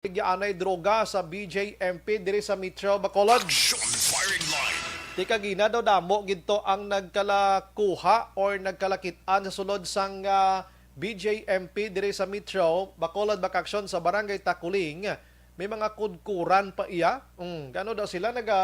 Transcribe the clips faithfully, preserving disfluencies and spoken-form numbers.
baligyaanay droga sa B J M P diri sa Metro Bacolod. Action Firing Line. Ti kagina daw damo gid to ang nagkalakuha or nagkalakit-an sa sulod sang, ah, B J M P diri sa Metro Bacolod, mga kaaksyon, sa Barangay Takuling. May mga kudkuran pa iya. Mm, gano daw sila naga,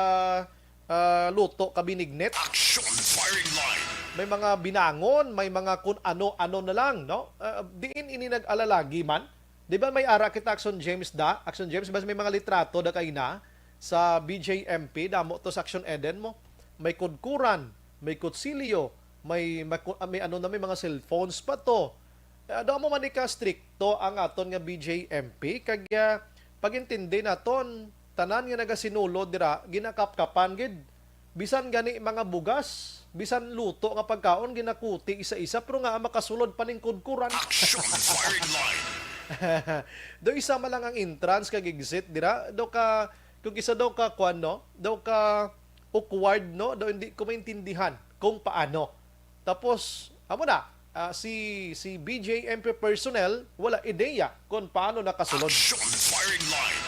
ah, luto ka binignit? Action Firing Line. May mga binangon, may mga kun ano-ano na lang, no? Ah, diin ini nag-alalagi man? Di ba may ara kita, Action James, da? Action James, bas may mga litrato da kay na sa B J M P, damo to sa Action Eden mo. May kudkuran, may kutsilyo, may, may, ku- ah, may ano na, may mga cellphones pa to. Eh, damo man ni ka strikto ang aton nga B J M P, kag, ah, pag-intindi naton, tanan nga nagasinulod dira, ginakapkapan gid. Bisan gani mga bugas, bisan luto nga pagkaon, ginakuti isa-isa, pero nga makasulod pa ning kudkuran. Action Firing Line. Do isa man lang ang entrance kag exit dira, do ka, kung isa daw ka, kwan, no? Daw ka awkward, no? Daw hindi ko maintindihan kung paano. Tapos, amo na, ah, si, si B J M P personnel, wala ideya kung paano nakasulod. Action Firing Line.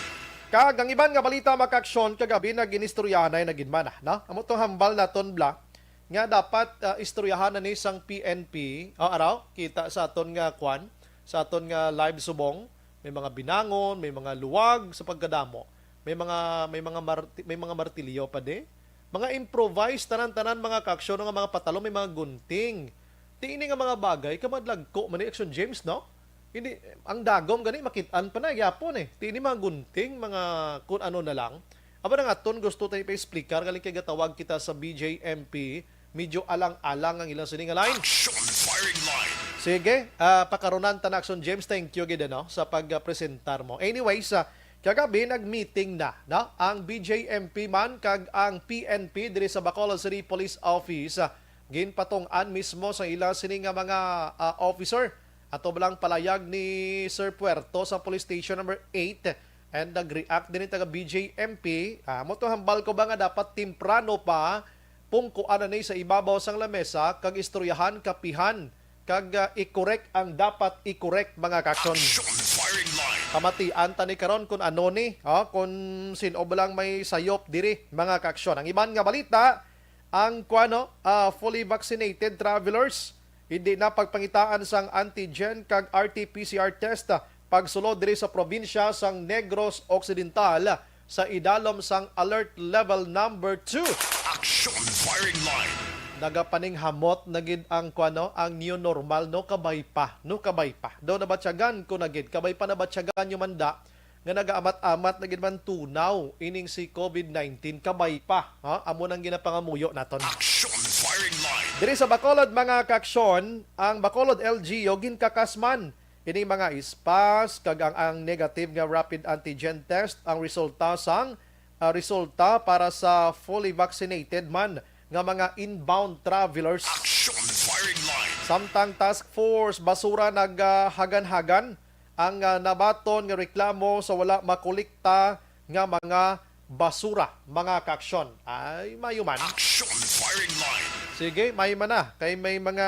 Kag ang iban nga balita, mga kaaksyon, kagabi na ginistoryahanay na gid man, no? Amo tong hambal naton, bla, nga dapat, ah, istoryahan na ni sang P N P. O, araw, kita sa aton nga kwan, sa aton nga live subong, may mga binangon, may mga luwag sa pagkadamo, may mga, may mga marti-, may mga martilyo pa di. Mga improvised, tanan-tanan, mga kaaksyon, nga mga patalo, may mga gunting. Ti ini nga mga bagay, kamadlagko man ni Action James, no? Hindi, ang dagom gani, makit-an pa na, yapon eh. Ti ini mga gunting, mga kun ano na lang. Aba na nga ton, gusto tayo pa-explicar, galing kay gatawag kita sa B J M P, medyo alang-alang ang ilang sini nga line. Action Firing Line. Sige, ah, pakarunan ta na, Action James, thank you gid, ano, sa pag-presentar mo. Anyways, ah, kagabi nag-meeting na, no, ang B J M P man kag ang P N P diri sa Bacolod City Police Office. Ah, ginpatung-an mismo sa ila sini nga mga, ah, officer. Ato ba lang palayag ni Sir Puerto sa Police Station Number Eight, and nag-react din ang taga B J M P. Ah, mo to hambal ko ba nga dapat temprano pa pungkuan na ni sa ibabaw sang lamesa kag istoryahan, kapihan, kag, ah, i-correct ang dapat i-correct, mga kaaksyon. Action Firing Line. Pamatian ta ni karon kung ano ni, ah, kung sin-o ba lang may sayop diri, mga kaaksyon. Ang iban nga balita, ang kuano, ah, fully vaccinated travelers, hindi na pagpangitaan sang antigen kag R T P C R test, ah, pagsulod diri sa probinsya sang Negros Occidental sa idalom sang Alert Level Number Two. Action Firing Line. Nagapaninghamot na gid ang kuano, ang new normal, no? Kabay pa, no? Kabay pa. Daw nabatyagan ko na gid, kabay pa nabatyagan yung manda nga nagaamat-amat na gid man tunaw ining si COVID nineteen, kabay pa, ha? Amo nang ginapangamuyo naton. Action Firing Line. Diri sa Bacolod, mga kaaksyon, ang Bacolod L G U ginkakas man ini mga ispas kag ang, ang negative nga rapid antigen test ang resulta sang, ah, resulta para sa fully vaccinated man nga mga inbound travelers. Action Firing Line. Samtang task force basura nagahagan-hagan ang, ah, nabaton nga reklamo sa wala makolekta nga mga basura, mga kaaksyon. Ay, mayo man. Action Firing Line. Sige, may man na. Kay may mga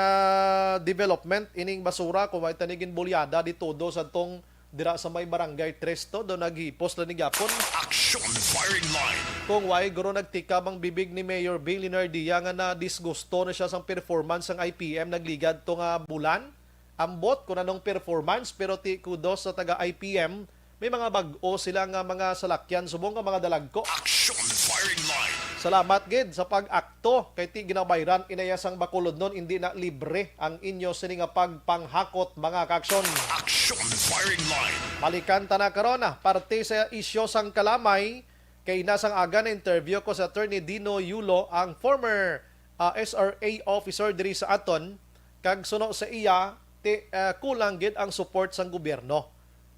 development ining basura, kung may tanigin bulyada di todo sa tong dira sa may Barangay Tres to, do naghipos lang ni gyapon. Action Firing Line. Kung why, guro, nagtikab ang bibig ni Mayor Bill Leonardia nga na disgusto na siya sang performance sang I P M nagligad to nga bulan. Ambot kung anong performance, pero ti kudos sa taga I P M, may mga bag-o sila nga mga salakyan subong nga mga dalagko. Action Firing Line. Salamat gid sa pag-akto kay ti ginabayran inaya sang Bacolodnon, hindi na libre ang inyo sini nga pagpanghakot, mga kaaksyon. Action Firing Line. Balikan ta na karon, ah, parte sa isyu sang kalamay. Kay nasang aga na-interview ko sa Attorney Dino Yulo, ang former, ah, S R A officer diri sa aton, kag suno sa iya, ti, ah, kulang gid ang support sang gobyerno.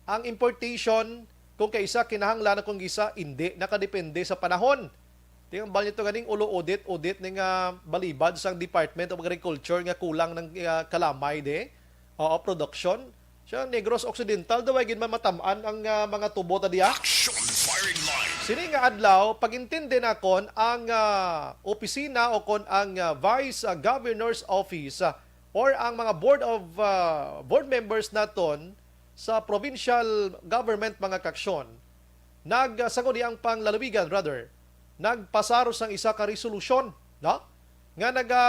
Ang importation, kung kaisa kinahanglan, kung isa hindi, nakadepende sa panahon. Ti ang bal nito ganing ulo audit, audit ni nga balibad sang Department of Agriculture nga kulang ng, ah, kalamay di. Oo, production. Sa Negros Occidental, daw ay gid man matam-an ang, ah, mga tubo ta diya. Action Firing Line. Sini nga adlaw, pag-intindi nakon ang, ah, opisina o kon ang, ah, Vice, ah, Governor's Office, ah, or ang mga Board of, ah, Board members naton, sa provincial government, mga kaaksyon, nag, ah, sa Sangguniang Panglalawigan, rather, nagpasar sang isa ka resolusyon, no? Nga naga,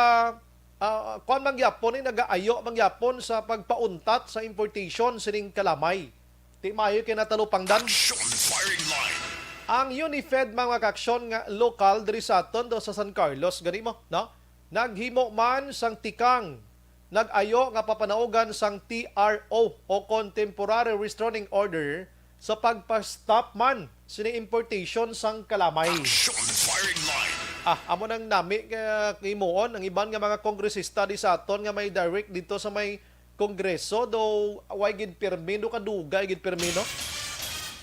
ah, kuwan man gyapon, eh, nagaayo man gyapon sa pagpauntat sa importation sining kalamay. Ti maayo kay natalupangdan. Action firing line. Ang UNIFED, mga kaaksyon, nga lokal diri sa aton do sa San Carlos, gani mo, no? Naghimo man sang tikang nag-ayo nga papanaugan sang T R O o kon Temporary Restraining Order sa pagpa-stop man sini importation sang kalamay. Action firing line. Ah, amo nang nami nga himuon ang iban nga mga kongresista di sa aton nga may direct dito sa may Kongreso, do way gid pirmi, do kadugay gid pirmi, no?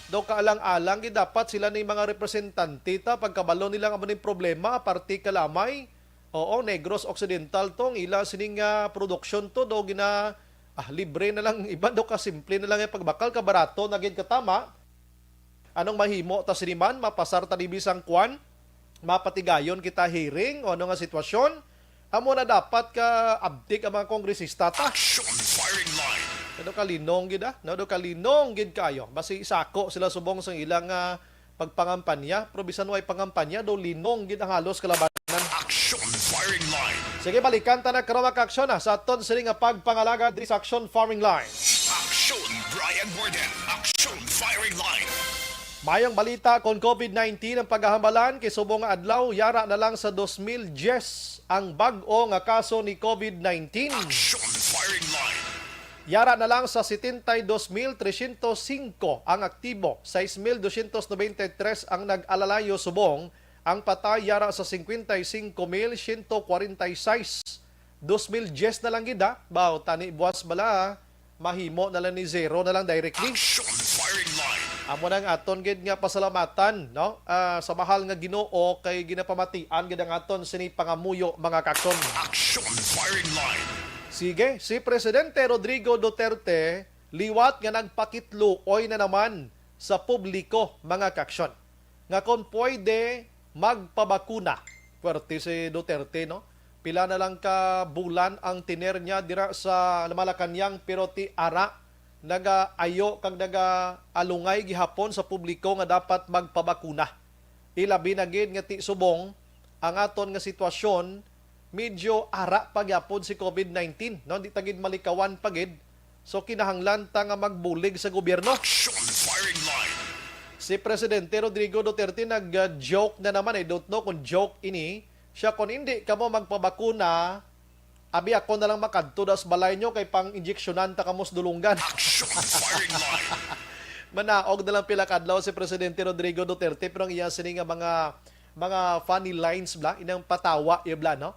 Do kaalang-alang gid dapat sila ni mga representante ta pagkabalo nila nga amo ning problema, parte kalamay. Oo, Negros Occidental to, ang ila sining, ah, produksyon to, do gina, ah, libre na lang, iban do ka simple na lang yung pagbakal, kabarato na gid katama. Anong mahimo ta sini man? Mapasar ta di bisang kwan? Mapatigayon kita hearing o ano nga sitwasyon? Amo na dapat ka abtik ang mga kongresista ta. Action firing line. Ano kalinong gid, ah? No, do kalinong gid kayo. Basi sako sila subong sang ilang, ah, pagpangampanya, pero bisan way pangampanya, do linong gid ang halos kalabanan. Action firing line. Sige, balikan ta na karon, mga kaaksyon, ha, sa aton sini nga pagpangalaga diri sa Action Firing Line. Action, Brian Warden. Action firing line. Mayong balita kon COVID nineteen ang paghahambalan, kay subong nga adlaw, yara na lang sa dos mil diyes ang bag-o nga kaso ni COVID nineteen. Action firing line. Yara na lang sa setenta y dos mil tresyentos singko ang aktibo, sais mil dosyentos nobenta y tres ang nag-alalayo, subong ang patay yara sa singkwenta y singko mil siyento kwarenta y sais. Dos mil diyes na lang gid, ha? Baw, tani buwas bala, mahimo na lang ni zero na lang directly. Action firing line. Amo nang aton gid nga pasalamatan, no? Ah, sa mahal nga Ginoo kay ginapamatian gid ang aton sini pangamuyo, mga kaaksyon. Action firing line. Sige, si Presidente Rodrigo Duterte liwat nga nagpakitluoy na naman sa publiko, mga kaaksyon, nga kon pwede magpabakuna. Pwerte si Duterte, no? Pila na lang ka bulan ang tiner niya dira sa Malacañang, pero ti ara nagaayo kag nagaalungay gihapon sa publiko nga dapat magpabakuna. Ilabi na gid nga ti subong ang aton nga sitwasyon, medyo ara pa gyapon si COVID nineteen, no? Di ta gid malikawan pa gid. So, kinahanglan ta nga magbulig sa gobyerno. Action firing line. Si Presidente Rodrigo Duterte nag-joke na naman. I don't know kung joke ini. Siya, "Kung hindi kamo magpabakuna, abi ako na lang makadto das balay nyo kay pang-injeksyonan ta kamo sa dulunggan." Action firing line. Manaog na lang pila ka adlaw si Presidente Rodrigo Duterte, pero ang iya sini nga mga, mga funny lines bla, inang patawa iya bla, no?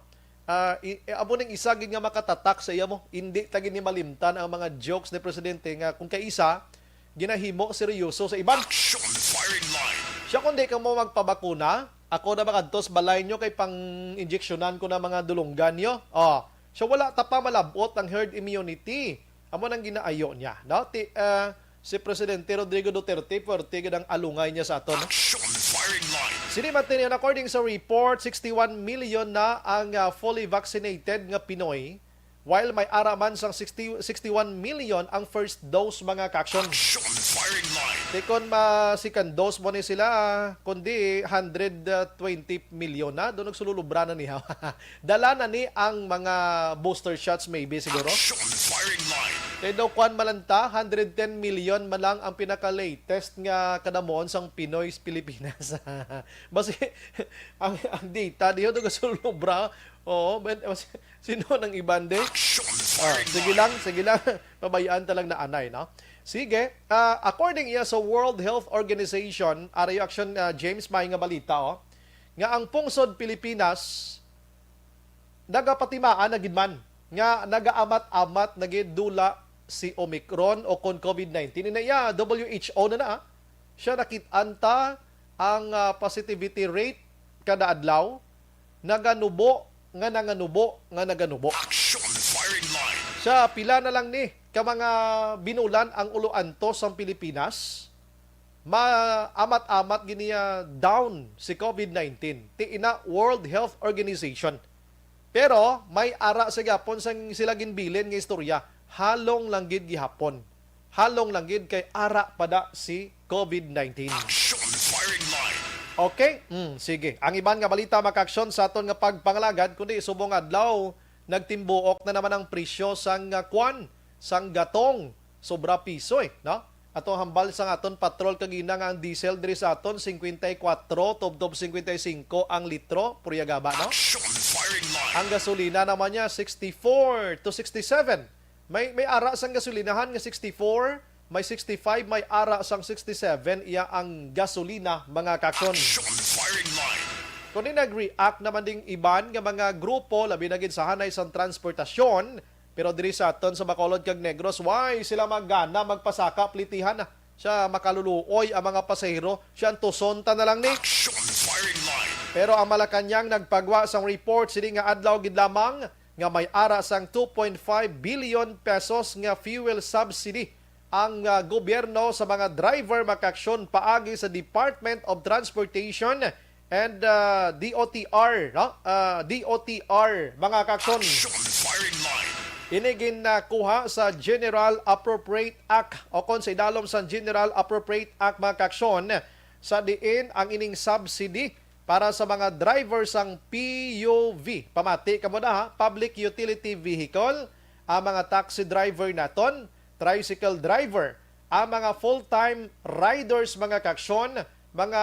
Ah, i-, i-, amo ning isa gid nga makatatak sa iya mo. Hindi ta gid ni malimtan ang mga jokes ni Presidente nga kung kaisa, ginahimo seryoso sa iban. Action firing line. Siya, "Kung di ka mo magpabakuna, ako na makadto sa balay nyo kay pang-injeksyonan ko na mga dulunggan nyo." Oh, siya, wala ta pa malabot ang herd immunity. Amo nang ginaayo niya, no? Ti, ah, si Presidente Rodrigo Duterte, pwerte gid ang alungay niya sa aton, no? Action firing line. Sini man tini, according sa report, sixty-one million na ang, ah, fully vaccinated nga Pinoy, while may ara man sang sixty, sixty-one million ang first dose, mga kaaksyon. Action firing line. Di kon ma-second dose mo ni sila, kundi hundred twenty million na, doon nagsululubra na niya. Dala na ni ang mga booster shots, maybe, siguro. Action firing line. Kay daw, kwan man lang ta, hundred ten million man lang ang pinaka-latest nga kadamuon sang Pinoy sa Pilipinas. Basi, ang, ang data, di yun, nagsulubra. Oo, but, sino nang iban, de? Action Ah, firing sige line. Lang, sige lang. Pabayaan ta lang na anay, no? Sige, ah, according iya sa World Health Organization, arayo action, ah, James, may nga balita, oh, nga ang pungsod Pilipinas nagapatimaan na gid man nga nagaamat-amat na gid dula si Omicron o kon COVID nineteen. Ina iya, W H O na na, ah. Siya, nakit-an ta ang, ah, positivity rate kada adlaw, naganubo nga nanganubo nga naganubo. Action firing line. Siya, pila na lang ni ka mga binulan ang ulo antos sang Pilipinas, maamat-amat gid niya down si COVID nineteen, ti ina World Health Organization. Pero may ara sa gihapon sang sila ginbilin nga istorya, halong lang gid gihapon. halong lang gid kay ara pa da si COVID nineteen. Action Firing Line. Okay? Mm, sige. Ang iban nga balita, mga kaaksyon, sa aton nga pagpangalagad, kundi subong adlaw, nagtimbuok na naman ang presyo sang, ah, kwan, sang gatong. Sobra piso, eh, no? Ato hambal sang aton patrol kagina nga ang diesel diri sa aton, cincuenta y cuatro tubtob cincuenta y cinco ang litro, purya gaba, no? Action Firing Line. Ang gasolina naman niya, sixty-four to sixty-seven. May, may ara sang gasolinahan nga sixty-four, may sixty-five, may ara sang sixty-seven, iya ang gasolina, mga kaaksyon. Action Firing Line. Kundi nag-react naman ding iban nga mga grupo, labi na gid sa hanay sang transportasyon, pero diri sa aton sa Bacolod kag Negros, why sila magana magpasaka plitihan na? Siya makaluluoy ang mga pasahero, siya ang tuson ta na lang ni. Action Firing Line. Pero ang Malacañang nagpagwa sang report sini nga adlaw gid lamang nga may ara sang two point five billion pesos nga fuel subsidy ang, ah, gobyerno sa mga driver, mga kaaksyon, paagi sa Department of Transportation and, ah, D O T R, no? Ah, D O T R, mga kaaksyon. Action Firing Line. Ini ginkuha sa General Appropriate Act o kon sa idalom sa General Appropriate Act, mga kaaksyon, sa diin ang ining subsidy para sa mga driver sang P U V. Pamati kamo na, ha, public utility vehicle, ang mga taxi driver naton, tricycle driver, ang mga full-time riders, mga kaaksyon, mga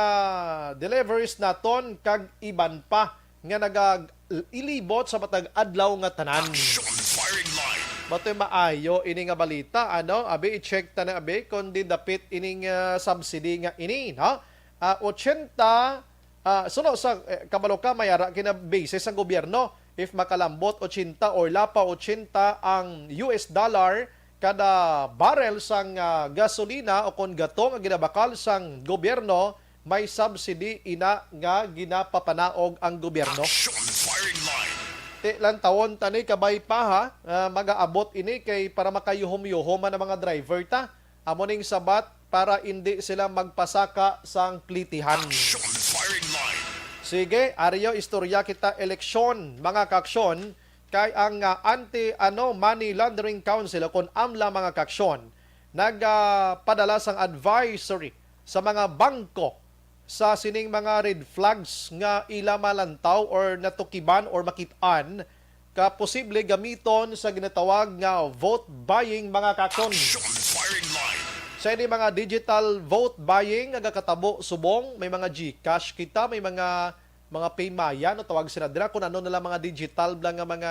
deliveries naton, kag iban pa nga nagailibot sa matag adlaw nga tanan. Action Firing Line. Matoy maayo ini nga balita, ano? Abi, i-check ta na, abi, kung di dapit ining, ah, subsidy nga ini, no? Ah, ochenta, ah, suno sa, eh, kabalo ka, may ara kina basis ang gobyerno. If makalambot ochenta or lapa ochenta ang U S dollar kada barrel sang, ah, gasolina o kon gatong ang ginabakal sang gobyerno, may subsidy ina nga ginapapanaog ang gobyerno. Action Firing Line. Ti lantawon ta ni kabay pa, ha, ah, magaabot ini kay para makayuhom-yuhom man ang mga driver ta. Amo ning sabat para indi sila magpasaka sang plitihan. Action Firing Line. Sige, aryo istorya kita eleksyon, mga kaaksyon, kay ang, ah, Anti-, ano, Money Laundering Council o kon amla, mga kaaksyon, nagpadala sang advisory sa mga bangko sa sining mga red flags nga ila malantaw or natukiban or makit-an ka posible gamiton sa ginatawag nga vote buying, mga kaaksyon. Action Firing Line. Sa ini mga digital vote buying nga gakatabo subong, may mga GCash kita, may mga, mga PayMaya, no, tawag sila dira, kung ano na lang mga digital lang nga mga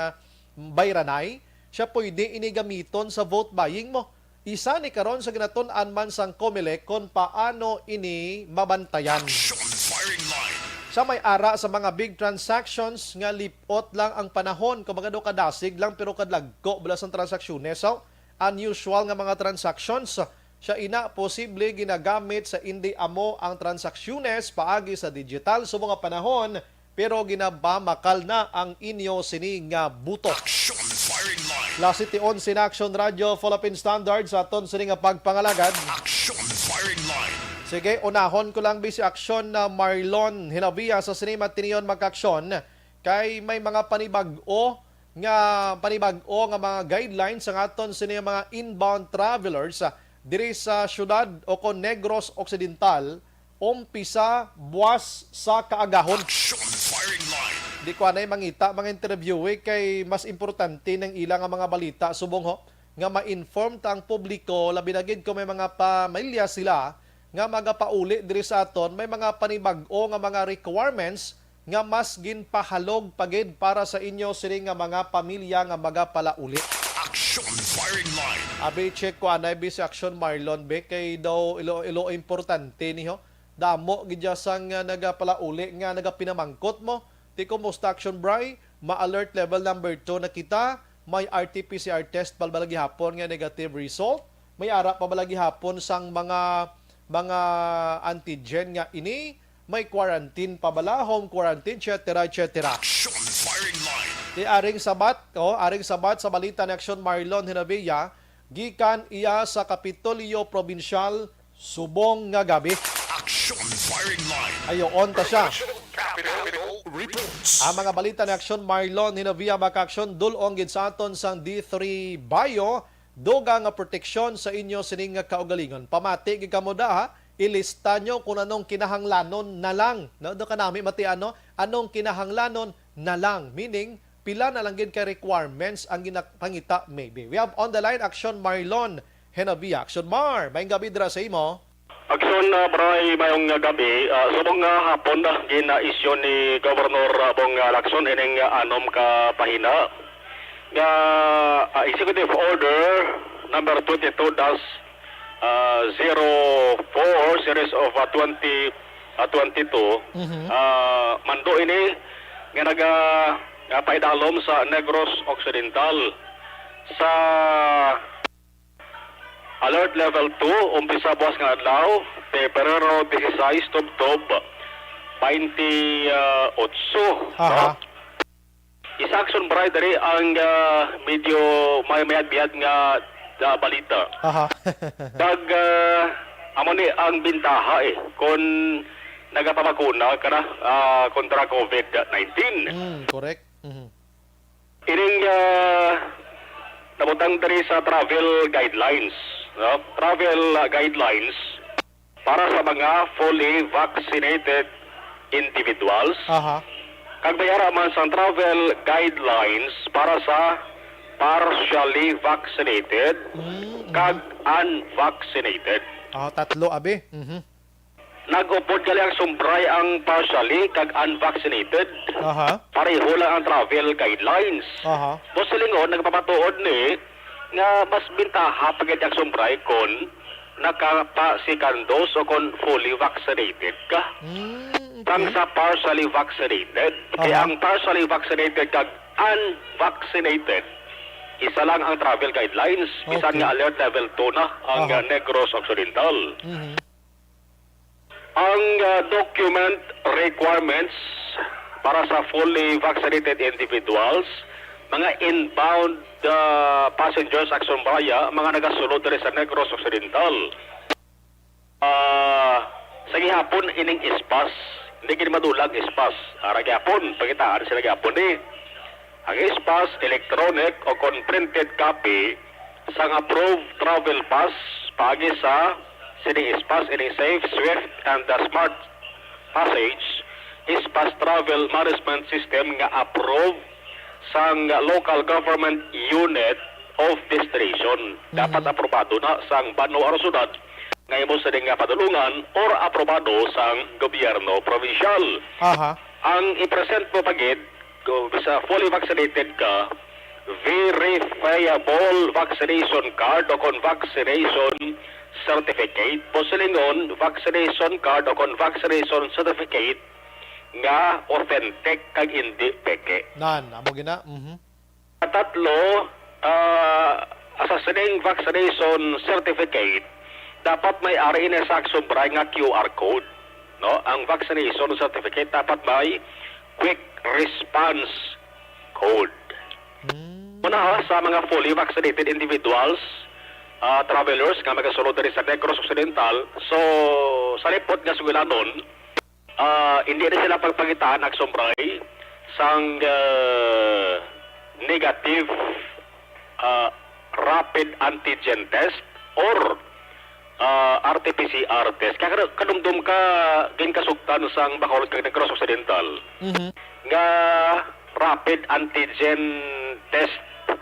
bayranay, siya pwede ini gamiton sa vote buying mo. Isa ni karon sa ginatun-an man sang Comelec kon paano ini mabantayan. Action Firing Line. Sa may ara sa mga big transactions nga lip-ot lang ang panahon, kumbaga daw kadasig lang pero kadagko bala sang transaksyones. So, unusual nga mga transactions, siya ina posible ginagamit sa indi amo ang transaksyones paagi sa digital subong nga panahon, pero ginapamakal na ang inyo sini nga buto. Action Firing Line. Las siete onse na Action Radio Philippine Standard sa aton sini nga pagpangalagad. Action Firing Line. Sige, unahon ko lang bi si Action na Marlon Hinabia sa sini matinion, mga kaaksyon, kay may mga panibag-o nga, panibag-o nga mga guidelines sa aton sini mga inbound travelers, ah, diri sa siyudad o kon Negros Occidental, umpisa buwas sa kaagahon. Action Firing Line. Di ko anay mangita, mga interviewee, kay mas importante nang ila nga mga balita subong, ho, nga ma-inform ta ang publiko, labi na gid kung may mga pamilya sila nga magapauli diri sa aton, may mga panibag-o nga mga requirements nga mas ginpahalog pa gid para sa inyo sini nga mga pamilya nga magapalauli. Action Firing Line. Abi, check ko anay bi si Action Marlon, be, kay daw ilo, ilo importante ni, ho. Damo gid ya sang, ah, nagapalauli nga nagapinamangkot mo. Ti kumusta, Action Bry? Ma-alert level number two na kita. May R T P C R test pa bala gihapon nga negative result. May ara pa bala gihapon sang mga, mga antigen nga ini. May quarantine pa bala, home quarantine, et cetera, et cetera. Action Firing Line. Ti aring sabat, oh, aring sabat sa balita ni Action Marlon Hinabia, gikan iya sa Kapitolyo Probinsyal subong nga gabi. Action Firing Line. Ayoon ta siya. Capitol Reports. Ang mga balita ni Action Marlon Hinabia, mga kaaksyon, dul-ong gid sa aton sang D three Bio. dugang nga proteksyon sa inyo sining nga kaugalingon. Pamati gid kamo da, ha? Ilista nyo kung anong kinahanglanon na lang. No? Do ka nami matian, no? Anong kinahanglanon na lang? Meaning, pila na lang gid ka requirements ang ginapangita, maybe. We have on the line, Action Marlon Henabia. Action Mar, maayong gabi dira sa imo. Action, ah, Bray, mayong gabi. Ah, subong nga hapon na gina-issue ni Governor, ah, Bong, ah, Lacson ining, ah, anom ka pahina nga, ah, Executive Order number twenty-two dash, ah, zero four series of, ah, twenty, ah, twenty-two. Mhm. Ah, mando ini nga naga, ah, paidalom sa Negros Occidental. Sa Alert Level two, umpisa buwas nga adlaw, Pebrero dieciséis, tubtob, twenty-eight, Aha. no? Isa, Action Bray, diri ang, ah, medyo may mayad-biyad nga, ah, balita. Aha. Pag, ah, amo ni ang bintaha, eh, kung nagapabakuna ka na, ah, kontra COVID nineteen. Mm, correct. Mhm. Ining, ah, nabutang diri sa travel guidelines, no? Travel, ah, guidelines para sa mga fully vaccinated individuals. Aha. Kag may ara man sang travel guidelines para sa partially vaccinated Mm, mhm. kag unvaccinated. Ah, tatlo, abi. Mhm. Nag-upod gali, Action Bray, ang partially kag unvaccinated. Aha. Pareho lang ang travel guidelines. Aha. Boss Lingon, nagpapatuod ni nga mas bintaha pa gid, Action Bray, kon nakapa-second dose o kon fully vaccinated ka. Mm, okay. Kang sa partially vaccinated. Kay Aha. ang partially vaccinated kag unvaccinated, isa lang ang travel guidelines. Bisan Okay. nga alert level two na ang, Aha. uh, Negros Occidental. Mhm. Ang, ah, document requirements para sa fully vaccinated individuals, mga inbound, ah, passengers, Action Bray, mga nagasulod diri sa Negros Occidental. Ah, sa gihapon ining S-Pass, hindi gid madula ang S-Pass. Ara gihapon, pangitaan sila gihapon ni. Ang S-Pass, electronic o kon printed copy sang approved travel pass paagi sa sini S-Pass, ini Safe, Swift, and the Smart Passage S-Pass travel management system nga approved sang local government unit of destination. Dapat Mhm. aprobado na sang banwa o syudad nga imo sini nga padulungan or aprobado sang gobyerno probinsyal. Aha. Ang i-present mo pa gid, kung bisa fully vaccinated ka, verifiable vaccination card o kon vaccination certificate. Boss Lingon, vaccination card o kon vaccination certificate nga authentic kag indi peke. Nan, amo gina. Mhm. Katatlo, ah, sa sining vaccination certificate, dapat may ari ini sa Action Bray nga Q R code, no? Ang vaccination certificate dapat may quick response code. Hmm. Una, ha, sa mga fully vaccinated individuals, ah, travelers nga magasulod diri sa Negros Occidental, so, sa lipot nga sugilanon, ah, hindi na sila pagpangitaan, Action Bray, sang, ah, negative, ah, rapid antigen test or, ah, R T P C R test. Kaya kada-, kadumdum ka, ginkasugtan sang Bacolod kag Negros Occidental Mhm. nga rapid antigen test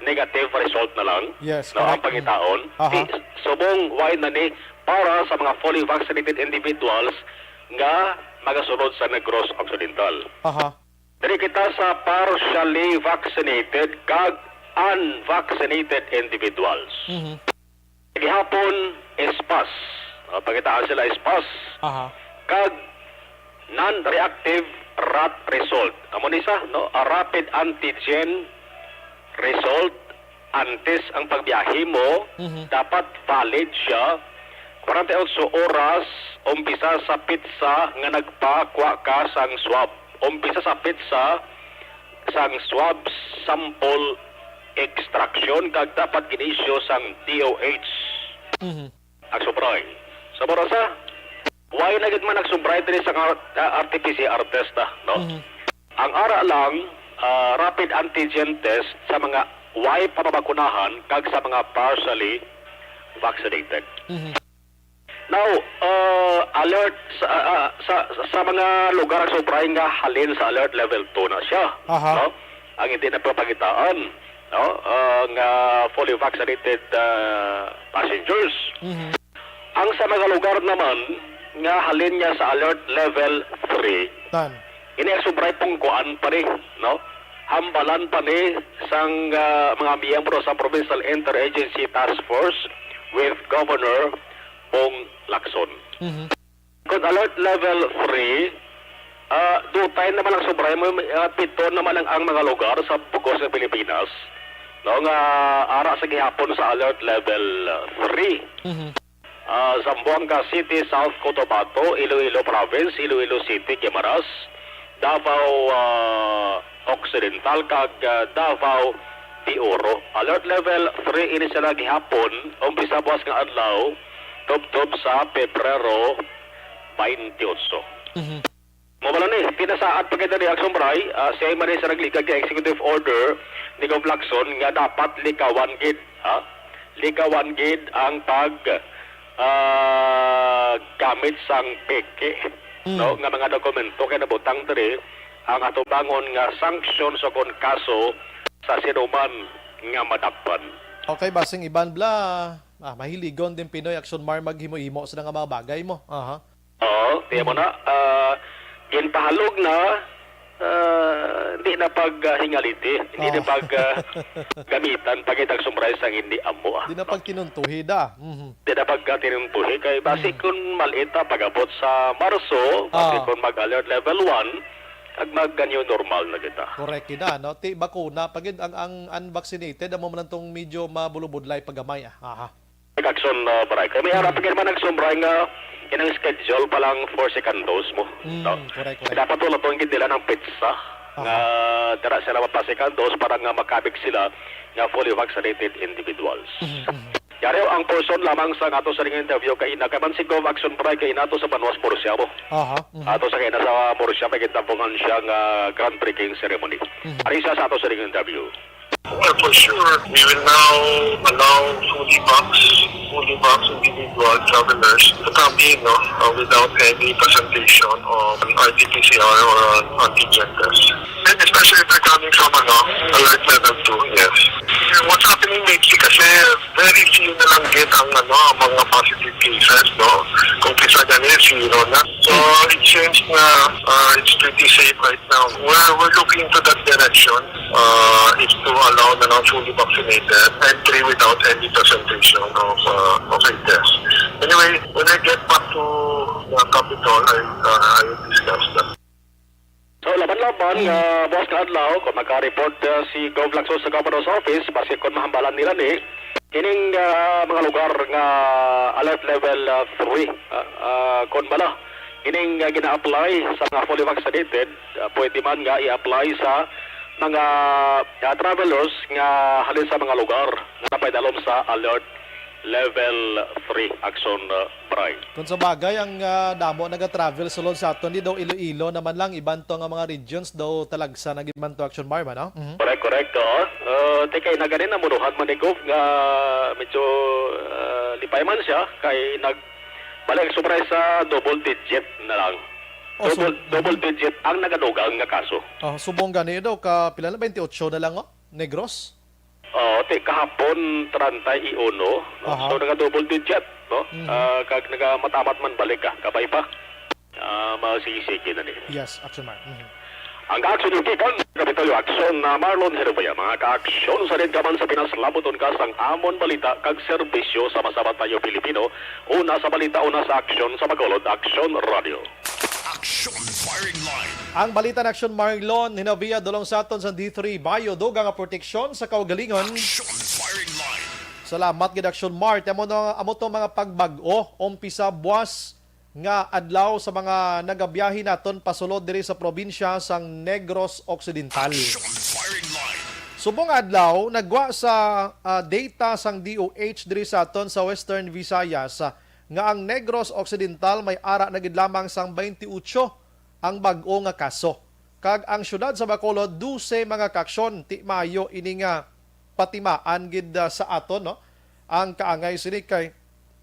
negative result na lang, Yes, no, ang correct. pangitaon. Aha. Di, subong, why na ni para sa mga fully vaccinated individuals nga magasulod sa Negros Occidental. Aha. Diri kita sa partially vaccinated kag unvaccinated individuals. Mhm. Gihapon, S-Pass. Ah, pangitaan sila S-Pass. Aha. Kag non-reactive rat result. Amo ni sa, no? A rapid antigen result antes ang pagbiyahe mo, Mhm. dapat valid siya. Kwarenta y otso oras, umpisa sa petsa nga nagpakuha ka sang swab. Umpisa sa petsa sang swab sample extraction kag dapat gin-issue sang D O H. Mhm. Action Bray. Sa oras sa, why na gid man Action Bray diri sa nga, ah, R T P C R test, ah, no? Mhm. Ang ara lang, ah, rapid antigen test sa mga way pababakunahan kag sa mga partially vaccinated. Mhm. Now, uh, alert sa, ah, ah, sa, sa mga lugar sa Sobray nga halin sa alert level two na siya, Aha. no? Ang hindi na papagitaan, no? Ah, nga fully vaccinated, ah, passengers. Mhm. Ang sa mga lugar naman nga halin niya sa alert level three, Tan. ini ang Sobray pong kuan pa ni, no? Hambalan pa ni sang, ah, mga miyembro sa Provincial Interagency Task Force with Governor Bong Lacson. Mhm. Kung alert level three, ah, dutay naman ang Sobray mo, ah, pito naman ang, ang mga lugar sa bugos nga Pilipinas, no, nga ara sa gihapon sa alert level three. Mhm. Ah, Zamboanga City, South Cotabato, Iloilo Province, Iloilo City, Guimaras, Davao, ah, Occidental, kag, ah, Davao de Oro. Alert level three ini sila gihapon, umpisa buwas nga adlaw, tubtob sa Pebrero twenty-eight. Mhm. Mao man ni, pinasaad pa gid ni Action Bray, ah, siya man ni sa nagligad nga executive order ni Gov Lacson nga dapat likawan gid, ha? Likawan gid ang pag, ah, gamit sang peke, Mm. no, nga mga dokumento kay nabutang diri ang atubangon nga sanksyon sa kon kaso sa sinuman nga madakpan. Okay, basing iban bla, ah, mahiligon din Pinoy Action Mar maghimo-himo sila nga mga bagay mo. Aha. Oo, tiyan mo Mhm. na, ah, ginpahalog na, ah, hindi na pag, ah, hingaliti, hindi na Ah. pag, ah, gamitan, pag itag sumray sang hindi amo, ah. Di na pagtinuntuhi da. Mhm. Hindi na pag, ah, tinuntuhi. Kay basi Mhm. kung malita, pag-abot sa Marso, basi Ah. kung mag-alert level one, ag mag-new normal na kita. Correct, ina, no? Ti bakuna, pag ang, ang unvaccinated, amo man tong medyo mabulubudlay pag gamay, ah. Aha. Action, uh, Bray. Kay may ara Mm. pa gid man nagsumbray nga inang schedule pa lang for second dose mo, Mm, no? Correct, correct. Dapat wala to ang gid nila ng petsa Aha. nga dira sila mapa-second dose para nga makabig sila nga fully vaccinated individuals. Mhm, mhm. Yari ang person lamang sa ato sa ring interview kay ina kay man si Gov Action Bray kay ina to sa Banwas Murcia mo. Aha. Mhm. Ato sa kay ina sa Murcia may gitampungan siya nga groundbreaking ceremony. Mhm. Ari siya sa ato sa ring interview. Well, for sure, we will now allow fully vax, fully vax individual travelers to come in, no, uh, without any presentation of an R T P C R or an antigen test. And especially if they're coming from, ano, alert level two, yes. And what's happening lately kasi very few na lang gid ang, ano, ang mga positive cases, no? Kung kisa gani, zero na. So, it seems na, uh, it's pretty safe right now. We're, we're looking into that direction, uh, is to allow na lang fully vaccinated entry without any presentation of, uh, of a test. Anyway, when I get back to the capital, I, uh, I will discuss that. So, laban-laban Mm. nga buwas nga adlaw, kung maka-report, uh, si Gov Lacson sa Governor's Office, basi kung mahambalan nila ni, kining, uh, mga lugar nga alert level, uh, three, uh, uh, kung bala, kining, uh, gina-apply sa mga fully vaccinated, uh, pwede man nga i-apply sa mga, uh, travelers nga halin sa mga lugar nga napaidalom sa alert level three action, uh, Bray. Kung sa bagay, ang, ah, damo nagatravel sulod sa aton, di daw Iloilo naman lang, iban to nga mga regions daw talagsa na gid man to action bar man, no? Mhm. Correct, correct, oo. Uh, te kay nagani na munuhan man ni Gov nga medyo, uh, lipay man siya kay nag balik sobra sa double digit na lang. Oh, so Double, double digit ang nagadugang nga kaso. Oh, subong gani daw ka pila na, twenty-eight na lang, oh? Negros? Oo, ti kahapon, treinta y uno, no? Aha. So, naga-double digit, no? Mhm. Ah, kag nagamatamat man balik, ah, kabay pa. Ah, masigisigi na ni. Yes, Action Mar. Mhm. Ang action yung gikan, Kapitolyo Action na Marlon Herobaya. Mga ka-action, sa rin ka man sa Pinas, labuton ka sang amon balita kag serbisyo sama-sama tayo Pilipino. Una sa balita, una sa action, sa Bacolod Action Radio. Action Firing Line. Ang balita na Action Marlon, hinabia dulong sa aton sa D three Bio, dugang nga proteksyon sa kaugalingon. Action Firing Line. Salamat gid Action Mart. Amo, no, amo to mga pagbag-o, umpisa buwas nga adlaw sa mga nagabiyahe naton pasulod diri sa probinsya sang Negros Occidental. Action Firing Line. Subong adlaw, nagwa sa, ah, data sang D O H diri sa aton sa Western Visayas, ah, nga ang Negros Occidental may ara na gid lamang sang twenty-eight ang bag-o nga kaso. Kag ang siyudad sa Bacolod, dose mga kaaksyon, ti maayo ini nga, patimaan gid, ah, sa aton, no? Ang kaangay sini kay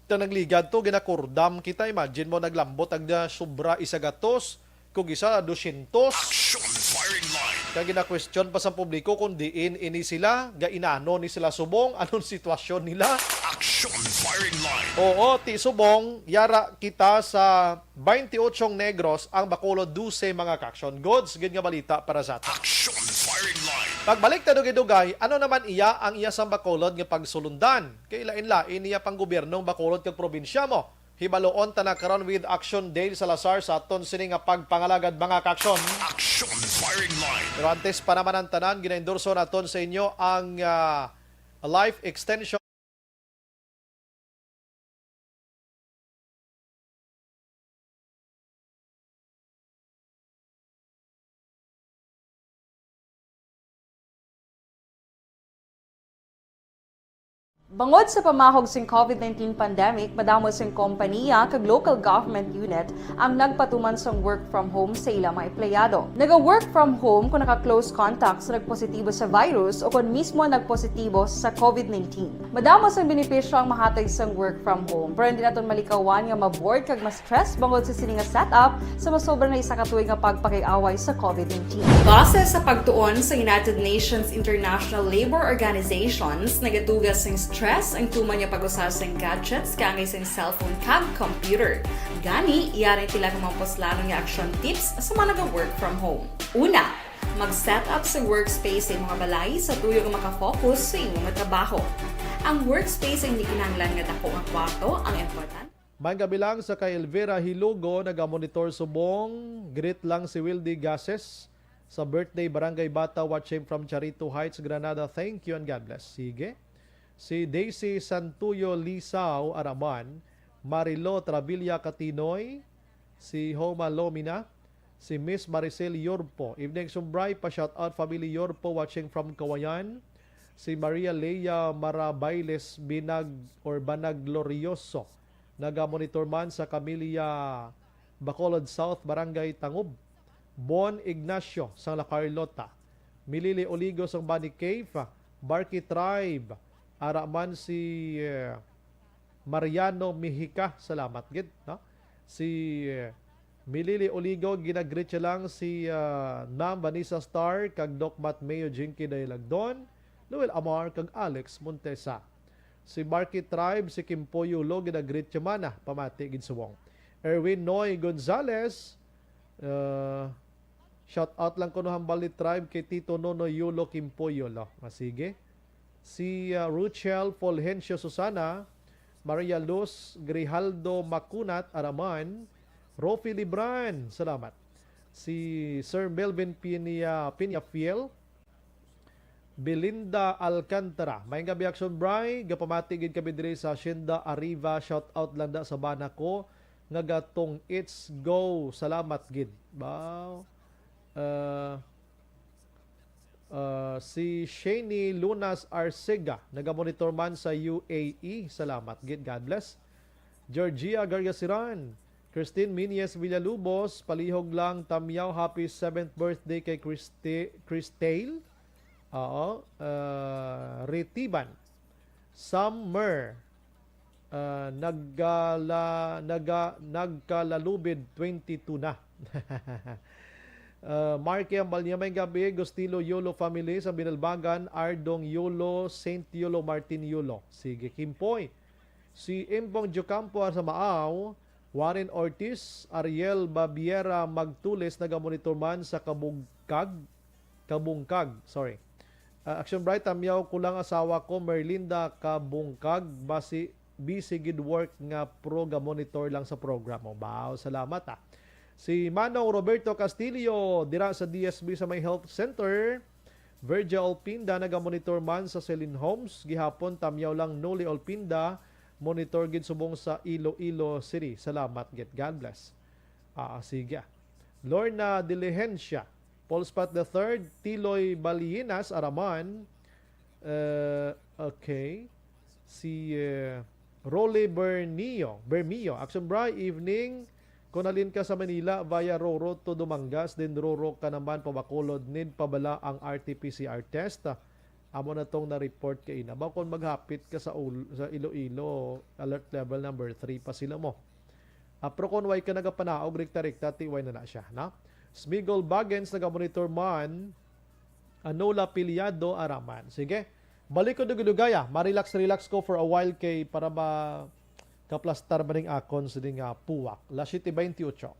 ta nagligad to, ginakurdam kita. Imagine mo, naglambot ang, ah, sobra isa gatos, kung isa, dosyentos. Action firing line. Kaya gina-question pa sa publiko kung diin ini sila, gainano ni sila subong, anong sitwasyon nila. Action firing line. Oo, ti subong, yara kita sa twenty-eight Negros, ang Bacolod dose mga ka-action. Goods gid nga balita para sa atin. Action firing line. Pagbalik ta dugay-dugay, ano naman iya ang iya sang Bacolod nga pagsulundan? Kay lain-lain niya pang gobyernong Bacolod kag probinsya mo. Hibaloon ta na karon with Action Dale Salazar sa aton sini nga pagpangalagad, mga ka-action. Action firing line. Pero antes pa naman ang tanan, ginaendorso naton sa inyo ang, ah, life extension. Bangod sa pamahog sing covid nineteen pandemic, madamo sing kompaniya kag local government unit ang nagpatuman sang work from home sa ila mga empleyado. Naga-work from home kung naka-close contact sa nagpositibo sa virus o kon mismo nagpositibo sa covid nineteen. Madamo sang benepisyo ang mahatag sang work from home, pero hindi naton malikawan nga ma-bored kag ma-stress bangod sa sini nga setup sa masobra na isa ka tuig nga pagpakig-away sa covid nineteen. Base sa pagtuon sa United Nations International Labour Organizations, nagatuga sing stress ang tuman nga pag-usa sing gadgets kaangay sing cellphone kag computer. Gani, yari sila nga mga puslanon nga action tips sa mga naga-work from home. Una, mag-set up sa workspace sa imong balay sa tuyo nga makafocus sa imong trabaho. Ang workspace ay hindi kinahanglan nga dako nga kwarto ang importante. Maayong gabi lang sa kay Elvira Hilugo, naga-monitor subong. Greet lang si Wildy Gases sa birthday, Barangay Bata, watching from Charito Heights, Granada. Thank you and God bless. Sige. Si Daisy Santuyo Lisao Araman, Marilo Travilla Katinoy, si Homa Lomina, si Miss Maricel Yorpo. Evening, Sumbray, pa-shout out family Yorpo watching from Kawayan. Si Maria Lea Marabailes Binag or Banag Glorioso, naga-monitor man sa Camilla, Bacolod South, Barangay Tangub. Bon Ignacio sang La Carlota. Milili Oligo sang Bani Cave, Barky Tribe. Ara man si, eh, Mariano Mihica, salamat gid, no? Si, eh, Milili Oligo, ginagreet siya lang si, ah, Ma'am Vanessa Star, kag Doc Matt Mayo, Jinky Daylagdon, Noel Amar, kag Alex Montesa. Si Marky Tribe, si Kimpoy Yulo, ginagreet siya man, ah, pamati gid subong. Erwin Noy Gonzalez, ah, shout out lang kuno hambal ni Tribe kay Tito Nonoy Yulo, Kimpoy Yulo. Ah, sige. Si, ah, Ruchel Fulgencio Susana, Maria Luz Grijaldo Macunat Araman, Rofi Libran, salamat. Si Sir Melvin Piña, Piñafiel, Belinda Alcantara. Maayong gabi, Action Bray. Gapamati gid kami diri sa Hacienda Arriba. Shout out lang da sa bana ko nga gatong It's Go. Salamat gid. Wow. Ah, ah, si Shane Lunas Arcega, nagamonitor man sa U A E. Salamat gid. God bless. Georgia Gargasiran, Christine Minyes Villalubos, palihog lang, Tamyaw, happy seventh birthday kay Christi-, Christale. Oo, ah, Ritiban. Summer, ah, nagala-, naga-, nagkalalubid twenty-two na. Ah, Marky Ambalnia, maayong gabi, Gustilo Yolo family sa Binalbagan, Ardong Yolo, Saint Yolo, Martin Yolo. Sige, Kimpoy. Si Impong Jocampo sa Maaw, Warren Ortiz, Ariel Babiera Magtulis, nagamonitor man sa Kabungkag, Kabungkag, sorry. Ah, Action Bright, tamyaw ko lang asawa ko, Merlinda Kabungkag, basi, busy gid work nga pro ga-monitor lang sa programa. Wow, salamat, ah. Si Manong Roberto Castillo, dira sa D S B sa may health center. Virgia Olpinda, nagamonitor man sa Celine Homes. Gihapon, tamyaw lang, Noli Olpinda, monitor gid subong sa Iloilo City. Salamat gid. God bless. Ah, sige. Lorna Diligencia, Paul Spot the third, Tiloy Balinas, Araman. Eh, okay. Si, eh, Rolly Bernio, Bermio, Action Bri, evening. Kung halin ka sa Manila via Roro to Dumangas, then Roro ka naman pa Bacolod, need pa bala ang R T P C R test? Amo na tong na-report kaina. Ba kung maghapit ka sa ul-, sa Iloilo, alert level number three pa sila mo. Ah, pero kung way ka nagapanaog, rikta-rikta, ti way na na siya, na? Smigol Bagens, naga-monitor man. Anola Piliado, araman. Sige. Balik ko dugay-dugay, ah. Ma-relax-relax ko for a while kay para ma-, kaplastar man ning akon sa ding, ah, puwak. Las siete veintiocho.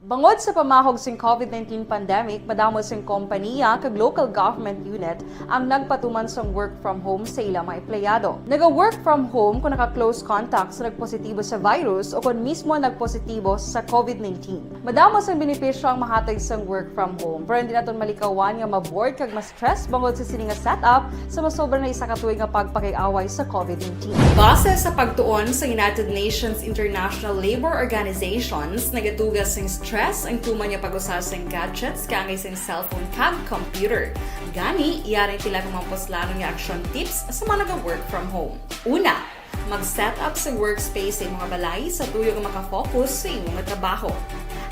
Bangod sa pamahog sing COVID nineteen pandemic, madamo sing kompaniya kag local government unit ang nagpatuman sang work from home sa ila mga empleyado. Naga-work from home kung naka-close contact sa nagpositibo sa virus o kon mismo nagpositibo sa COVID nineteen. Madamo sang benepisyo ang mahatag sang work from home, pero hindi naton malikawan nga ma-bored kag ma-stress bangod sa sini nga setup sa masobra na isa ka tuig nga pagpakig-away sa COVID nineteen. Base sa pagtuon sa United Nations International Labour Organizations, nagatuga sing stress ang tuman nga pag-usa sing gadgets kaangay sing cellphone kag computer. Gani, yari ang pila ka mga puslanon nga action tips sa mga naga-work from home. Una, mag-set up sa workspace sa imong balay sa tuyo nga makafocus sa imong trabaho.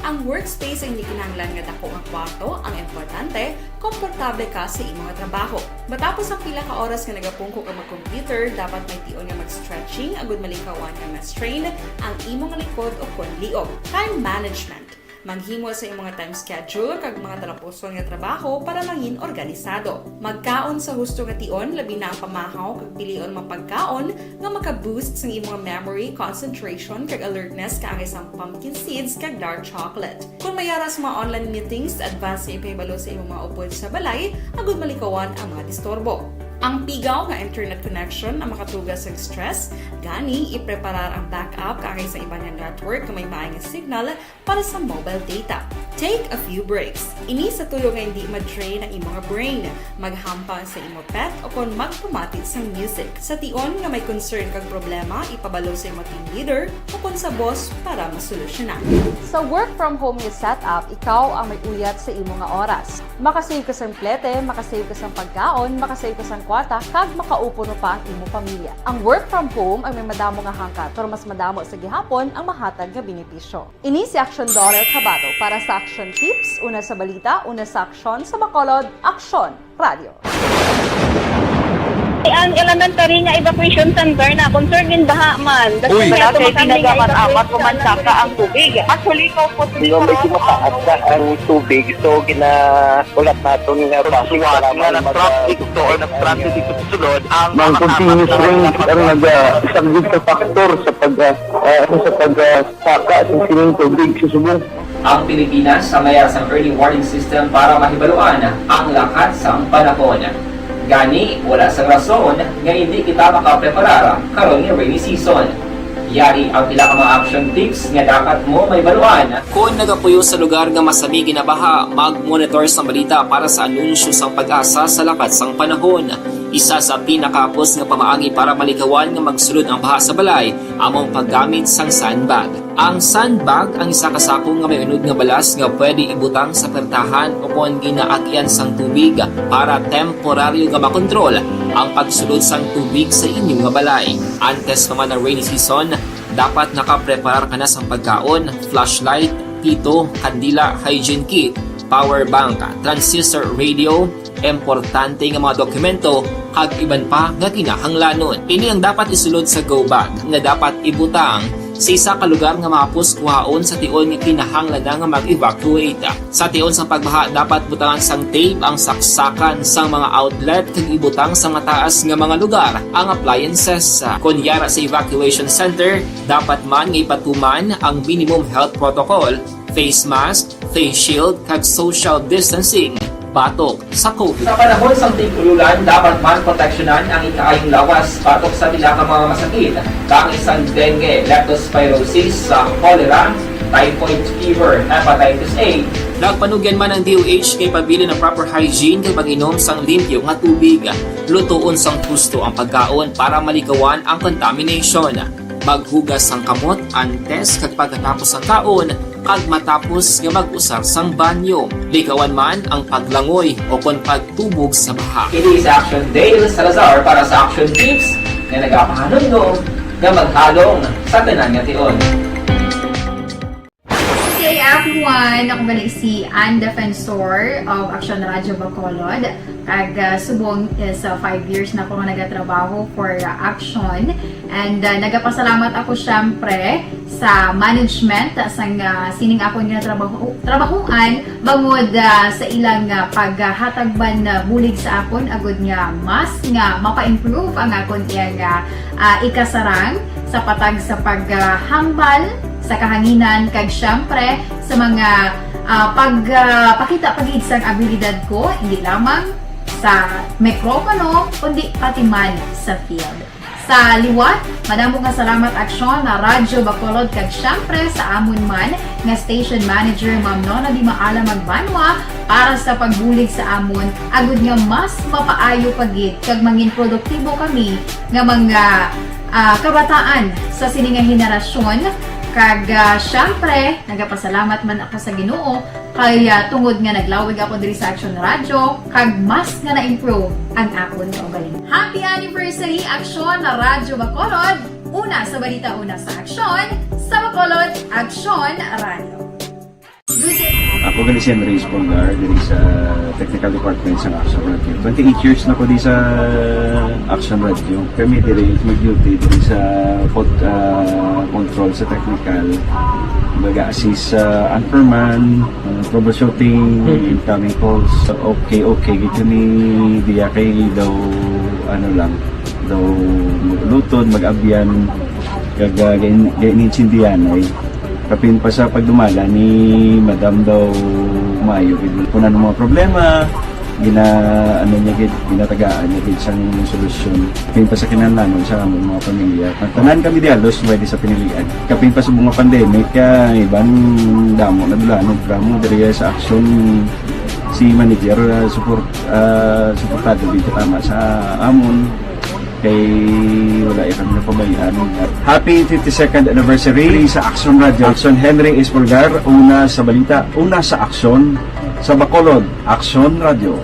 Ang workspace ay hindi kinahanglan nga dako nga kwarto, ang importante, komportable ka sa imong trabaho. Matapos ang pila ka oras nga nagapungko ka mag-computer, dapat may tion nga mag-stretching agud malikawan nga ma-strain ang imong likod o kon liog. Time management. Maghimo sa imong time schedule kag mga talapuson nga trabaho para mangin organisado. Magkaon sa husto nga tion, labi na ang pamahaw kag pilion mga pagkaon nga maka-boost sang imong memory, concentration, kag alertness kaangay sang pumpkin seeds kag dark chocolate. Kung may ara sa mga online meetings, advance nga ipahibalo sa imong mga upod sa balay agud malikawan ang mga disturbo. Ang pigaw nga internet connection ang makatuga sa stress, gani ipreparar ang backup kaangay sa iban nga network nga may maay nga signal para sa mobile data. Take a few breaks. Ini sa tuyo nga hindi ma-drain ang imong brain. Maghampang sa imo pet o kon magpamati sang music. Sa tion nga may concern kag problema, ipabalo sa imo team leader o kon sa boss para masolusyonan. Sa work from home nga setup, ikaw ang may uyat sa imo nga oras. Makasave ka sang plete, makasave ka sang pagkaon, makasave ka sang kwarta, kag makaupod pa ang imo pamilya. Ang work from home ay may madamo nga hangkat, pero mas madamo sa gihapon ang mahatag nga benepisyo. Ini si Action Daughter Kabato para sa Action Tips, una sa balita, una sa aksyon, sa Bacolod, Aksyon Radio. Ang elementary nga evacuation center na concerned in baha man. Uy, wala kay kinagaman amat ko man saka ang tubig. Actually, ko po. Di ba, medyo mataas na ang tubig, so ginaulat naton nga traffic nga mag- nag-traffic to or nag-traffic dito sa sulod ang mga continuous rain ang nagasaglit sa factor sa pag, ah, ah, sa pag, ah, saka sa sining tubig sa subong. Ang Pilipinas ang may sang early warning system para mahibaluan ang lakat sang panahon. Gani, wala sang rason nga hindi kita makapreparar karon nga rainy season. Yari ang pila ka mga action tips nga dapat mo mahibaluan. Kon nagapuyo sa lugar nga masami ginabaha, mag-monitor sang balita para sa anunsyo sang PAGASA sa lakat sang panahon. Isa sa pinakahapos nga pamaagi para malikawan nga magsulod ang baha sa balay amo ang paggamit sang sandbag. Ang sandbag ang isa ka sako nga may unod nga balas nga pwede ibutang sa pertahan o kon ginaagian sang tubig para temporaryo nga makontrol ang pagsulod sang tubig sa inyo nga balay. Antes pa man ang rainy season, dapat nakapreparar ka na sang pagkaon, flashlight, pito, kandila, hygiene kit, power bank, transistor radio, importante nga mga dokumento, kag iban pa nga kinahanglanon. Ini ang dapat isulod sa go bag nga dapat ibutang sa isa ka lugar nga mahapos kuhaon sa tion nga kinahanglan na nga mag-evacuate. Sa tion sang pagbaha, dapat butangan sang tape ang saksakan sang mga outlet kag ibutang sa mataas nga mga lugar ang appliances. Kon yara sa evacuation center, dapat man nga ipatuman ang minimum health protocol, face mask, face shield, kag social distancing batok sa COVID. Sa panahon sang tig-ululan, dapat man proteksyonan ang ikaayong lawas batok sa pila ka mga masakit, kaangay sang dengue, leptospirosis, sa cholera, typhoid fever, hepatitis A. Nagpanugyan man ang D O H kay pabilin ang proper hygiene kag pag-inom sang limpyo nga tubig. Lutoon sang husto ang pagkaon para malikawan ang contamination. Maghugas sang kamot antes kag pagkatapos sang kaon, Pag matapos nga mag-usar sang banyo, likawan man ang paglangoy o kon pagtubog sa baha. Ini si Action Dale Salazar para sa Action Tips nga nagapahanumdom nga maghalong sa tanan nga tion. Hey everyone! Ako gali si Ann Defensor of Action Radio Bacolod. Kag, ah, subong is, ah, five years na ako nga nagatrabaho for, ah, Action. And, ah, nagapasalamat ako, syempre, sa management, ah, sang, ah, sining akon nga trabaho, trabahuan, bangod, ah, sa ilang, ah, paghatag man, ah, bulig sa akon, agud nga mas nga mapa-improve ang akon iyang, ah, ah, ikasarang sa patag sa paghambal sa kahanginan, kag, syempre, sa mga, ah, pag, ah, pakita pa gid sang abilidad ko, hindi lamang sa mikropono, kundi pati man sa field. Sa liwat, madamo nga salamat, Aksyon, na Radyo Bacolod, kag syempre sa amon man nga station manager, Ma'am Nona Di Maala Magbanwa, para sa pagbulig sa amon, agud nga mas mapaayo pa gid kag mangin produktibo kami nga mga, ah, kabataan sa sini nga henerasyon. Kag, ah, syempre, nagapasalamat man ako sa Ginoo kay, ah, tungod nga naglawig ako diri sa Action Radio, kag mas nga na-improve ang akon kaugalingon. Happy anniversary, Action Radyo Bacolod! Una sa balita, una sa aksyon, sa Bacolod, Action Radio. Ako gali si Henry Espolgar, diri sa Technical Department sa Action Radio. Twenty-eight years na ko di sa Action Radio. Kami diri mag-duty diri sa pod-, ah, control sa technical. Mag-assist sa anchorman, ah, troubleshooting, Mm. incoming calls. Okay, okay, gid kami diya kay daw, ano lang, daw maglutod, mag-abyan, kag, ah, gain-, gain-, intindihan ay. Kapin pa sa pagdumala ni Madam daw maayo gid. Kung ano mga problema, gina-, ano niya gid, ginatagaan niya gid sang solusyon. Kapin pa sa kinahanglanon sa among mga pamilya. Tanan kami di halos pwede sa pinilian. Kapin pa sa mga pandemic, ah, iban damo na dula, no, damo diri sa aksyon si manager, ah, support, ah, suportado gid tama sa amon. Kay wala ya kami napabayaan. Happy fifty-second anniversary sa Action Radio. Action Henry Espolgar, una sa balita, una sa aksyon, sa Bacolod, Action Radio.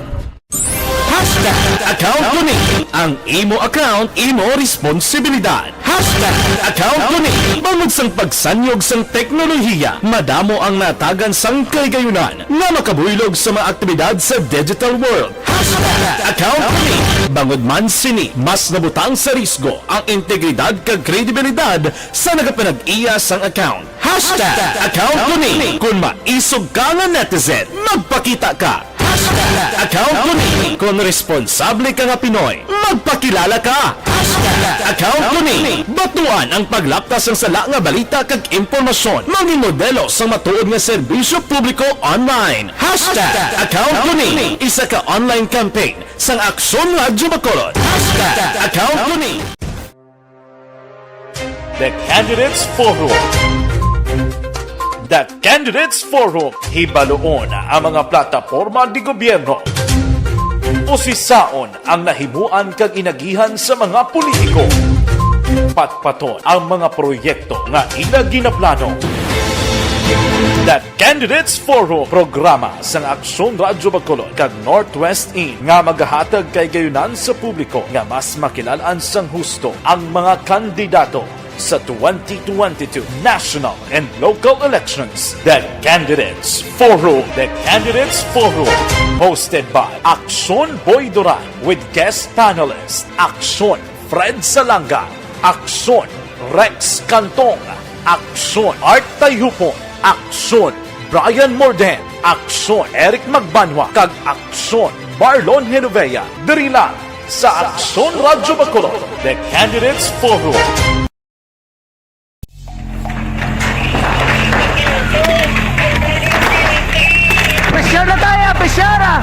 Hashtag account ko ni. Ang imo account, imo responsibilidad. Hashtag account ko ni. Bangod sang pagsanyog sang teknolohiya, madamo ang natagan sang kahigayonan nga makabuylog sa mga aktibidad sa digital world. Hashtag account ko ni. Bangod man sini, mas nabutang sa risgo ang integridad kag kredibilidad sa nagapanag-iya sang account. Hashtag account ko ni. Kung maisog ka nga netizen, magpakita ka. Hashtag account ko ni. Kung responsable ka nga Pinoy, magpakilala ka. Hashtag account ko ni. Batuan ang paglapta sang sala nga balita kag impormasyon. Mangin modelo sang matuod nga serbisyo publiko online. Hashtag account ko ni. Isa ka online campaign sang Aksyon Radyo Bacolod. Hashtag account ko ni. The Candidates Forum. The Candidates Forum, hibaluon ang mga plataporma di gobyerno. Usisaon ang nahimuan kag inagihan sa mga politiko. Patpaton ang mga proyekto nga ila ginaplano. The Candidates Forum, programa sang Aksyon Radyo Bacolod kag Northwest In nga magahatag kahigayonan sa publiko nga mas makilal-an sang husto ang mga kandidato sa twenty twenty-two national and local elections. The Candidates Forum. The Candidates Forum, hosted by Aksyon Boy Duran with guest panelist Aksyon Fred Salanga, Aksyon Rex Cantong, Aksyon Art Tayhupon, Aksyon Brian Morden, Aksyon Eric Magbanwa, kag Aksyon Marlon Genovea, diri lang sa Aksyon Radyo Bacolod, The Candidates Forum. Presyar na tayo, presyar, ah!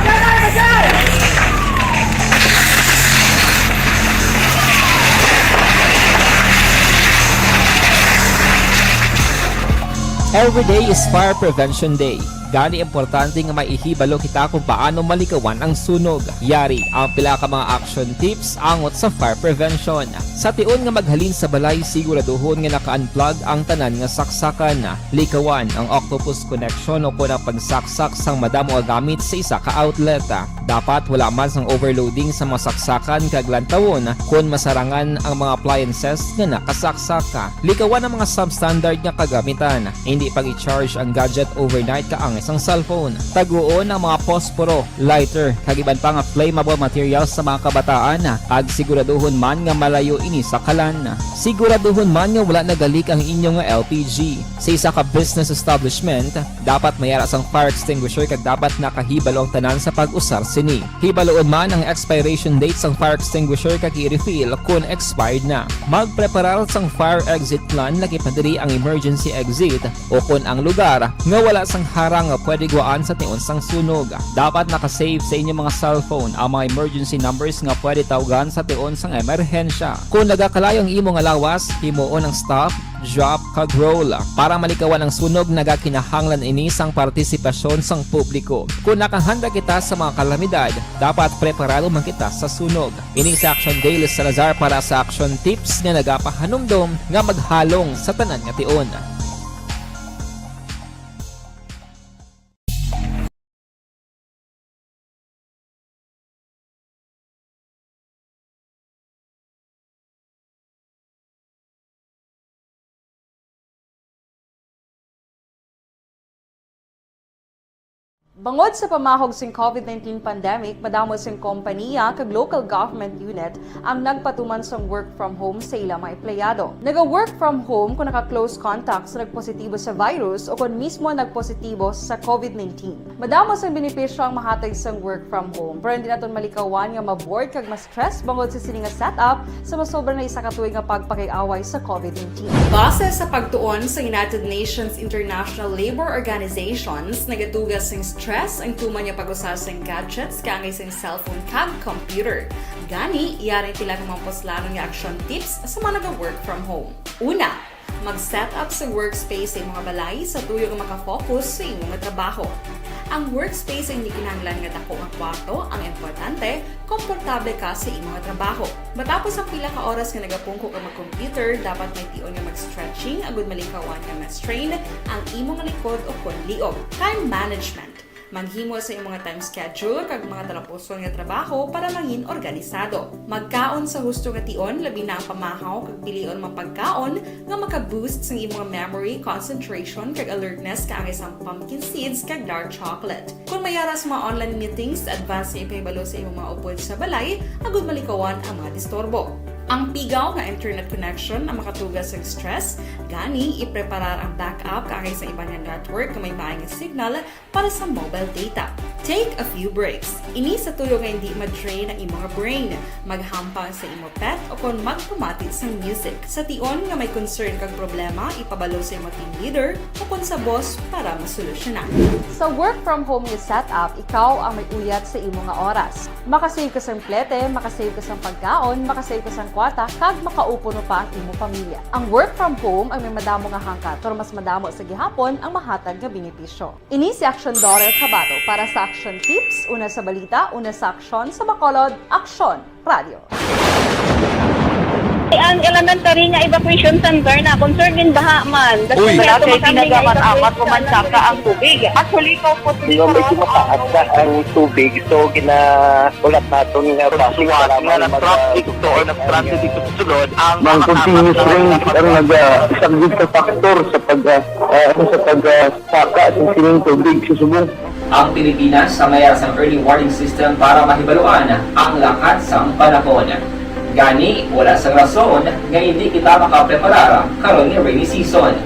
Every day is Fire Prevention Day. Gani, importante nga maihibalo kita kung paano malikawan ang sunog. Yari ang pila ka mga action tips angot sa fire prevention. Sa tion nga maghalin sa balay, siguraduhon nga naka-unplug ang tanan nga saksakan. Likawan ang octopus connection o kon ang pagsaksak sang madamo nga gamit sa isa ka outlet. Dapat wala man sang overloading sa mga saksakan kag lantawon kon masarangan ang mga appliances nga nakasaksak. Likawan ang mga substandard nga kagamitan. Hindi pag-i-charge ang gadget overnight kaangay sang cellphone. Taguon ang mga posporo, lighter, kag iban pa nga flammable materials sa mga kabataan, kag siguraduhon man nga malayo ini sa kalan. Siguraduhon man nga wala nagalik ang inyo nga L P G. Sa isa ka business establishment, dapat may ara sang fire extinguisher kag dapat nakahibalo ang tanan sa pag-usar sini. Hibaluon man ang expiration date sang fire extinguisher kag i-refill kon expired na. Magpreparar sang fire exit plan, lakip na diri ang emergency exit o kon ang lugar nga wala sang harang nga pwede guwaan sa tion sang sunog. Dapat naka-save sa inyo mga cellphone ang mga emergency numbers nga pwede tawgan sa tion sang emerhensya. Kon nagakalayo ang imo nga lawas, himuon ang stop, drop, kag roll. Para malikawan ang sunog, nagakinahanglan ini sang partisipasyon sang publiko. Kon nakahanda kita sa mga kalamidad, dapat preparado man kita sa sunog. Ini si Action Dale Salazar para sa Action Tips nga nagapahanumdom nga maghalong sa tanan nga tion. Bangod sa pamahog sing COVID nineteen pandemic, madamo sing kompanya kag local government unit ang nagpatuman sang work from home sa ila mga empleyado. Naga-work from home kung naka-close contact sa nagpositibo sa virus o kon mismo nagpositibo sa COVID nineteen. Madamo sang benepisyo ang mahatag sang work from home, pero hindi naton malikawan nga ma-bored kag ma-stress bangod sa sini nga setup sa masobra na isa ka tuig nga pagpakig-away sa COVID nineteen. Base sa pagtuon sa United Nations International Labor Organizations, nagatuga sing stress ang tuman nga pag-usa sing gadgets kaangay sing cellphone kag computer. Gani, yari ang pila ka mga puslanon nga action tips sa mga naga-work from home. Una, mag-set up sa workspace sa imo nga balay sa tuyo nga maka-focus sa imo nga trabaho. Ang workspace ay hindi kinahanglan nga dako nga kwarto, ang importante, komportable ka sa imo nga trabaho. Matapos ang pila ka oras nga nagapungko ka mag-computer, dapat may tion nga mag-stretching agud malikawan nga ma-strain ang imo nga likod o kon liog. Time management. Maghimo sa imo nga time schedule kag mga talapuson nga trabaho para mangin organisado. Magkaon sa husto nga tion, labi na ang pamahaw kag pilion mga pagkaon nga maka-boost sang imo nga memory, concentration, kag alertness kaangay sang pumpkin seeds kag dark chocolate. Kon may ara sa mga online meetings, advance nga ipahibalo sa imo mga upod sa balay agud malikawan ang mga disturbo. Ang pigaw nga internet connection ang makatuga sa stress, gani ipreparar ang backup kaangay sa iban nga network nga may maayo nga signal para sa mobile data. Take a few breaks. Ini sa tuyo nga hindi ma-drain ang imo nga brain. Maghampang sa imo pet o kon magpamati sang music. Sa tion nga may concern kag problema, ipabalo sa imo team leader o kon sa boss para masolusyonan. Sa work from home nga setup, ikaw ang may uyat sa imo nga oras. Makasave ka sang plete, makasave ka sang pagkaon, makasave ka sang kwarta, kag makaupo pa ang imo pamilya. Ang work from home ang may madamo nga hangkat, pero mas madamo sa gihapon ang mahatag nga benepisyo. Ini si Action Daughter Kabato para sa Action Tips, una sa balita, una sa aksyon, sa Bacolod, Aksyon Radio. Ang elementary nga evacuation center na concern din baha man. Uy. Wala kay ginagamat-amat, pumansaka ang tubig. Actually, ikaw po, medyo mataas na ang tubig, so gina-, ulat naton nga traffic, salamat nga nag-traffic to or nag-transit dito sa sulod, ang mga continuous rain ang nag-, ah, isa gid sa factor sa pag, ah, ah, ano, sa pag, ah, saka sa sining tubig sa subong. Ang Pilipinas sa mayara sang early warning system para mahibaluan ang lakat sang panahon. Gani, wala sang rason nga hindi kita makapreparar karon nga rainy season.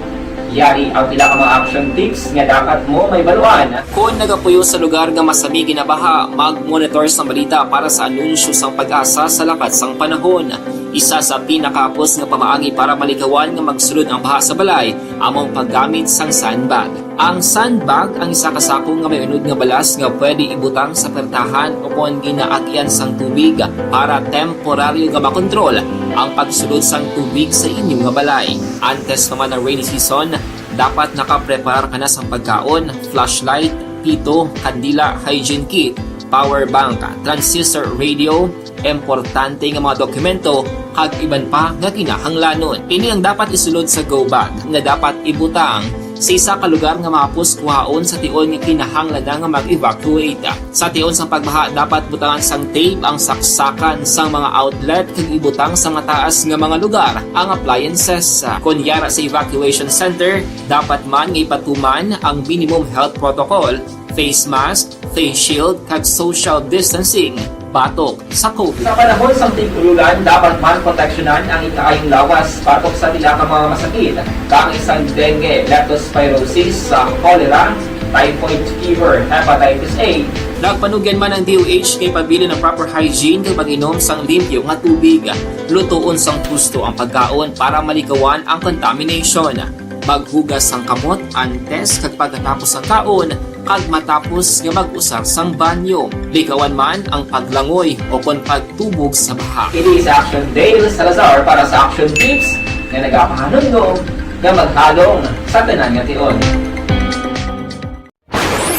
Yari ang pila ka mga action tips nga dapat mo mahibaluan. Kon nagapuyo sa lugar nga masami ginabaha, mag-monitor sang balita para sa anunsyo sang PAGASA sa lakat sang panahon. Isa sa pinakahapos nga pamaagi para malikawan nga magsulod ang baha sa balay amo ang paggamit sang sandbag. Ang sandbag ang isa ka sako nga may unod nga balas nga pwede ibutang sa pertahan o kon ginaagyan sang tubig para temporaryo nga makontrol ang pagsulod sang tubig sa inyo nga balay. Antes pa man ang rainy season, Dapat nakapreparar ka na sang pagkaon, flashlight, pito, kandila, hygiene kit, power bank, transistor radio, importante nga mga dokumento, kag iban pa nga kinahanglanon. Ini ang dapat isulod sa go bag nga dapat ibutang sa isa ka lugar nga mahapos kuhaon sa tion nga kinahanglan na nga mag-evacuate. Sa tion sang pagbaha, dapat butangan sang tape ang saksakan sang mga outlet kag ibutang sa mataas nga mga lugar ang appliances. Kon yara sa evacuation center, dapat man nga ipatuman ang minimum health protocol, face mask, face shield, kag social distancing batok sa COVID. Sa panahon sang tig-ululan, dapat man proteksyonan ang ikaayong lawas batok sa pila ka mga masakit, kaangay sang dengue, leptospirosis, sa cholera, typhoid fever, hepatitis A. Nagpanugyan man ang D O H kay pabilin ang proper hygiene kag pag-inom sang limpyo nga tubig. Lutoon sang husto ang pagkaon para maligawan ang contamination. Maghugas sang kamot antes kag pagkatapos sang kaon kag matapos nga mag-usar sang banyo. Ligawan man ang paglangoy o kon pagtubog sa baha. Ini sa Action Dale Salazar para sa Action Tips nga nagapahanumdom nga maghalong sa tanan nga tion.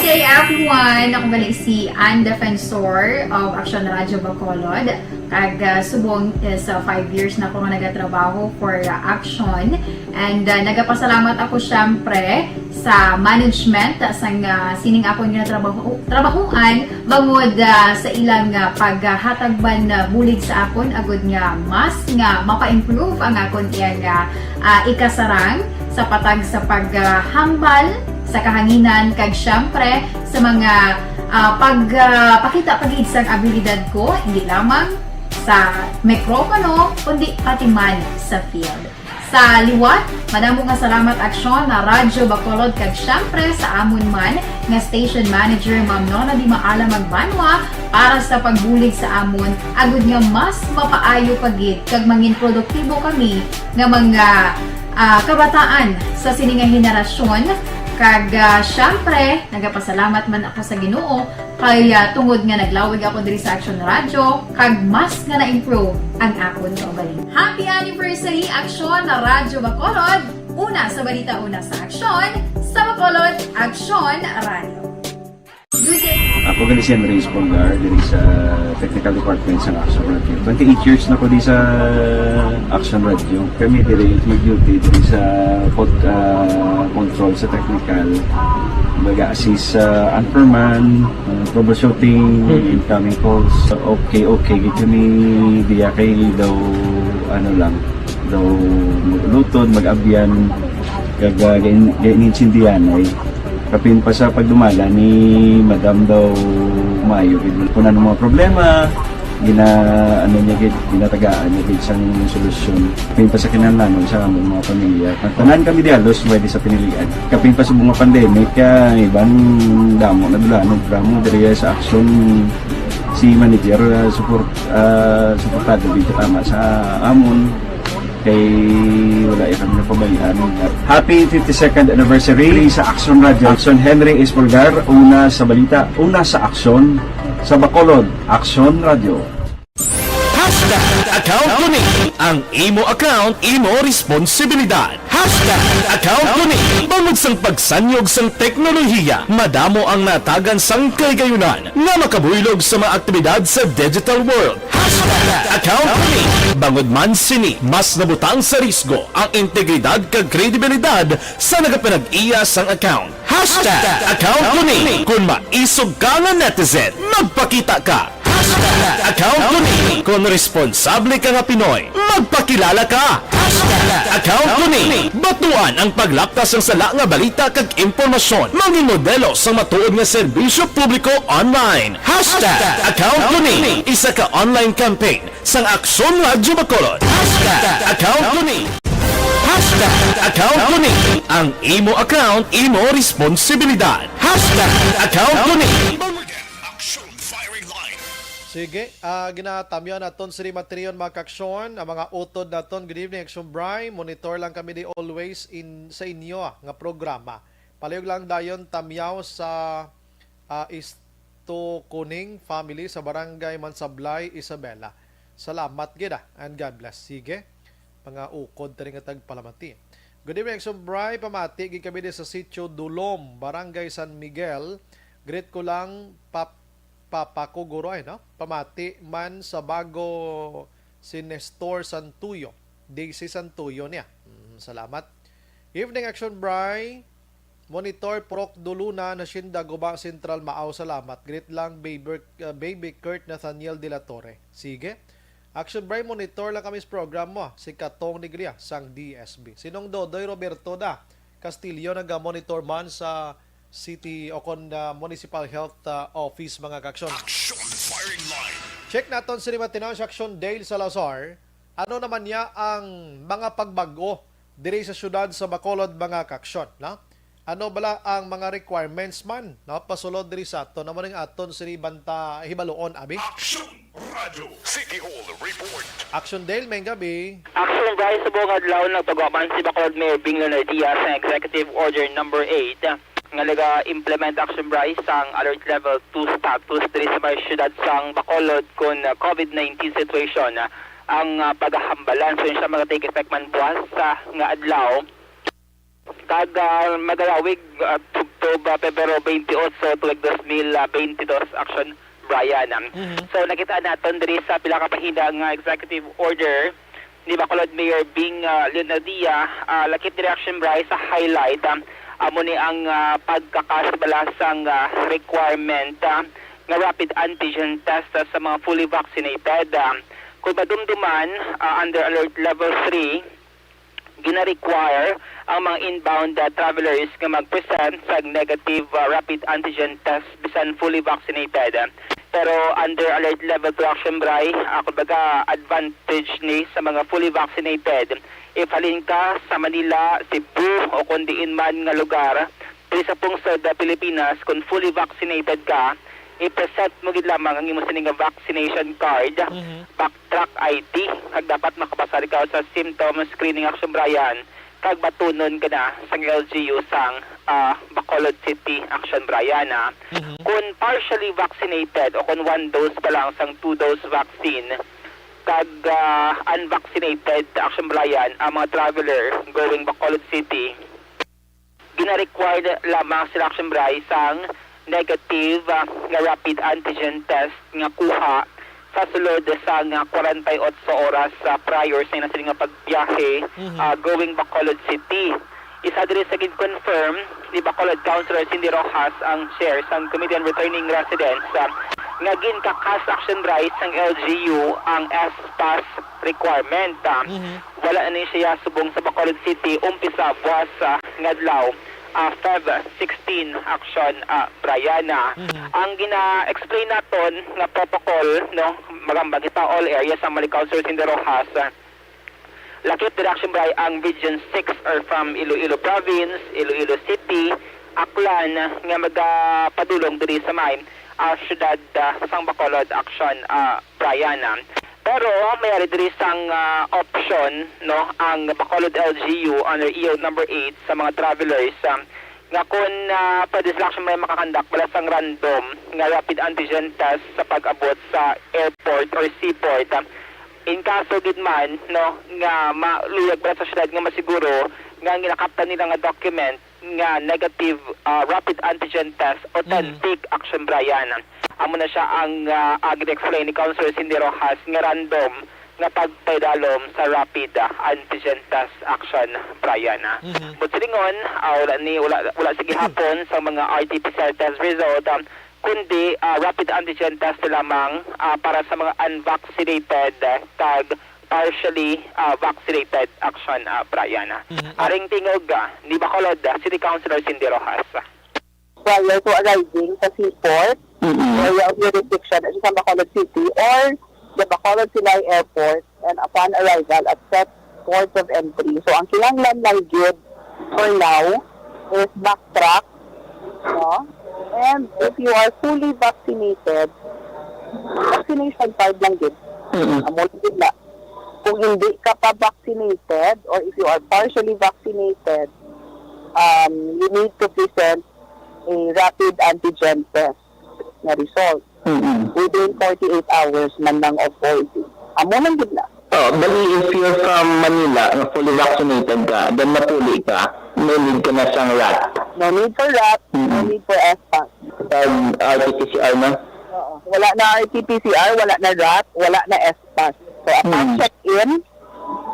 Good day, everyone! Ako gali si Ann Defensor of Action Radio Bacolod. Kag, ah, subong is, ah, five years na ako nga nagatrabaho for, ah, Action. And, ah, nagapasalamat ako, syempre, sa management, ah, sang, ah, sining akon nga trabaho, trabahoan, bangod, ah, sa ilang, ah, paghatag man, ah, bulig sa akon, agud nga mas nga mapa-improve ang akon iyang, ah, ah, ikasarang sa patag sa paghambal sa kahanginan, kag syempre sa mga, ah, pag, ah, pakita pa gid sang abilidad ko, hindi lamang sa mikropono, kundi pati man sa field. Sa liwat, madamo nga salamat, Aksyon, na Radyo Bacolod, kag syempre sa amon man nga station manager, Ma'am Nona Di Maala Magbanwa, para sa pagbulig sa amon, agud nga mas mapaayo pa gid kag mangin produktibo kami nga mga, ah, kabataan sa sini nga henerasyon. Kag, ah, syempre, nagapasalamat man ako sa Ginoo kay, ah, tungod nga naglawig ako diri sa Action Radio, kag mas nga na-improve ang akon kaugalingon. Happy anniversary, Action Radyo Bacolod! Una sa balita, una sa aksyon, sa Bacolod, Action Radio. Good day. Ako gali si Henry Espolgar, diri sa technical department sa Action Radio. Twenty-eight years na ko di sa Action Radio. Kami diri mag-duty diri sa pod-, ah, control sa technical. Mag-assist sa anchorman, ah, troubleshooting, Mhm. incoming calls. Okay, okay gid kami diya kay daw, ano lang, daw mag-ulutod, mag-abyan, kag, ah, gain-, gain-, intindihan ay. Kapin pa sa pagdumala ni Madam daw maayo gid. Kung ano mga problema, gina-, ano niya gid, ginatagaan niya gid sang solusyon. Kapin pa sa kinahanglanon sa among mga pamilya. Tanan kami di halos pwede sa pinilian. Kapin pa sa mga pandemic, ah, iban damo na dulanon, drama diri sa Action si manager, ah, support, ah, suportado gid tama sa amon. Kay wala ya kami napabayaan. Happy fifty-second anniversary sa Action Radio. Action Henry Espolgar, una sa balita, una sa aksyon, sa Bacolod, Action Radio. Hashtag account ko ni. Ang imo account, imo responsibilidad. Hashtag account ko ni. Bangod sang pagsanyog sang teknolohiya, madamo ang natagan sang kahigayonan nga makabuylog sa mga aktibidad sa digital world. Hashtag account ko ni. Bangod man sini, mas nabutang sa risgo ang integridad kag kredibilidad sa nagapanag-iya sang account. Hashtag account ko ni. Kung maisog ka nga netizen, magpakita ka. Hashtag account ko ni. Kung responsable ka nga Pinoy, magpakilala ka. Hashtag account ko ni. Batuan ang paglapkas sang sala nga balita kag impormasyon. Mangin modelo sang matuod nga serbisyo publiko online. Hashtag account ko ni. Isa ka online campaign sang Aksyon Radyo Bacolod. Hashtag account ko ni. Hashtag account ko ni. Ang imo account, imo responsibilidad. Hashtag account ko ni. Action Firing Line. Sige, ah, ginatamyo naton sini, mga kaaksyon, mga kaaksyon, ang mga utod naton. Good evening, Action Bry. Monitor lang kami di always in, sa inyo, ah, nga programa. Palihog lang dayon tamyaw sa, ah, Isto Kuning family sa Barangay Mansablay, Isabela. Salamat gid, ah, and God bless. Sige, mga utod diri nga tagpalamati. Good evening, Action Bri. Pamati gid kami di sa Sitio Dulom, Barangay San Miguel. Greet ko lang pap papakuguro ay, no? Pamati man sa bago si Nestor Santuyo. Daisy Santuyo niya. Mm, salamat. Evening, Action Bri. Monitor Proc Duluna, Hacienda, Guba Central, Maaw, salamat. Greet lang, Baby, uh, Baby Kurt Nathaniel de la Torre. Sige. Action Bri, monitor lang kami sa program mo, ah. Si Katong Negria, sang D S B. Sinong Dodoy Roberto da Castillo naga-monitor man sa city o kon, ah, municipal health, ah, office, mga ka-action? Action Firing Line. Check naton sini matinaw sa Action Dale Salazar. Ano naman niya ang mga pagbag-o diri sa siyudad sa Bacolod, mga ka-action, no? Ano bala ang mga requirements man, no? Pasulod diri sa aton, amo ning aton sini banta hibaluon, abi. Action Radyo City Hall Report. Action Dale, may gabi. Action Bri, subong adlaw nagpagwa man si Bacolod Mayor Bing Leonardia sa Executive Order Number Eight nga naga-implement, Action Bri, sang Alert Level Two status diri sa may siyudad sang Bacolod kon, uh, COVID nineteen situation, uh, ang, uh, pagahambalan. So, yun siya mag-take effect man buwas, uh, nga adlaw. Kag, ah, magalawig, ah, tubtob, ah, Pebrero twenty-eight, tuig dos mil, ah, twenty-dos, Action Brian. Mhm. So, nakita naton diri sa pila ka pahina nga executive order ni Bacolod Mayor Bing, ah, Leonadia, ah, lakip diri, Action Bri, sa highlight, ah, amo ni ang, ah, pagkakasbalasang, ah, requirement, ah, nga rapid antigen test, ah, sa mga fully vaccinated. Ah, kung madumduman, ah, under Alert Level Three, gina-require ang mga inbound, ah, travelers nga mag-present sa negative, ah, rapid antigen test bisan fully vaccinated. Pero under Alert Level Two, Action Bri, ah, kumbaga, advantage ni sa mga fully vaccinated. If halin ka sa Manila, Cebu, o kon diin man nga lugar, diri sa pungsod, ah, Pilipinas, kung fully vaccinated ka, i-present mo gid lamang ang imo sini nga vaccination card, Mhm. Backtrack I D, kag dapat makapasar ka sa symptom screening, Action Brian, kag batunon ka na sang L G U sang, ah, Bacolod City, Action Brian, ah. Mhm. Kung partially vaccinated o kung one dose pa lang sang two-dose vaccine, kag, ah, unvaccinated, Action Brian, ang mga traveler going Bacolod City, gina-required lamang sila, Action Bri, sang negative, ah, nga rapid antigen test nga kuha sa sulod sang, ah, kwarenta y otso oras, ah, prior sa ila sila nga pagbiyahe, Mhm. ah, going Bacolod City. Isa diri sa gin-confirm ni Bacolod Councilor Cindy Rojas, ang chair sang Committee on Returning Residents, ah, nga ginkakas, Action Bri, sang L G U ang S pass requirement, ah. Mhm. Wala na ni siya subong sa Bacolod City umpisa buwas, ah, nga adlaw, ah, Feb sixteen, Action, ah, Brian, ah. Mhm. Ang gina-explain naton nga protocol, no, magambang kita, all areas ang Mali Councilor Cindy Rojas, ah. Lakip diri, Action Bri, ang Region Six or from Iloilo Province, Iloilo City, Aklan, nga magapadulong diri sa may, ah, siyudad, ah, sang Bacolod, Action, ah, Brian, ah. Pero may ari diri sang, ah, option, no, ang Bacolod L G U under E O number eight sa mga travelers, ah, nga kung, ah, pwede sila, Action Bri, makakandak bala sang random nga rapid antigen test sa pag-abot sa airport or seaport, ah, in kaso gid man, no, nga maluyag bala sa siyudad nga masiguro nga ang ginakaptan nila nga document nga negative, ah, rapid antigen test, authentic, Mm. Action Brian. Amo na siya ang, ah, ah, gin-explain ni Councilor Cindy Rojas nga random nga pagpaidalom sa rapid, ah, antigen test, Action Brian, ah. Mhm. But silingon, ah, wala ni, wala, wala sa gihapon sa mga R T P C R test result, ah, kundi, ah, rapid antigen test lamang, ah, para sa mga unvaccinated, ah, kag partially, ah, vaccinated, Action, ah, Brian, ah. Mhm. Aring tingog, ah, ni Bacolod, ah, City Councilor Cindy Rojas. Prior to arriving sa seaport, Mm-mm. area of jurisdiction, sa Bacolod City or the Bacolod Silay Airport, and upon arrival at set ports of entry. So, ang kinahanglan lang gyud for now is backtrack, no? And if you are fully vaccinated, vaccination card lang gyud. Mm-mm. Amo lang gyud na. Kung hindi ka pa vaccinated or if you are partially vaccinated, um, you need to present a rapid antigen test na result Mm-mm. within forty-eight hours man lang of boarding. Amo lang gyud na. Oh, bali, if you're from Manila, nga fully vaccinated ka, then napuli ka, no need ka na sang rat. No need for rat, no Mm. need for S pass. Pag R T P C R na? Oo. Wala na R T P C R, wala na rat, wala na S pass. So, upon Mm. check-in,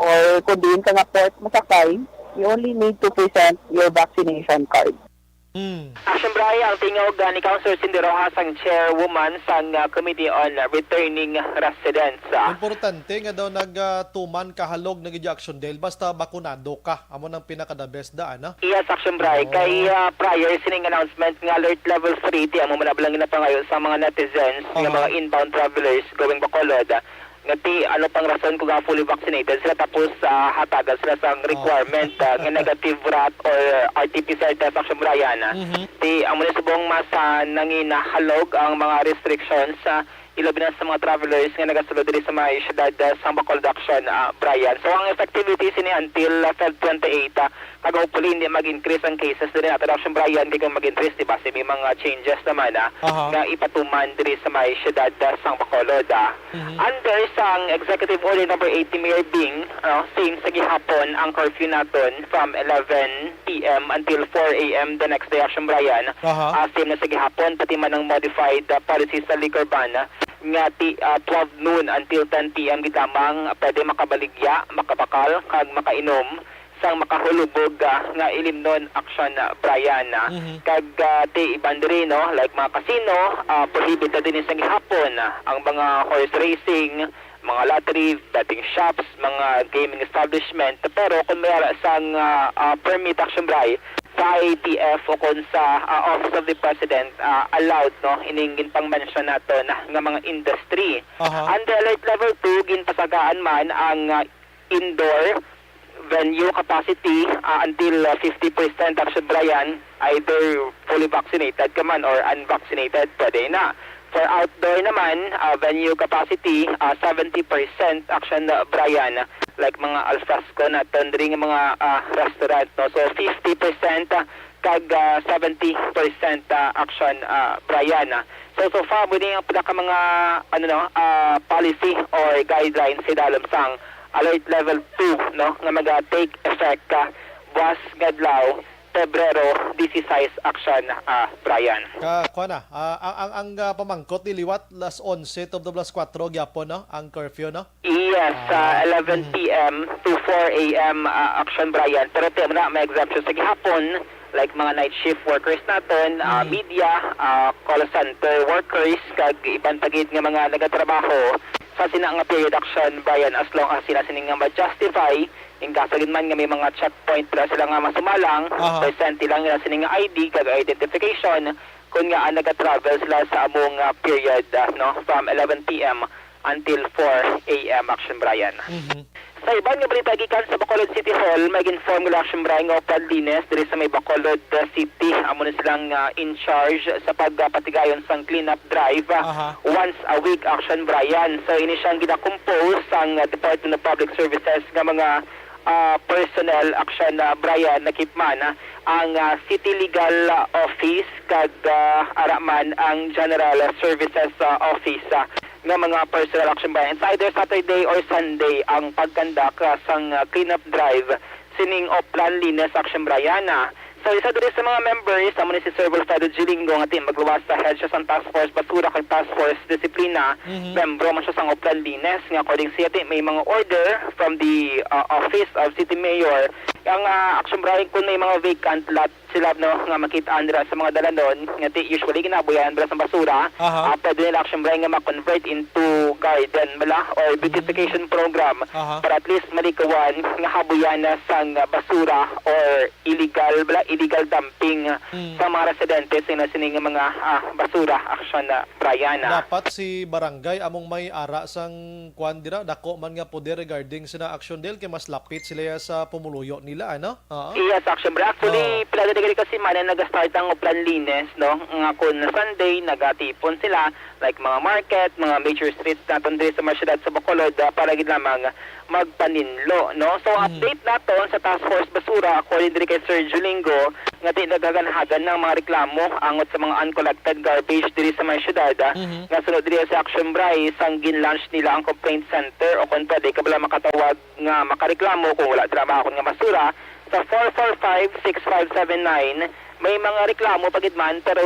or kung diin ka nga port masakay, you only need to present your vaccination card. Hmm. Action Bray, ang tingog, ah, ni Councilor Cindy Rojas, ang chairwoman sang, ah, Committee on Returning Residents, ah. Importante nga daw nag, ah, tuman kahalog na gid yung action dahil basta bakunado ka, amo nang pinaka-the best daan, ah. Yes, Action Bray. Oo. Kay, ah, prior sining announcement nga alert level three, ti amo man lang ginapangayo sa mga netizens nga Oo. mga inbound travelers going Bacolod, ah, nga ti ano pang rason kung nga fully vaccinated sila tapos, ah, hatagan sila sang Oh. requirement, ah, nga negative rat or R T P C R test, Action Brian, ah. Mhm. Ti amo ni subong mas, ah, nanginahalog ang mga restrictions, ah, ilabi na sa mga travelers nga nagasulod diri sa may siyudad, ah, sang Bacolod, Action, ah, Brian. So ang effectivity sini until, ah, Feb twenty-eight, ah, kag hopefully hindi mag-increase ang cases diri nato, Action Brian, kay kung mag-increase, di ba, si may mga changes naman, ah, Aha. nga ipatuman diri sa may siyudad, ah, sang Bacolod, ah. Mhm. Under sang Executive Order Number Eighty, Mayor Bing, ah, same sa gihapon ang curfew naton from eleven P M until four A M the next day, Action Brian. Aha. Ah, same na sa gihapon, pati man ang modified, ah, policy sa liquor ban, ah, nga ti-, ah, twelve noon until ten P M gid lamang, ah, pwede makabaligya, makabakal, kag makainom sang makahulubog, ah, nga ilimnon, Action, ah, Brian, ah. Mhm. Kag, ah, ti iban diri, no, like mga casino, ah, prohibit na din sa gihapon, ah, ang mga horse racing, mga lottery, betting shops, mga gaming establishment. Pero kung may ara sang, ah, ah, permit, Action Bray, sa I A T F o kung sa, ah, Office of the President, ah, allowed, no, ining ginpang-mention naton nga mga industry. Aha. Under Alert Level two, ginpasagaan man ang, ah, indoor venue capacity, ah, until, ah, fifty percent, Action Brian, either fully vaccinated ka man or unvaccinated, pwede na. For outdoor naman, ah, venue capacity, ah, seventy percent, Action, ah, Brian, like mga alfresco naton diri nga mga, ah, restaurant, no? So, fifty percent, ah, kag, ah, seventy percent, ah, Action, ah, Brian, ah. So, so far, muna yung pinaka mga, ano, no, ah, policy or guidelines sa dalom sang Alert Level two, no, nga maga-take effect, ah, buwas nga adlaw, Pebrero dieciséis, Action, ah, Brian. Ka, kuha na, ah, ang, ang, ang, ah, pamangkot ni liwat, las onse to las kuwatro gyapon, no, ang curfew, no? Yes, Ah, sa eleven mm. P M to four A M, ah, Action Brian. Pero ti na may exemption sa gihapon, like mga night shift workers naton, ah, Mm. media, ah, call center workers, kag iban pa gid nga mga nagatrabaho sa sina nga period, Action Brian, as long as sila sini nga ma-justify, in case gid man nga may mga checkpoint pala sila nga masumalang, Aha. presente lang nila sini nga I D kag identification, kun nga, ah, nagatravel sila sa among, ah, period, ah, no, from eleven P M until four A M, Action Brian. Mhm. Sa iban nga balita gikan sa Bacolod City Hall, may inform nga Action Brian nga upanlinis diri sa may Bacolod, ah, City. Amo na silang, ah, in charge sa pagpatigayon sang cleanup drive, ah, Aha. once a week, Action Brian. So, ini siyang ginakompose sang, ah, Department of Public Services nga mga, ah, personnel, Action, ah, Brian, nakipman, ah, ang, ah, City Legal, ah, Office kag, ah, ara man ang General Services, ah, Office, ah, nga mga personnel, Action Brian. It's either Saturday or Sunday ang pagkandak, ah, sang, ah, cleanup drive sining Oplan Linis, Action Brian, ah. So, isa diri sa mga members, amo ni si Sir Wilfredo Gilingo, nga ti magluwas sa head siya sang Task Force Basura kag Task Force Disiplina. Mhm. Membro man siya sang Oplan Linis, nga according siya ti may mga order from the, ah, Office of City Mayor. Ang, ah, Action Brian, kung may mga vacant lot, sila, no, nga makit-an dira sa mga dalanon, nga ti usually ginabuyanan dira sa basura, Aha. ah, pwede nila, Action Brian, nga ma-convert into garden bala or beautification program Aha. para at least malikawan nga habuyanan sang basura or illegal bala, illegal dumping Mm. sa mga residente sina sini nga mga, ah, basura, Action, ah, Brian, ah. Dapat si barangay among may ara sang kwan dira, dako man nga poder regarding sina Action Dale kay mas lapit sila ya sa pumuluyo nila, ano? Oo. Yes, Action Brian. Actually, Oo. pila na gani ka semana naga-start ang Oplan Linis, no? Nga kun Sunday, nagatipon sila, like mga market, mga major street naton diri sa mga syudad sa Bacolod, ah, para gid lamang magpaninlo, no? So, Mm. update naton sa Task Force Basura, according diri kay Sir Julingo, nga di naghaganhagan ang mga reklamo angot sa mga uncollected garbage diri sa mga syudad, ah, Mhm. nga sunod diri sa Action Bray, sang gin-launch nila ang complaint center o kung pwede ka bala makatawag nga makareklamo kung wala dira maakon nga basura sa four four five six five seven nine. May mga reklamo pa gid man, pero,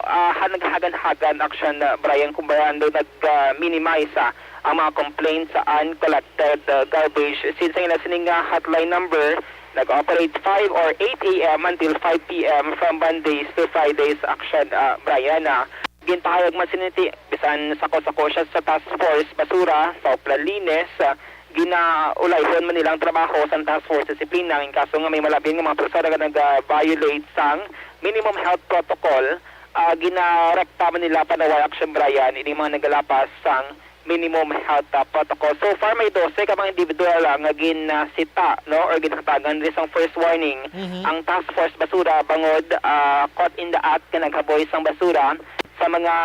ah, ha-, naghagan-hagan action, ah, Brian, kung ba daw nag, ah, minimize, ah, ang mga complaints sa uncollected, ah, garbage. Since ang ila sining, ah, hotline number, nag-operate five or eight a m until five p m from Mondays to Fridays, action, ah, Brian, ah. Ginpahayag man sini ti, bisan sako-sako siya sa task force basura sa Oplan Linis, ah, ginaulayhon man nila ang trabaho sa task force disiplina. In kaso nga may malabi nga mga persona nga nag-violate sang minimum health protocol, ah, ginarekta man nila panaway action, Brian, ini mga nagalapas sang minimum health, ah, protocol. So far, may dose ka mga individual, ah, nga gin, ah, sita, no, or ginhatagan diri sang first warning Mhm. ang task force basura bangod, ah, caught in the act nga naghaboy sang basura sa mga,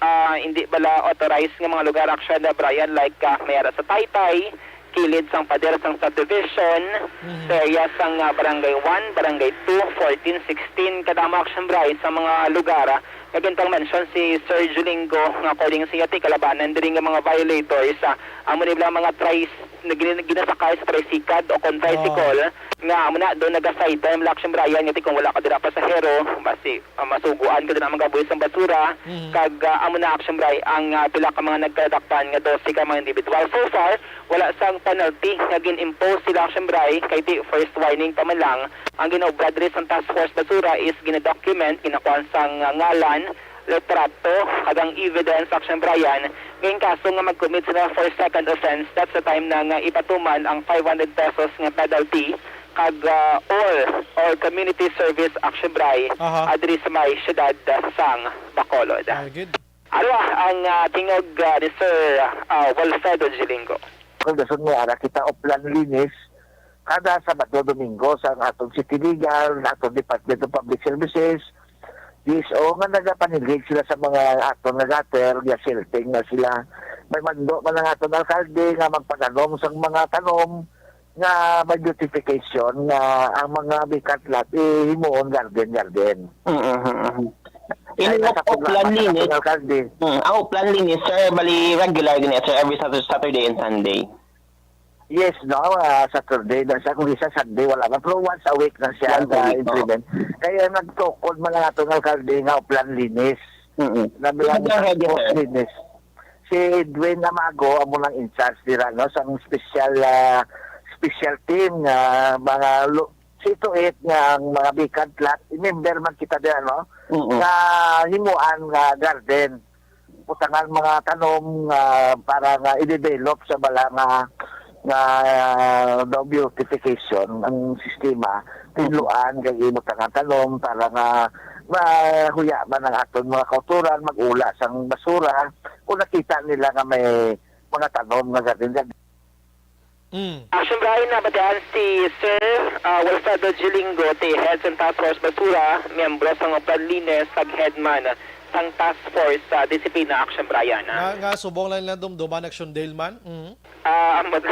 ah, hindi bala authorized nga mga lugar, action, ah, Brian, like, ah, may ara sa Taytay, kilid sang pader sang subdivision, Mhm. sa area sang, ah, Barangay one, Barangay two, fourteen, sixteen, kadamo action, Brian, sa mga lugar, ah, nga gintang mention si Sir Julingo, nga according sa iya, ti kalabanan diri nga mga violators, ah, amo ni bala mga tries, na gin-, ginasakay sa tricycle o kon tricycle, Oh. nga amo na doon nagasaytan ang action, Brian, nga ti kung wala ka dira pasahero, basi, ah, masuguan ka dira magabuhi sang basura, Mhm. kag, ah, amo na action, Brian, ang, ah, pila ka mga nagkadakpan nga dose ka mga individual. So far, wala sang penalty nga gin-impose sila, siyempre, kay ti first warning pa man lang. Ang ginaobra diri sang Task Force Basura is ginadocument, ginakuha sang, ah, ngalan, litrato, kag ang evidence, Action Brian, nga in kaso nga mag-commit sila for second offense, that's the time na nga ipatuman ang five hundred pesos nga penalty kag, ah, or, or community service, Action Bri, Aha. ah, diri sa may siyudad, ah, sang Bacolod. Very good. Ano ang, ah, tingog, ah, ni Sir, ah, Wilfredo Gilingo? Kung gusto mo, ara kita Oplan Linis, kada Sabado, Domingo, sa atong City Legal, atong Department of Public Services, D S O, nga nagapanilig sila sa mga aton nga gutter, nga silting na sila. May mando man ang aton alkalde nga magpaganom sa mga tanom, nga may beautification nga ang mga vacant lot, eh, himuon garden, garden. Mm, mm, mm. Kaya Ini nasa Oplan Linis, Alcalde. Mm, ang Oplan Linis, sir, bali regular gini, sir, every Satur-, Saturday and Sunday. Yes, no, ah, Saturday na siya. Kung isa Sunday, wala na. Pero once a week na siya Once a week, no? implement. Kaya nagtukod man ang atong alkalde nga Oplan Linis. Mm-mm. Na bilang Sino ang head niya, sir? Linis. Si Edwin Amago amo nang in charge dira, no, sang special, ah, special team nga mga lu-, see to it nga ang mga vacant lot, member man kita dira, no, Mm-mm. nga himuan nga garden, butangan mga tanom nga para nga i-develop sa bala nga, nga daw beautification ang sistema, Mm-mm. tinluan kag ibutangan tanom para nga mahuya man ang aton mga kautoran mag-ula sang basura kung nakita nila nga may mga tanom nga garden. Mm. Action Brian, nabatian si Sir, ah, Wilfredo Gilingo, ti Head sang Task Force Basura, miyembro sang Oplan Linis, kag head man sang Task Force sa Disiplina, Action Brian, ah. Nga, nga subong lang nila dumduman, Action Dale man. Mm. Ah, ang mag-,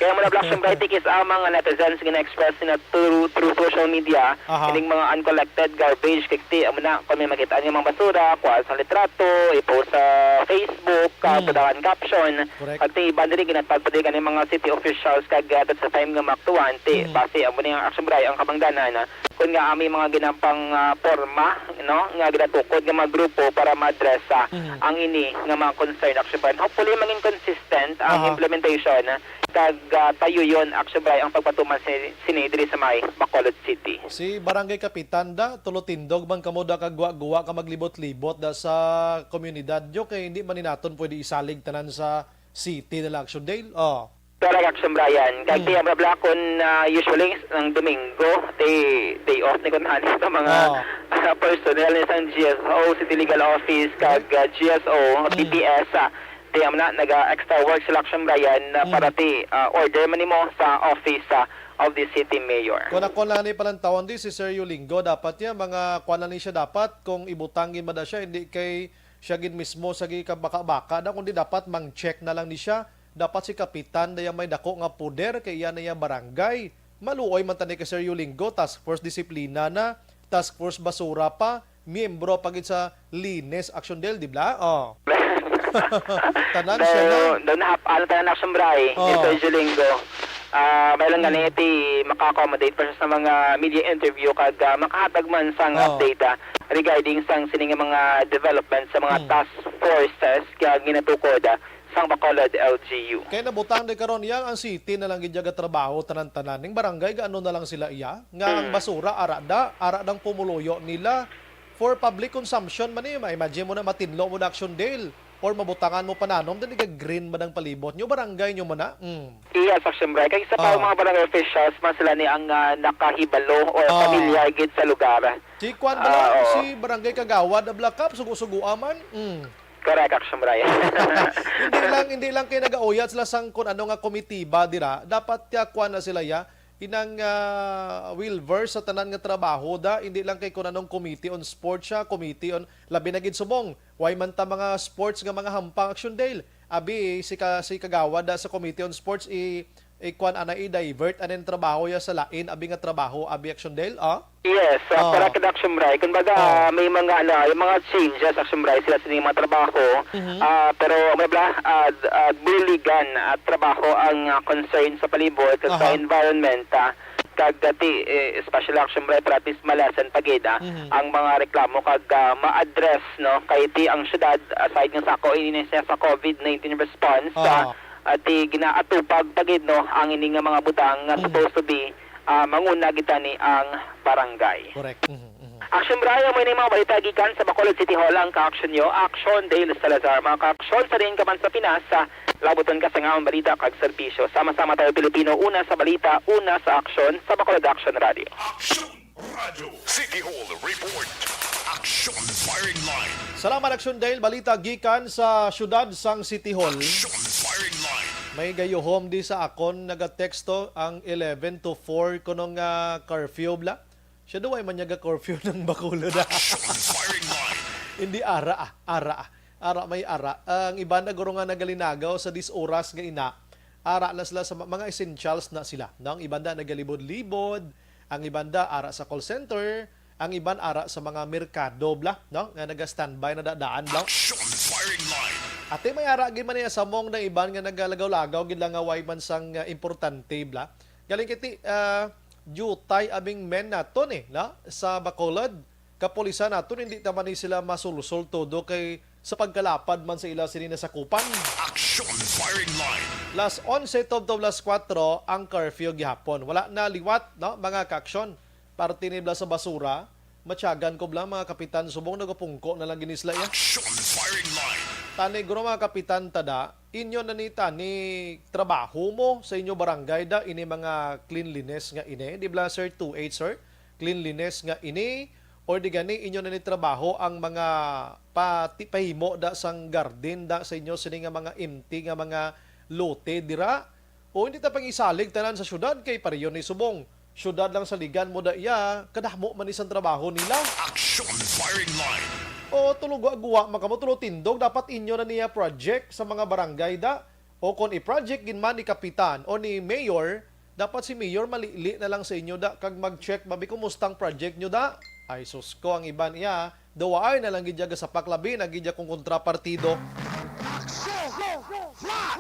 kaya mo na Black Sumbrite, kis ang mga netizens gina-express nila through, through social media, Aha. ining mga uncollected garbage, kay ti, amo na, kung may makita niyo mga basura, kuha sa litrato, i-post sa Facebook, ka, Mm. butangan caption, Correct. kag ti iban diri ginatag pa diri kani mga city officials, kag, ah, that's the time nga maaktuhan, ti, Mm. base amo ni ang Action Bray, ang kabangdanan, ah, kung nga ami mga ginapang, ah, porma, no, nga ginatukod nga mga grupo para ma-address, ah, Mm. ang ini nga mga concern, Action Bray. Hopefully, maging consistent ang Aha. implementation, ah, kag, ah, tayuyon, Action Bray, ang pagpatuman si-, sini diri sa may Bacolod City. Si Barangay Kapitan da, tulotindog man kamo da kag guwa-guwa ka maglibot-libot da sa komunidad nyo, kay hindi man ni naton pwede isalig tanan sa city nila, Action Dale. Oh. Correct, Action Brian. Kag Mm. ti, ang problema kun, ah, usually, ang Domingo, ti, day off ni kun ani sa mga, Oh. ah, personnel ni sang G S O, City Legal Office, kag, Correct. ah, G S O, Mm. D P S, ah, ti, amo na, naga-extra work sila, Action Brian, na Mm. para ti, ah, order man nimo sa office, ah, of the city mayor. Kung ako lang ni palantawon di, si Sir Yulingo, dapat ya, mga kuwan lang ni siya dapat, kung ibutang gid man da siya, hindi kay Siya gid mismo sa gikabaka-baka na, kundi dapat mang-check na lang ni siya. Dapat si kapitan na may dako nga poder kay iya na iya barangay. Maluoy man tani kay Sir Yulingo, task force disiplina na, task force basura pa, miyembro pa gid sa Linis Action Del, di ba? Oh. Tanan siya na. Daw, daw nahap-, ano, tanan na, Action Bray, ni Oh. Sir Yulingo. Ah, may lang gani Mm. ti maka-accommodate pa siya sa mga media interview kag, ah, makahatag man sang Oh. update, ah, regarding sang sini nga mga development sa mga Mm. task forces nga ginatukod, ah, sang Bacolod L G U. Kay nabutang di karon, iya ang city na lang gid iya gatrabaho tanan-tanan. Ning barangay, gaano na lang sila iya? Nga ang Mm. basura, ara da, ara dang pumuluyo nila. For public consumption man ni, ma-imagine mo na, matinlo mo na, Action Del, or mabutangan mo pananom, dili ka green man ang palibot nyo, barangay nyo man na. Mm. Yes, Action Bray. Kay sa pa Ah. mga barangay officials man sila ni ang, ah, nakahibalo or Ah. pamilyar gid sa lugar. Si Kwan Ah, lang, oo. si Barangay Kagawad, Abla Kap, sugo-sugoa man. Mm. Correct, Action Bray. Hindi lang, hindi lang kay nagauyat sila sang kun ano nga komitiba dira. Dapat ya kwan na sila ya. Inang, ah, well-versed sa tanan nga trabaho da, hindi lang kay kun anong committee on sports siya, committee on, labi na gid subong. Way man ta mga sports nga mga hampang, Action Del. Abi, si ka-, si kagawad da sa committee on sports, i, i-kwan ana, i-divert aning trabaho ya sa lain, abi nga trabaho, abi, Action Del, ah? Yes, ah, Oh. para kay Action Bray. Kumbaga, Oh. may mga, ano, yung mga changes, Action Bray, sila sa mga trabaho. Mhm. Ah, pero may bla-, ah, d-, ah, buligan at trabaho ang, ah, concern sa palibot, sa Aha. environment, ah, kag dati, eh, especially, Action Bray, para at least ma-lessen pa gid, ah, Mhm. ang mga reklamo kag, ah, ma-address, no? Kay ti ang syudad, aside nga sa ako, ini siya sa covid nineteen response, ah, Oo. at ti ginaatupag pa gid, no, ang ini nga mga butang nga Mhm. supposed to be, ah, manguna gid tani ang barangay. Correct. Mhm, mhm. Action Bray, amo ini mga balita gikan sa Bacolod City Hall. Ang kaaksyon nyo, Action Dale Salazar. Mga kaaksyon sa diin ka man sa Pinas, sa labuton ka sa ngaon balita kag serbisyo. Sama-sama tayo Pilipino, una sa balita, una sa aksyon, sa Bacolod Action Radio. Action Radio. City Hall Report. Action Firing Line. Salamat, Action Dale. Balita gikan sa siyudad sang City Hall. Action Firing Line. May gayuhom di sa akon nagateksto ang eleven to four kuno nga curfew, bla. Siya daw ay man niya ga-curfew ng Bacolod, ah. Action Firing Line. Hindi, ara, ah. Ara, ah. Ara, may ara. Ang iban na guro nga nagalinagaw sa dis oras nga ina, ara na sila sa ma-, mga essentials na sila, no? Ang iban da nagalibod-libod, ang iban da ara sa call center, ang iban ara sa mga merkado, bla, no? Nga naga-standby na da-, daan, bla. Action Firing Line. Ate, may ara gid man niya sa mong na iban nga nagalagaw-lagaw gid lang nga way man sang, ah, importante, bla. Galing kiti, ah, diutay abing men naton, eh, no? Sa Bacolod, kapulisan naton, hindi ta man ni sila masulsol todo kay sa pagkalapad man sa ila sini nasakupan. Action Firing Line. Las onse tubtob las kuwatro ang curfew gihapon. Wala na liwat, no, mga kaaksyon. Parte ni bla sa basura, matyagan ko bla, mga kapitan, subong nagapungko na lang gini sila, ya. Action Firing Line. Tani, guro, mga kapitan, tada, inyo na ni tani trabaho mo sa inyo barangay da, ini mga cleanliness nga ini, di bla, sir, two eight, sir? Cleanliness nga ini, or di gani inyo na ni trabaho ang mga pati-, pahimo da sang garden da sa inyo sini nga mga empty nga mga lote dira? O hindi ta pang isalig tanan sa syudad kay pareho ni subong. Syudad lang saligan mo da iya, kadamo man isang trabaho nila. Action Firing Line. O tulo gwa-gwa man kamo, tulo tindog, dapat inyo na niya project sa mga barangay da. O kon i-project gid man ni kapitan o ni mayor, dapat si mayor malili na lang sa inyo da kag mag-check babi kumusta ang project nyo da. Ay sus ko, ang iban iya, duwaay na lang gid ya gasapak, labi na gid ya kung kontrapartido. Action! Flash!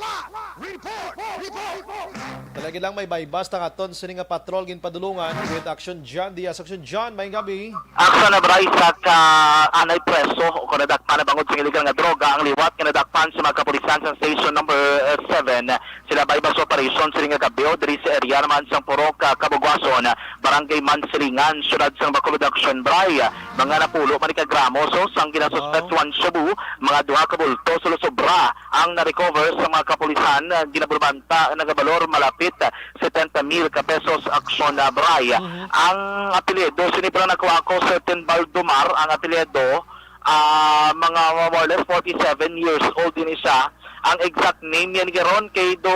Report! Report! Talaga lang may baybas ta katon sini nga patrol ginpadulungan with Action John Diaz. Action John, may gabi. Action na, Bryce, sa ka-, anay preso o kung nadakpan na bangod sa illegal nga droga ang liwat nga nadakpan sa mga kapulisan sa Station Number, uh, seven. Sila bay sa operasyon sini nga gabyo diri sa area naman sang Purok, ah, Kabugwason, Barangay Mansilingan, Siyudad sang Bacolod, Action Bray. Mga napulo man ka gramo sang ginasuspetsuhan shabu, mga duha ka bulto sa lusobra ang na-recover sa mga kapulisan, ah, ginaburbanta nga nagabalor malapit setenta mil ka pesos, Action, ah, Bray. Mhm. Ang apelyido, sini pala nakuha ko, Certain Baldomar ang apelyido, ah, mga more or less forty-seven years old din siya. Ang exact name niya ni karon kay do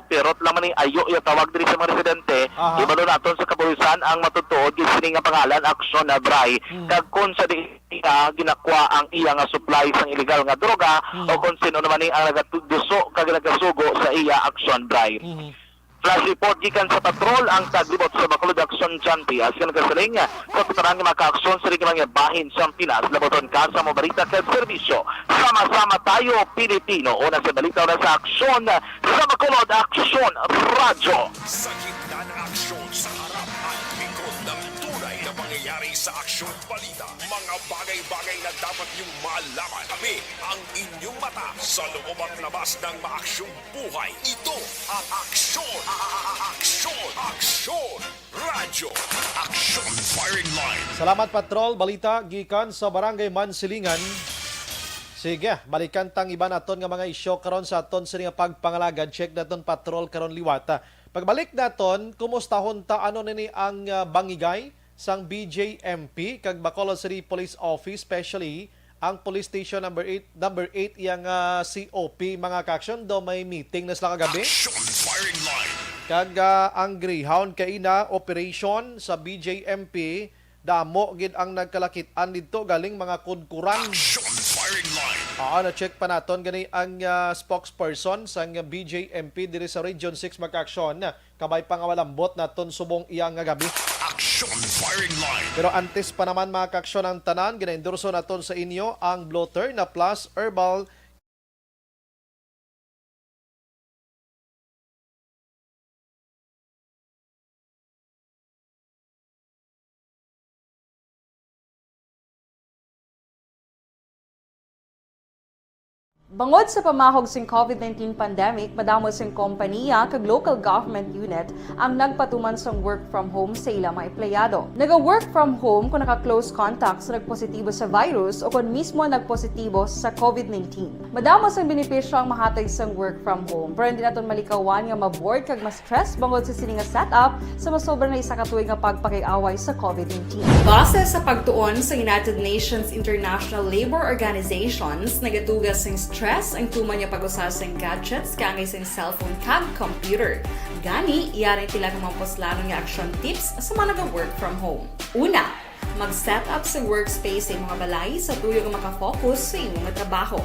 pirot lang man ni, ayo iya tawag diri sa mga residente. Aha. Ibalo naton sa kapulisan ang matutuod kay sini nga pangalan, Aksyon Abray. Mm. Kag kung sa di iya ginakwa ang iya nga supply sang illegal nga droga, Mm. o kung sino naman ni ang nagatuduso kag nagasugo sa iya, Aksyon Abray. Mhm. Flash report gikan sa patrol, ang taglibot sa Bacolod Action John Diaz nga nagasiling sa putaran nga makaaksyon sa mga bahin sa Pinas. Labuton ka sa mga balita kag serbisyo. Sama-sama tayo, Pilipino. Una sa balita, una sa aksyon, sa Bacolod Action Radyo. Sa gitna ng aksyon, sa harap at likod ng tunay na pangyayari sa Aksyon Balita, mga bagay-bagay na dapat niyong malaman. Kami ang inyong mata sa loob at labas ng maaksyong buhay. Ito ang Aksyon, a-, a-, a-, Aksyon, Aksyon Radyo. Aksyon Firing Line. Salamat, Patrol. Balita gikan sa Barangay Mansilingan. Sige, balikan tang iban naton nga mga isyu karon sa aton sini nga pagpangalagad. Check naton, Patrol, karon liwat. Pagbalik naton, kumustahon ta ano nini ang, ah, bangigay sang B J M P kag Bacolod City Police Office, especially ang Police Station number eight, number eight, iyang, ah, C O P, mga ka-aksyon, daw may meeting na sila kagabi. Action Firing Line. Kag, ah, ang Greyhound kaina operation sa B J M P, damo gid ang nagkalakit-an didto, galing mga kudkuran. Action Firing Line. Oo, na-check pa naton gani ang, ah, spokesperson sang B J M P diri sa Region six, mga ka-aksyon. Kabay pa nga malambot naton subong iya nga gabi. Action Firing Line. Pero antes pa naman, mga ka-aksyon, ang tanan, ginaendorso naton sa inyo ang Blotter na Plus Herbal. Bangod sa pamahog sing COVID nineteen pandemic, madamo sing kompaniya kag local government unit ang nagpatuman sang work from home sa ila mga empleyado. Naga-work from home kung naka-close contact sa nagpositibo sa virus o kon mismo nagpositibo sa COVID nineteen. Madamo sang benepisyo ang mahatag sang work from home, pero hindi naton malikawan nga ma-bored kag stress bangod sa sini nga setup sa masobra na isa ka tuig nga pagpakig-away sa COVID nineteen. Base sa pagtuon sa United Nations International Labour Organizations, nagatuga sing stress ang tuman nga pag-usa sing gadgets kaangay sing cellphone kag computer. Gani, yari ang pila ka mga puslanon nga action tips sa mga naga-work from home. Una, mag-set up sa workspace sa imong balay sa tuyo nga makafocus sa imong trabaho.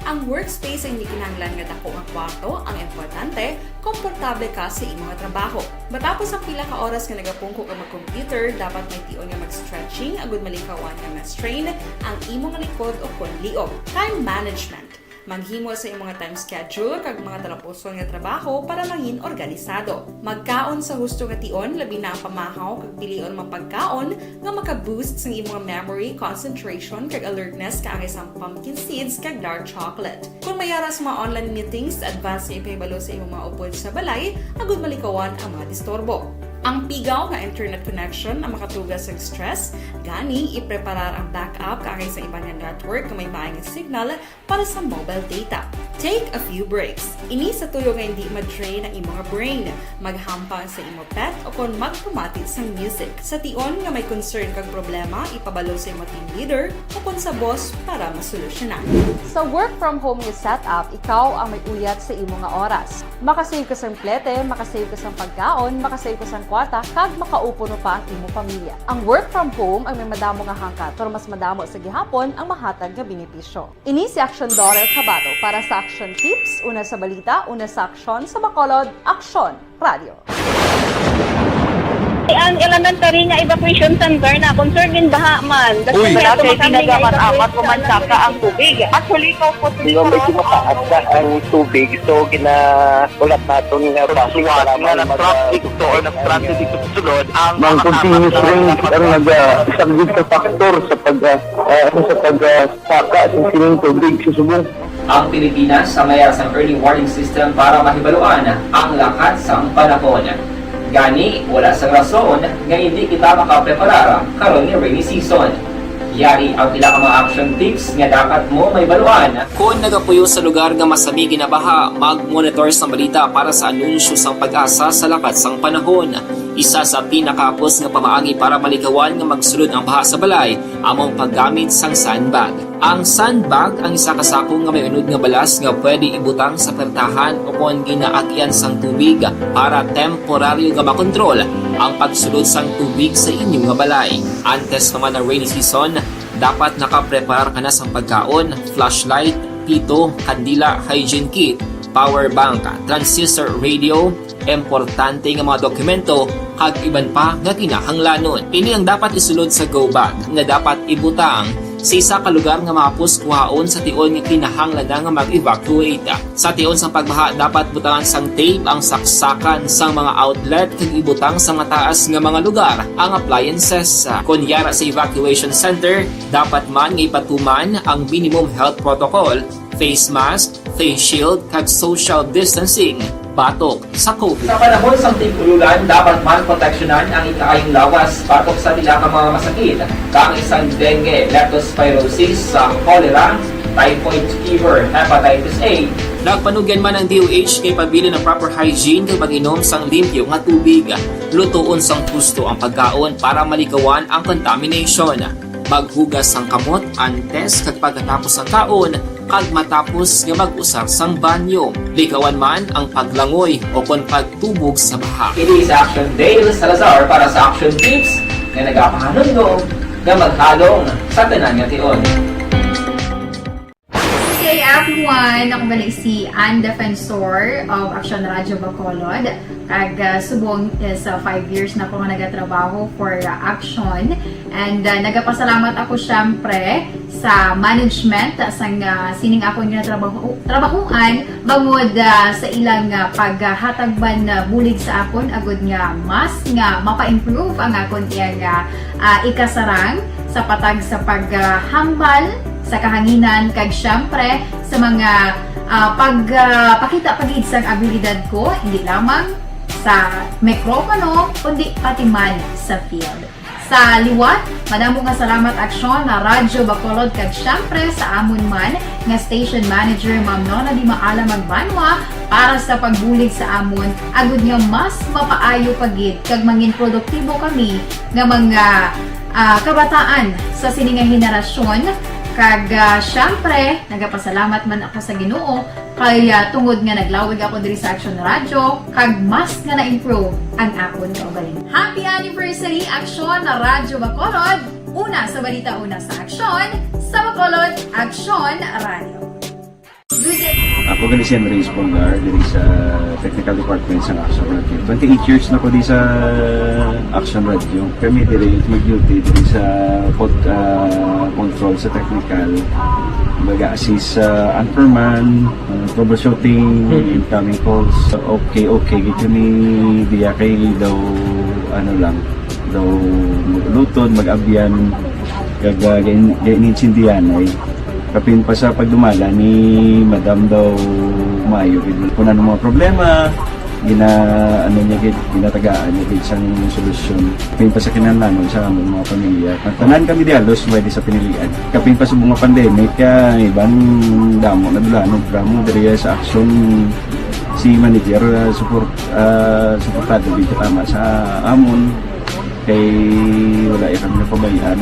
Ang workspace ay hindi kinahanglan nga dako nga kwarto ang importante, komportable ka sa imong trabaho. Matapos ang pila ka oras nga nagapungko ka mag-computer, dapat may tion nga mag-stretching agud malikawan nga ma-strain ang imong likod o kon liog. Time management. Maghimo sa imong time schedule kag mga talapuson nga trabaho para mangin organisado. Magkaon sa husto nga tion, labi na ang pamahaw kag pilion mga pagkaon nga maka-boost sang imong memory, concentration, kag alertness kaangay sang pumpkin seeds kag dark chocolate. Kung may ara sa mga online meetings, advance nga ipahibalo sa imong mga upod sa balay agud malikawan ang mga disturbo. Ang pigaw nga internet connection ang makatuga sang stress, gani ipreparar ang backup kaangay sa iban nga network nga may maayo nga signal para sa mobile data. Take a few breaks. Ini sa tuyo nga hindi ma-drain ang imo nga brain. Maghampang sa imo pet o kon magpamati sang music. Sa tion nga may concern kag problema, ipabalo sa imo team leader o kon sa boss para masolusyonan. Sa work from home nga setup, ikaw ang may uyat sa imo nga oras. Makasave ka sang plete, makasave ka sang pagkaon, makasave ka sang kwarta, kag makaupuno pa ang imo pamilya. Ang work from home ang may madamo nga hangkat, pero mas madamo sa gihapon ang mahatag nga benepisyo. Ini si Action Dorel Cabato para sa Action Tips, una sa balita, una sa aksyon, sa Bacolod, Aksyon Radio. Ang elementary nga evacuation center na concern in baha man. Uy, wala kay ginagamit-amat ko man saka ang tubig. Actually, ikaw po, Di ba, medyo mataas na ang tubig, so ginahulat naton nga base nga lamang na mag-, traffic to or nag-traffic dito sa sulod, ang mga continuous rain ang nag-, ah, isa gid sa factor sa pag, ah, ah, ano, sa pag, ah, saka sa sining tubig sa subong. Ang Pilipinas sa mayara sang early warning system para mahibaluan ang lakat sang panahon. Gani, wala sang rason nga hindi kita makapreparar karon ni rainy season. Yari ang pila ka mga action tips nga dapat mo mahibaluan. Kon nagapuyo sa lugar nga masami ginabaha, mag-monitor sang balita para sa anunsyo sang PAGASA sa lakat sang panahon. Isa sa pinakahapos nga pamaagi para malikawan nga magsulod ang baha sa balay amo ang paggamit sang sandbag. Ang sandbag ang isa ka sako nga may unod nga balas nga pwede ibutang sa pertahan o kon ginaagyan sang tubig para temporaryo nga makontrol ang pagsulod sang tubig sa inyo nga balay. Antes pa man ang rainy season, dapat nakapreparar ka na sang pagkaon, flashlight, pito, kandila, hygiene kit, power bank, transistor radio, importante nga mga dokumento, kag iban pa nga kinahanglanon. Ini ang dapat isulod sa go bag nga dapat ibutang sa isa ka lugar nga mahapos kuhaon sa tion nga kinahanglan na nga mag-evacuate. Sa tion sang pagbaha, dapat butangan sang tape ang saksakan sang mga outlet kag ibutang sa mataas nga mga lugar ang appliances. Kon yara sa evacuation center, dapat man nga ipatuman ang minimum health protocol, face mask, face shield, kag social distancing batok sa COVID. Sa panahon sang tig-ululan, dapat man proteksyonan ang ikaayong lawas batok sa pila ka mga masakit, kaangay sang dengue, leptospirosis, sa cholera, typhoid fever, hepatitis A. Nagpanugyan man ang D O H kay pabilin ang proper hygiene kag pag-inom sang limpyo nga tubig. Lutoon sang husto ang pagkaon para maligawan ang contamination. Maghugas sang kamot antes kag pagkatapos sang kaon, kag matapos nga mag-usar sang banyo. Ligawan man ang paglangoy o kon pagtubog sa baha. Ini sa Action Dale Salazar para sa Action Tips nga nagapahanumdom nga maghalong sa tanan nga tion. Hey everyone! Ako bali si Ann Defensor of Action Radio Bacolod. Kag, ah, subong is, ah, five years na ko nga nagatrabaho for, ah, Action. And, ah, nagapasalamat ako, syempre, sa management, ah, sang, ah, sining akon nga trabaho, trabahuan, bangod, ah, sa ilang, ah, paghatag man, ah, bulig sa akon, agud nga mas nga mapa-improve ang akon iyang, ah, ah, ikasarang sa patag sa paghambal sa kahanginan, kag, syempre, sa mga, ah, pag, ah, pakita pa gid sang abilidad ko, hindi lamang sa mikropono, kundi pati man sa field. Sa liwat, madamo nga salamat, Aksyon, na Radyo Bacolod, kag syempre sa amon man nga station manager, Ma'am Nona Di Maala Magbanwa, para sa pagbulig sa amon, agud nga mas mapaayo pa gid kag mangin produktibo kami nga mga, ah, kabataan sa sini nga henerasyon. Kag, ah, syempre, nagapasalamat man ako sa Ginoo kay, ah, tungod nga naglawig ako diri sa Action Radio, kag mas nga na-improve ang akon kaugalingon. Happy anniversary, Action na Radyo Bacolod! Una sa balita, una sa aksyon, sa Bacolod, Action Radio. Good day. Ako gani si Andres Polgar diri sa technical department sa Action Radio. Twenty-eight years na ko di sa Action Radio. Kami diri mag-duty diri sa pod, ah, control sa technical. Baga assist sa anchorman, ah, troubleshooting, incoming calls. Okay, okay gid kami diya kay daw ano lang, daw maglutod, mag-abyan, kag ah, gain- gainintindihan ay. Kapin pa sa pagdumala ni Madam daw maayo gid. Kung ano mga problema, gina ano niya gid, ginatagaan niya gid sang solusyon. Kapin pa sa kinahanglanon sa among mga pamilya. Ang tanan kami di halos may di sa pinilian. Kapin pa sa mga pandemic, ah, iban damo na dulanon drama diri sa aksyon si manager, ah, support ah, suportado gid tama sa amon kay wala ya kami napabayaan.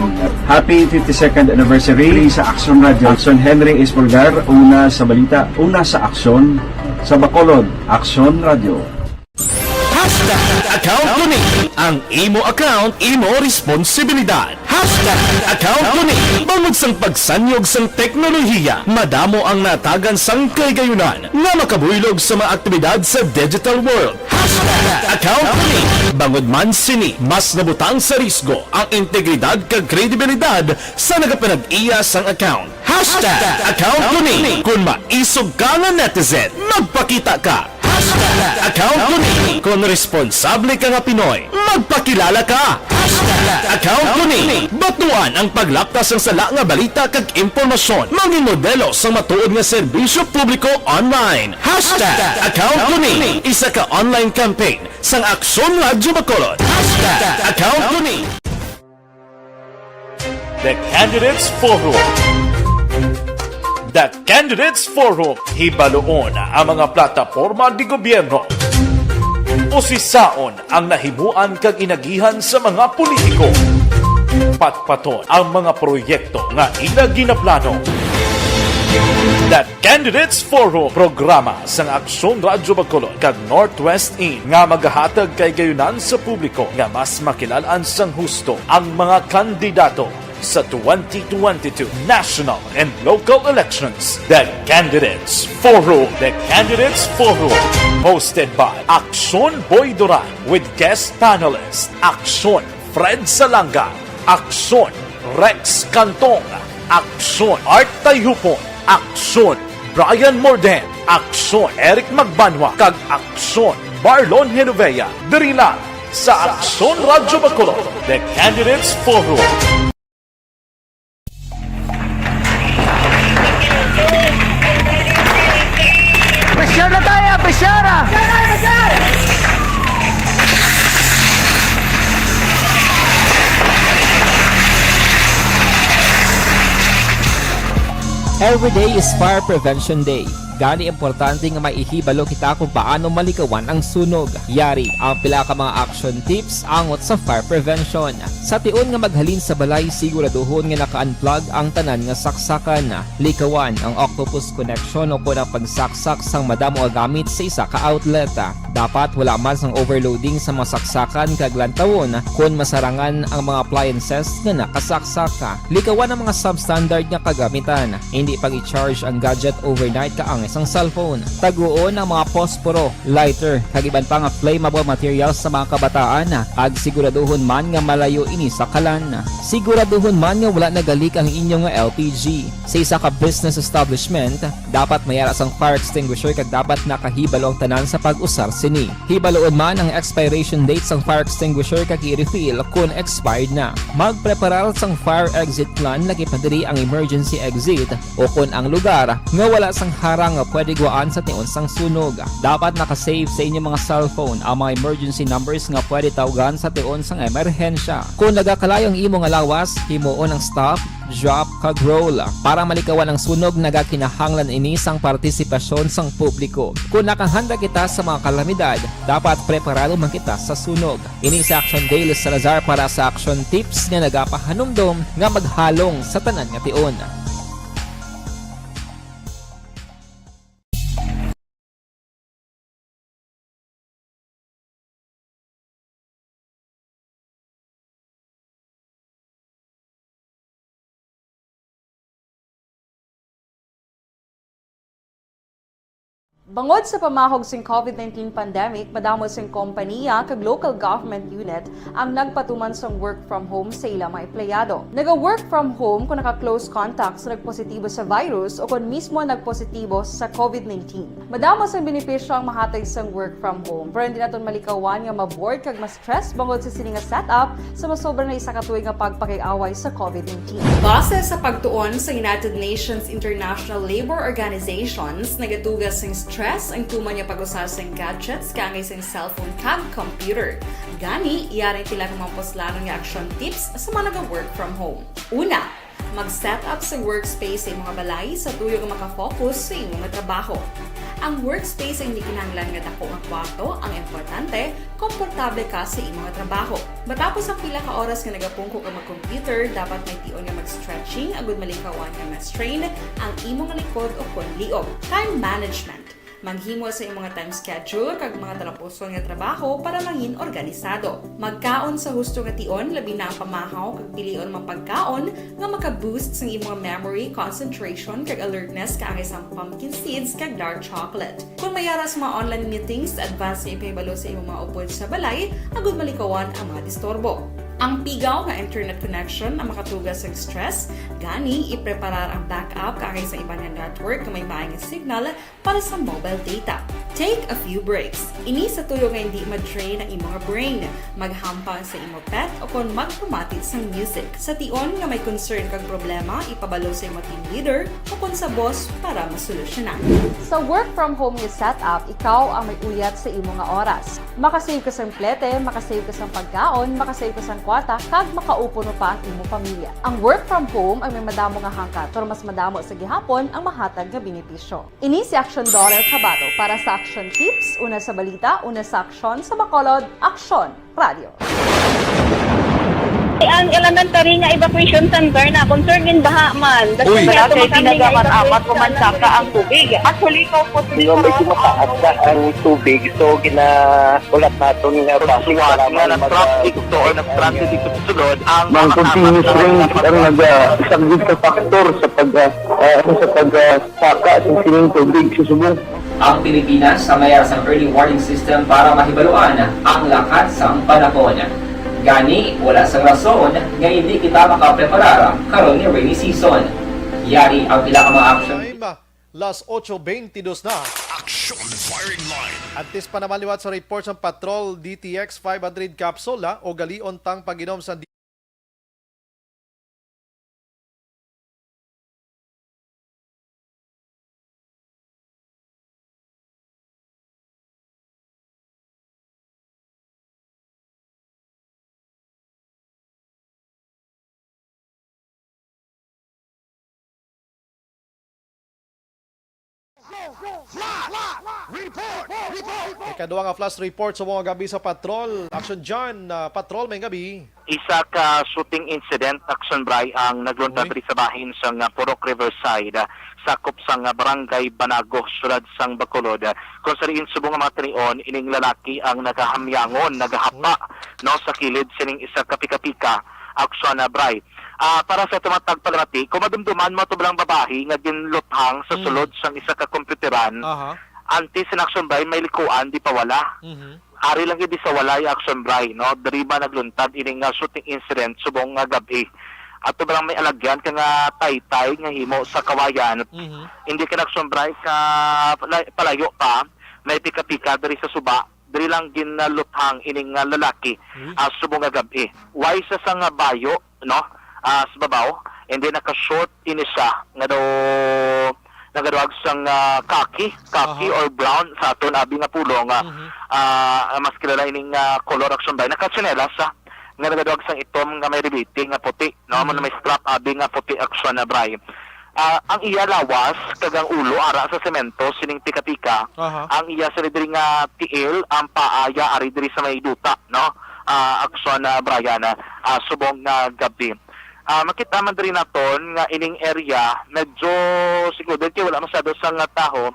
Happy fifty-second anniversary sa Action Radio. Action Henry Espolgar, una sa balita, una sa aksyon, sa Bacolod, Action Radio. Hashtag account ko ni. Ang imo account, imo responsibilidad. Hashtag account ko ni. Bangod sang pagsanyog sang teknolohiya, madamo ang natagan sang kahigayunan nga makabuylog sa mga aktibidad sa digital world. Hashtag account ko ni. Bangod man sini, mas nabutang sa risgo ang integridad kag kredibilidad sa nagapanag-iya sang account. Hashtag account ko ni. Kung maisog ka nga netizen, magpakita ka. Hashtag account ko ni. Kung responsable ka nga Pinoy, magpakilala ka. Hashtag account ko ni. Batuan ang paglapta sang sala nga balita kag impormasyon. Mangin modelo sang matuod nga serbisyo publiko online. Hashtag account ko ni. Isa ka online campaign sang Aksyon Radyo Bacolod. Hashtag account ko ni. The Candidates Forum. The Candidates Forum. Hibaloon ang mga plataporma di gobyerno. Usisaon ang nahimuan kag inagihan sa mga politiko. Patpaton ang mga proyekto nga ila ginaplano. The Candidates Forum, programa sang Aksyon Radyo Bacolod kag Northwest In nga magahatag kay gayunan sa publiko nga mas makilal-an sang husto ang mga kandidato sa twenty twenty-two national and local elections. The Candidates Forum. The Candidates Forum, hosted by Aksyon Boy Duran with guest panelist Aksyon Fred Salanga, Aksyon Rex Cantong, Aksyon Art Tayhupon, Aksyon Brian Morden, Aksyon Eric Magbanwa, kag Aksyon Marlon Genovea. Diri lang sa Aksyon Radyo Bacolod, The Candidates Forum. Pressure na tayo, pressure na! Every day is Fire Prevention Day. Gani, importante nga may ihibalo kita kung paano malikawan ang sunog. Yari ang pila ka mga action tips angot sa fire prevention. Sa tion nga maghalin sa balay, siguraduhon nga naka-unplug ang tanan nga saksakan. Likawan ang octopus connection o kon ang pagsaksak sang madamo nga gamit sa isa ka outlet. Dapat wala man sang overloading sa mga saksakan kag lantawon kon masarangan ang mga appliances nga nakasaksak. Likawan ang mga substandard nga kagamitan. Hindi pag-i-charge ang gadget overnight kaangay sang cellphone. Taguon ang mga posporo, lighter, kag iban pa nga flammable materials sa mga kabataan, kag siguraduhon man nga malayo ini sa kalan. Siguraduhon man nga wala nagalik ang inyo nga L P G. Sa isa ka business establishment, dapat may ara sang fire extinguisher kag dapat nakahibalo ang tanan sa pag-usar sini. Hibaluon man ang expiration date sang fire extinguisher kag i-refill kon expired na. Magpreparar sang fire exit plan, lagi pa diri ang emergency exit o kon ang lugar nga wala sang harang nga pwede gwaan sa tion sang sunog. Dapat naka-save sa inyo mga cellphone ang mga emergency numbers nga pwede tawgan sa tion sang emerhensya. Kon nagakalayo ang imo nga lawas, himuon ang stop, drop, kag roll. Para malikawan ang sunog, nagakinahanglan ini sang partisipasyon sang publiko. Kon nakahanda kita sa mga kalamidad, dapat preparado man kita sa sunog. Ini si Action Dale Salazar para sa Action Tips nga nagapahanumdom nga maghalong sa tanan nga tion. Bangod sa pamahog sing COVID nineteen pandemic, madamo sing kompaniya kag local government unit ang nagpatuman sang work from home sa ila mga empleyado. Naga-work from home kung naka-close contact sa nagpositibo sa virus o kon mismo nagpositibo sa COVID nineteen. Madamo sang benepisyo ang mahatag sang work from home, pero hindi naton malikawan nga ma-bored kag ma-stress bangod sa sini nga setup sa masobra na isa ka tuig nga pagpakig-away sa COVID nineteen. Base sa pagtuon sa United Nations International Labor Organizations, nagatuga sing stress ang tuman nga pag-usar sing gadgets kaangay sing cellphone kag computer. Gani, yari ang pila ka mga puslanon nga action tips sa mga naga-work from home. Una, mag-set up sa workspace sa imong balay sa tuyo nga maka-focus sa imong trabaho. Ang workspace ay hindi kinahanglan nga dako nga kwarto, ang importante, komportable ka sa imong trabaho. Matapos ang pila ka oras nga nagapungko ka mag-computer, dapat may tion nga mag-stretching agud malikawan nga ma-strain ang imong likod o kon liog. Time management. Maghimo sa imong time schedule kag mga talapuson nga trabaho para mangin organisado. Magkaon sa husto nga tion, labi na ang pamahaw kag pilion mga pagkaon nga maka-boost sang imong memory, concentration, kag alertness kaangay sang pumpkin seeds kag dark chocolate. Kung may ara sa mga online meetings, advance nga ipahibalo sa imong mga upod sa balay agud malikawan ang mga disturbo. Ang pigaw nga internet connection ang makatuga sang stress, gani ipreparar ang backup kaangay sa iban nga network nga may maay nga signal para sa mobile data. Take a few breaks. Ini sa tuyo nga hindi ma-drain ang imong brain. Maghampang sa imo pet o kon magpamati sang music. Sa tion nga may concern kag problema, ipabalo sa imo team leader o kon sa boss para masolusyonan. Sa work from home nga setup, ikaw ang may uyat sa imo nga oras. Makasave ka sang plete, makasave ka sang pagkaon, makasave ka sang kwarta, kag makaupod pa ang imo pamilya. Ang work from home ay may madamo nga hangkat, pero mas madamo sa gihapon ang mahatag nga benepisyo. Ini si Action Doral Cabato para sa Action Tips, una sa balita, una sa aksyon, sa Bacolod, Aksyon Radio. Ang elementary nga evacuation center na concern din baha man. Uy. Wala kay pinagamat-amat o mansaka ang tubig. Actually, ko po Yung medyo mataas na ang tubig, so ginaulat naton nga basi Suwat nga nag-traffic to or nag-transit dito sa sulod ang Mang mga continuous rain ang nag-, ah, isang big factor sa pag, ah, ah, sa pag, ah, saka sa sining tubig sa Subo. Ang Pilipinas ang may sang early warning system para mahibaluan ang lakat sang panahon. Gani, wala sang rason nga hindi kita makapreparar karon nga rainy season. Yari ang pila ka mga action. Time, las ocho beintidos na. Action Firing Line. Antes pa naman liwat sa report sa Patrol D T X five hundred capsule, ha, o galion tang pag-inom sa Ikaduha nga flash report sa mga gabi sa Patrol. Action John, ah, Patrol, may gabi. Isa ka shooting incident, Action Bray, ang nagluntad Uy. diri sa bahin sang, ah, Purok Riverside, ah, sakop sang, ah, Barangay Banago, siyudad sang Bacolod, ah, kung sa diin subong nga mga tinion, ining lalaki ang nagahamyangon, nagahapa, Uy. no, sa kilid sining isa ka pika-pika, Action, ah, Bray. Ah, para sa tumatag palamati, kung madumduman mo, ito lang babae nga ginluthang sa Mm. sulod sang isa ka computeran, Aha. antes in Action Bray, may likuan, di pa wala. Mhm. Ari lang gid sa walay Action Bray, no? Diri ba nagluntad ini nga shooting incident subong nga gab-i? Ato ba lang may alagyan ka nga taytay nga himo sa kawayan? Mhm. Hindi ka na Action Bray ka pala-, palayo pa, may pika-pika diri sa suba. Diri lang ginaluthang ining nga lalaki, Uy. ah, subong nga gab-i. Why sa, sa nga bayo, no? Ah, sa babaw, and then naka-short ini siya nga daw nagaduag sang, ah, khaki, khaki Aha. or brown sa aton abi nga pulong, ah, Mhm. ah, mas kilala ining, ah, color Action Bray. Nakatsinelas siya nga nagaduag sang itom nga may ribete nga puti, no? Amo na Mhm. may strap abi nga puti Action, ah, Bray. Ah, ang iya lawas kag ang ulo ara sa semento sining pika-pika. Aha. Ang iya sa diri nga tiil, ang paa iya ari diri sa may duta, no? Ah, Action, ah, Brian, ah, ah, subong nga gab-i. Ah, makita man diri naton nga ining area medyo siguro kay wala masyado sang tawo.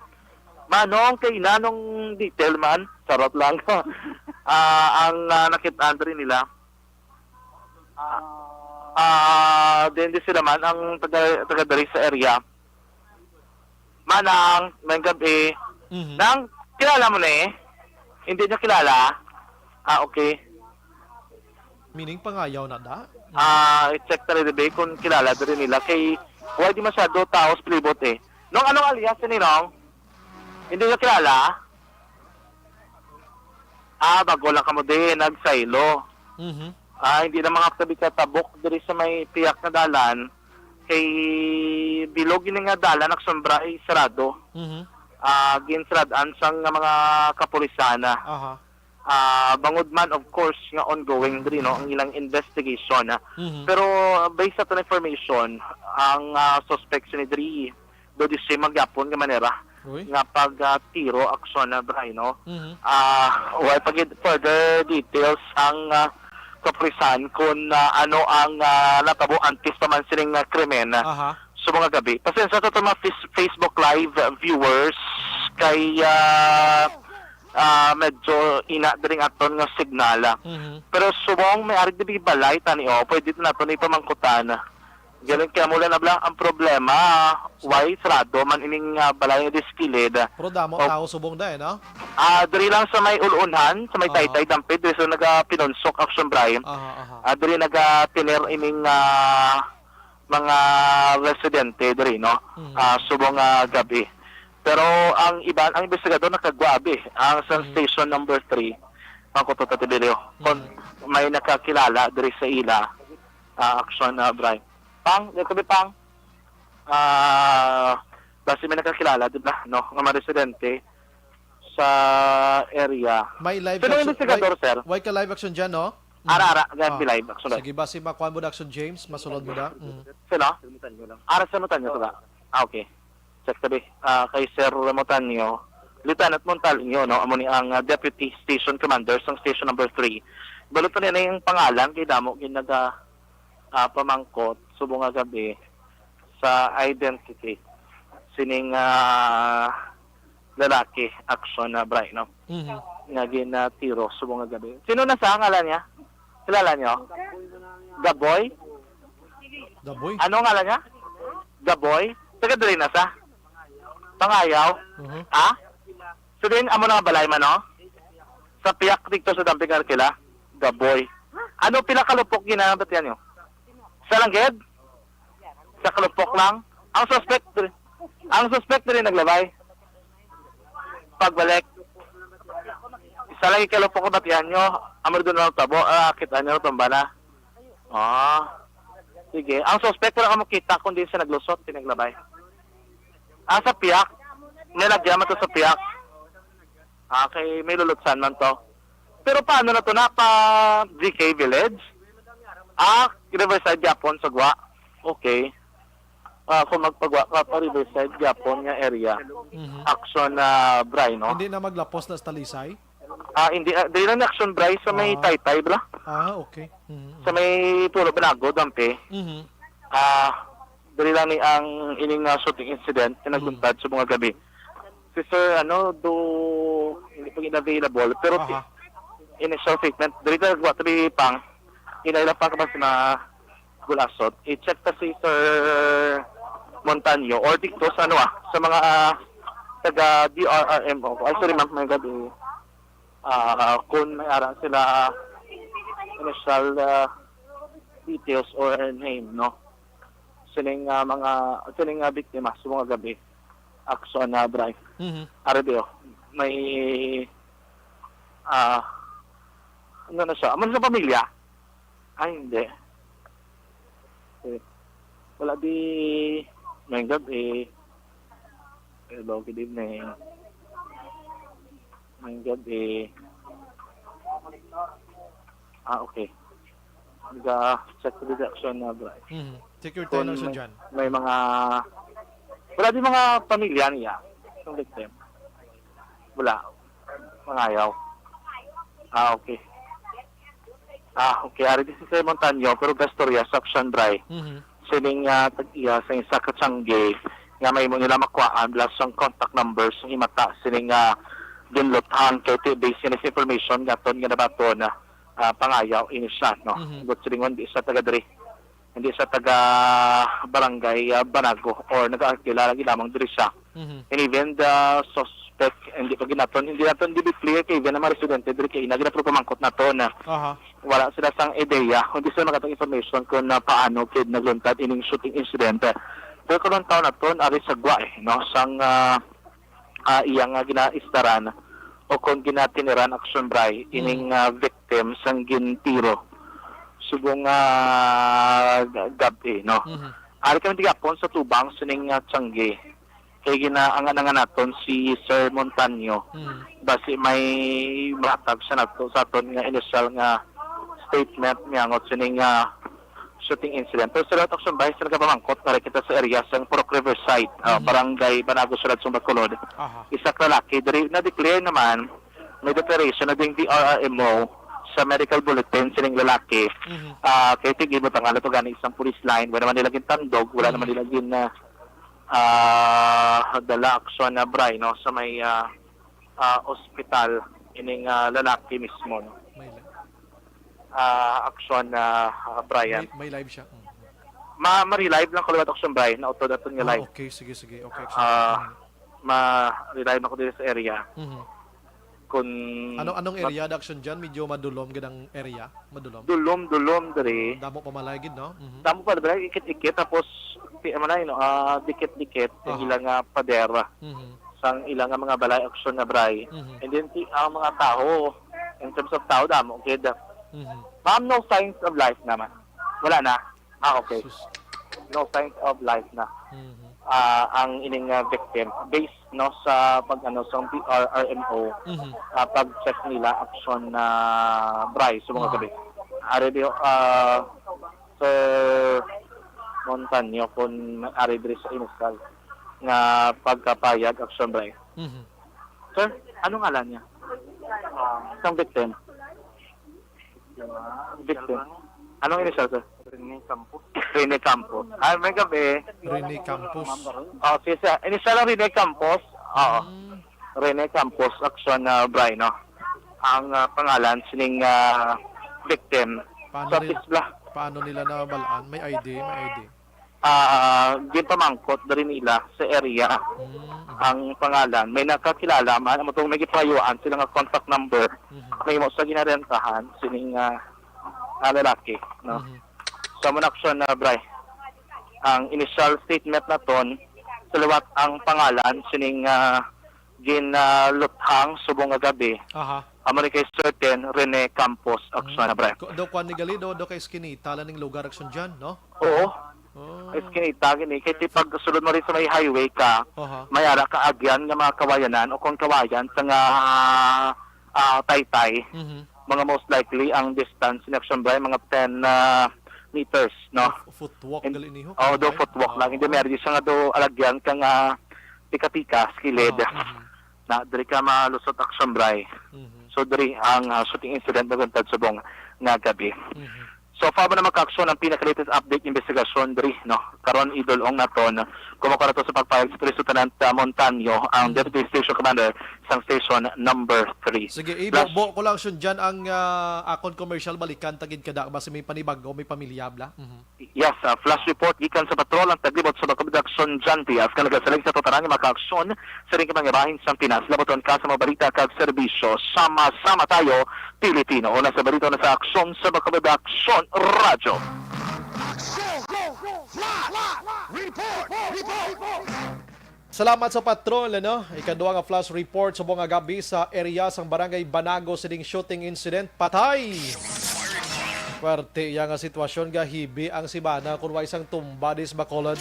Manong, kay nanong detail man, charot lang. Ah, ang, ah, nakit-an diri nila. Ah, then di sila man ang taga, taga diri sa area. Manang, may gabi. Mhm. Nang, kilala mo ni? Hindi niya kilala? Ah, okay. Meaning, pangayaw na da? Ah, i-check ta rin, be, kung kilala diri nila. Kay, why di masyado tao sa palibot, eh. Nong, anong alias ni Nong? Hindi niya kilala? Ah, bago lang kamo din, nagsaylo. Mhm. Ah, hindi na mga tabi sa tabok diri sa may piyak na dalan. Kay bilog ini nga dalan, nagsombra ay sarado. Mhm. Ah, ginsarad-an sang nga mga kapulisan. Aha. Ah, bangod man, of course, nga ongoing diri, no, ang ilang investigation. Mhm. Pero based sa aton information, ang, ah, suspect sini diri, do the same magyapon nga manera Uy. nga pag, ah, tiro aksyon na, Bray, no? Mhm. Ah, wala pa gid further details ang, ah, kapulisan kung, ah, ano ang, ah, natabo antes pa man sining, ah, krimen, ah, Aha. sa mga gabi. Pasensya sa itong mga fis-, Facebook Live viewers kay, ah, ah, medyo ina diri ang aton nga signal, ah. Mhm. Pero subong may ari diri balay tani, oh, pwede naton ipamangkutan. Galing kaya mula na bala ang problema, why sarado man ining, ah, balay nga diskilid? Pero damo O- tao subong da, eh, no? Ah, diri lang sa may ulunhan, sa may Aha. Taytay Dampid, diri sa nagapinonsok action, Brian. Aha, aha. Ah, diri nagatiner ining, ah, mga residente diri, no? Mhm. Ah, subong nga gabi. Pero ang iban, ang investigador nakagwabi ang sa Mhm. station number three, ang Kuto Tatibilio. Kung Mhm. may nakakilala diri sa ila, ah, action, ah, Brian. Pang, dito kami, Pang. Ah, basi may nakakilala, di ba? No? Nga mga residente sa area. May live Sino action, investigador, why, sir? Why ka live action dyan, no? Mm. Ara, ara, Ah, live action. Sige, basi makuha mo na action, James. Masulod mo na. Mm. Sino? Ara, sa Mutanyo, sir. Ah, okay. Check tabi. Ah, kay Sir Mutanyo, Lieutenant Montalnyo, no? Amo ni ang, ah, Deputy Station Commander sa Station Number Three. Balot pa niya na yung pangalan, kay damo, ginaga, ah, pamangkot subong nga gab-i sa identity sining, ah, lalaki, Action, ah, Bry, no? Mhm. Nga ginatiro subong nga gab-i. Sino na sa ngalan niya? Kilala niyo? Gaboy? Gaboy? Ano ngalan niya? Gaboy? Taga diri na sa Pangayaw? Mhm. Ha? So din, amo na nga balay man, no? Sa piyak dito sa Damping Arkila, Gaboy. Ano, pila ka lupok ginabatian niyo? Sa langged? Sa kalupok lang? Ang suspect diri, ang suspect diri naglabay. Pagbalik, isa lagi ka lupok nabatian niyo, amo doon lang tabo, ah, kita niyo, tumba na. Ah, sige. Ang suspect wala ka makita kundi sa naglusot, pinaglabay. Ah, sa piyak. May lagyan man to sa piyak. Ah, kay may lulutsan man to. Pero paano na to? Na pa G K Village? Ah, Riverside gyapon sa Gwa. Okay. Ah, kung magpagwa ka pa Riverside gyapon nga area, Mhm. Action na Bry, no? Hindi na maglapos na sa Talisay? Ah, hindi, ah, dili lang ni Action Bry sa may Ah. Taytay, bla? Ah, okay. Mhm, Sa mhm. may Pulo Banago, Dampi. Mhm. Ah, dili lang ni ang ining, ah, shooting incident nga Mm. nagbuntad sa mga gabi. Si Sir, ano, do, hindi pa gina-available, pero Aha. initial statement, dili ka nagwa tabi pang, inay lang pa ka ba si mga gulasot. I-check ta si Sir Montaño or dito sa, ano, ah, sa mga, ah, taga D R R M O. Ay, sorry, ma'am, may gabi. Ah, kung may ara sila, ah, initial, ah, details or name, no? Sining, ah, mga, sining, ah, biktima sa mga gabi. Action na, Bry. Mhm. Ari di, oh. May, ah, ano na siya? Amo na sa pamilya? Ay, hindi. Eh, wala di, may gabi. Hello, good evening. May gabi. Ah, okay. Nag-check the direction na, Bry. Mhm. Take your time Kung lang siya may, dyan. may mga, wala di mga pamilya niya. Yung victim. Wala. Mangayaw. Ah, okay. Ah, okay. Ari di si Sir Montaño, pero gastorya sa Action Bry. Mhm. Sining, ah, tag-iya sa isa ka tiyangge nga may mo nila makuhaan, plus ang contact numbers ng imata sining, ah, ginluthang kay ti-, based sa information nga aton nga nabaton, ah, Pangayaw ini siya, no? Mhm. But silingon, di siya taga diri. Hindi siya taga barangay, ah, Banago or nag-aarkila lagi lamang diri siya. Mhm. And even the suspect, hindi pa ginaton, hindi naton, hindi clear kay even ang mga residente diri kay ina, gina-, pero pamangkot naton. Aha. Wala sila sang ideya, hindi sila makatang information kung na paano kid nagluntad ining shooting incident. Pero kung ang taon naton, ari sa Gwa, eh, no? Sang, ah, ah, iya nga ginaistaran o kon ginatiniran Action Bry ining, Mm. ah, victim sang gintiro subong nga ga-, gab-i, no? Mhm. Ari kami tigapon sa tubang sining, ah, tiyangge. Kay ginaangan-angan naton si Sir Montaño. Mhm. Basi may matag sa nato, sa aton nga initial nga statement niyangot sining, ah, shooting incident. Pero sa lahat action, bahis na nagapamangkot na rin kita sa area sa Purok Riverside, ah, Mhm. Barangay Banago, Sulod, Sumbacolod. Aha. Isa ka lalaki, diri na-declare naman, may declaration na ding D R R M O sa medical bulletin sining lalaki. Mhm. Ah, kay tigibot ang alat gani isang police line, wala naman nila gintandog, wala Mhm. naman nila gin, ah, ah, dala action na, Bry, no, sa may, ah, ah, ospital ining, ah, lalaki mismo, no? May la- Ah, action na, ah, Brian. May, may live siya. Mm. Ma-, ma-relive lang ko liwat action, Brian. Nautod aton nga Ah, live. Okay, sige, sige. Okay, action. Ah, Mm. ma-relive ako dito sa area. Mhm. Kung Ano, anong ma- area da action dyan? Medyo madulom gid ang area? Madulom? Dulom, dulom diri. Damo pa malay gid, no? Mhm. Damo pa, diri, ikit-ikit, tapos, ti-, ano na, you know, ah, dikit-dikit, ang Aha. ilang, ah, pader, Mhm. sang ilang, ah, mga balay, action na, Bry. Mhm. And then, ti-, ang mga tao, in terms of tao, damo gid. Mhm. Ma'am, no signs of life naman. Wala na. Ah, okay. Sus. No signs of life na. Mhm. Ah, ang ining, ah, victim. Based, no, sa pag, ano, sa P R R M O, Mhm. ah, pag-check nila, action na, Bry, sa mga Mhm. gabi. Ari di, ah, Sir Montaño, kung ari diri sa Inisal, nga pagkapayag, action, Bry. Mhm. Sir, ano ngalan niya? Isang victim. Victim. Anong initial, sir? Rene Campos. Rene Campos. Ay, may gabi. Rene Campos. Oh, si, si, initial lang Rene Campos. Oo. Mm. Rene Campos, action na Bri, no? Ang ah, pangalan sining ah, victim. Paano Sa nila, Tisla. Paano nila nabalaan? May I D, may I D. Ah, ginpamangkot diri nila sa area Mm, mhm. ang pangalan. May nakakilala man, amo tong may gipangayuan sila nga contact number. Mhm. May mo sa ginarentahan sining ah, ah, lalaki, no? Mhm. Sa muna action na, Bri, ang initial statement naton, sa liwat ang pangalan sining ah, ginluthang subong nga gabi. Aha. Amo ni kay certain Rene Campos, action na, Bri. Ko- Do kwan ni gali, do, do kay Eskinita lang ning lugar, action dyan, no? Oo. Oh. Eskinita gini kay ti pag sulod mo rin sa may highway ka, Aha. may ara ka agyan nga mga kawayanan o kung kawayan sa nga ah, taytay. Mhm. Mga most likely ang distance in action, Bri, mga ten ah, meters, no? F- footwalk And- gali niho, Oh, do kung footwalk Oo. lang. Hindi may siya nga do alagyan ka nga tika-tika, kilid. Oo, mhm. Na, diri ka malusot action, Bri. Mhm. So, diri ang ah, shooting incident naguntad subong nga gabi. Mhm. So far mo na makaaksyon ang pinaka-latest update investigasyon diri, no? Karon, idol, ong naton, kumuha na to sa pagpayag sa Police Lieutenant ah, Montaño, ang Mhm. Deputy Station Commander sang Station Number three. Sige, Plus ibo-bo ko lang siya dyan ang ah, akon commercial, balikan tagid kada basi may panibago, may pamilya, bla. Mhm. Yes, ah, flash report gikan sa patrol ang taglibot sa Bakod Aksyon John Diaz nga nagasalig sa tutaran nga makaaksyon sa ring kamangibahin sang Pinas. Labuton ka sa mga balita kag serbisyo. Sama-sama tayo, Pilipino. Una sa balita na sa aksyon sa Bakod Aksyon Radyo. Aksyon! Flash! Report! Report! Salamat sa patrol, ano? Ikaduha nga flash report sa mga gabi sa area sang Barangay Banago sining shooting incident. Patay! Pwerte iya nga sitwasyon nga hibi ang sibana kun way sang tumba dis Bacolod.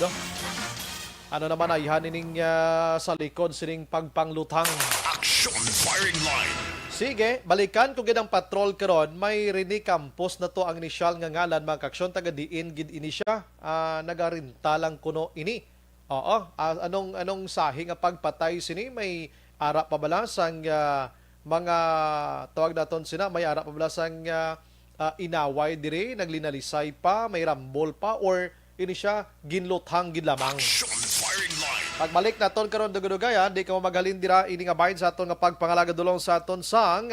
Ano naman ayhan ining ah, sa likod sining pagpangluthang? Action firing line. Sige, balikan ko gid ang patrol karon. May Rene Campos na to ang inisyal nga ngalan, mga kaksyon, taga diin gid ini siya. Ah, nagarinta lang kuno ini. Oo, ah, anong anong sahi nga pagpatay sini? May ara pa bala sang ah, mga tawag naton sina, may ara pa bala sang ah, ah, inaway diri, naglinalisay pa, may rambol pa, or ini siya ginluthang gid lamang? Action firing line. Pagbalik naton karon, dugadugayan, di ka mo maghalin dira, ini nga bahin sa aton nga pagpangalaga dulong sa aton sang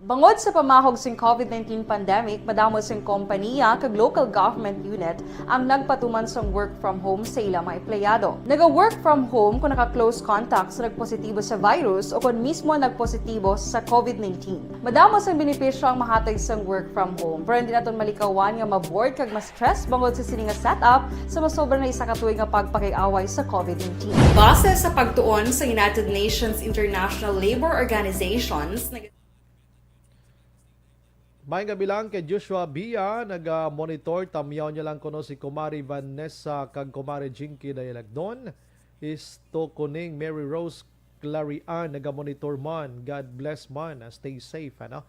Bangod sa pamahog sing COVID nineteen pandemic, madamo sing kompaniya kag local government unit ang nagpatuman sang work from home sa ila mga empleyado. Naga-work from home kung naka-close contact sa nagpositibo sa virus o kung mismo nagpositibo sa COVID nineteen. Madamo sang benepisyo ang mahatag sang work from home, pero hindi naton malikawan nga ma-bored kag ma-stress bangod sa sini nga setup sa masobra na isa ka tuig nga pagpakig-away sa COVID nineteen. Base sa pagtuon sa United Nations International Labor Organizations, nag- Maayong gabi lang kay Joshua Bia, naga-monitor. Tamyaw niya lang kuno si Kumari Vanessa kag Kumari Jinky Dayalagdon. Isto kuning Mary Rose Clarian, naga-monitor man. God bless man. Ah, stay safe, ano?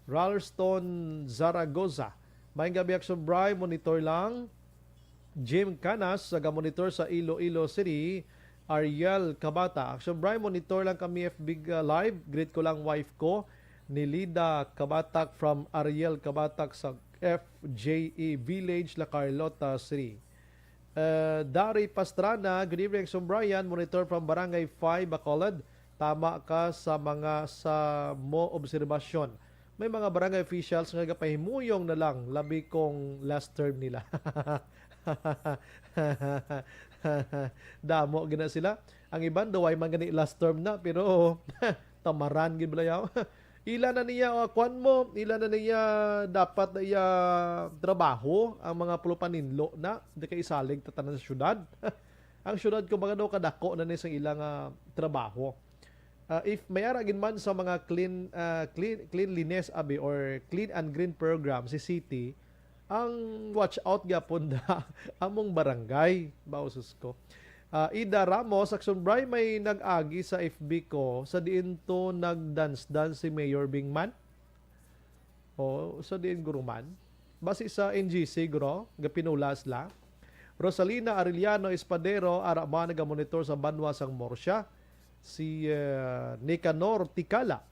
Ralston Zaragoza. Maayong gabi, Action Bri. Monitor lang. Jim Canas, naga-monitor sa Iloilo City. Ariel Cabata. Action Bri, monitor lang kami F B, uh, Live. Greet ko lang wife ko, ni Lida Cabatak from Ariel Cabatak sa F J E Village, La Carlota City. Uh, Dari Pastrana, good evening, Action Brian. Monitor from Barangay five, Bacolod. Tama ka sa mga sa mo obserbasyon. May mga barangay officials nga gapahimuyong na lang, labi kung last term nila. Damo gina sila. Ang iban daw ay man gani last term na, pero tamaran gid bala yaw. Ila na niya, o, kwan mo, ila na niya dapat na iya trabaho ang mga pulupaninlo na, di kay isalig tatanan sa syudad. Ang syudad, kumbaga daw, kadako na ni sa ilang ah, trabaho. Ah, if may ara gid man sa mga clean, ah, clean, cleanliness abi or clean and green program si city, ang watch out gyapon da among barangay, bausos ko. Ah, Ida Ramos, Action Bri, may nag-agi sa F B ko sa diin to nag-dance-dance si Mayor Bingman. O, sa diin guruman? Basi sa N G C, guro, gapinulas la. Rosalina Arellano Espadero, ara man nagamonitor sa banwa sang Murcia. Si, eh, Nicanor Tikala.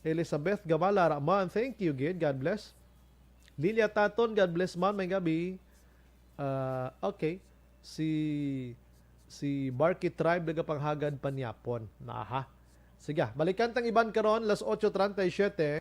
Elizabeth Gabala, ara man. Thank you, gid. God bless. Lilia Taton, God bless man. May gabi. Ah, okay. Si, si Barky Tribe nagapanghagad panyapon. Aha. Sige, balikan tang iban karon, las ocho treinta y siete.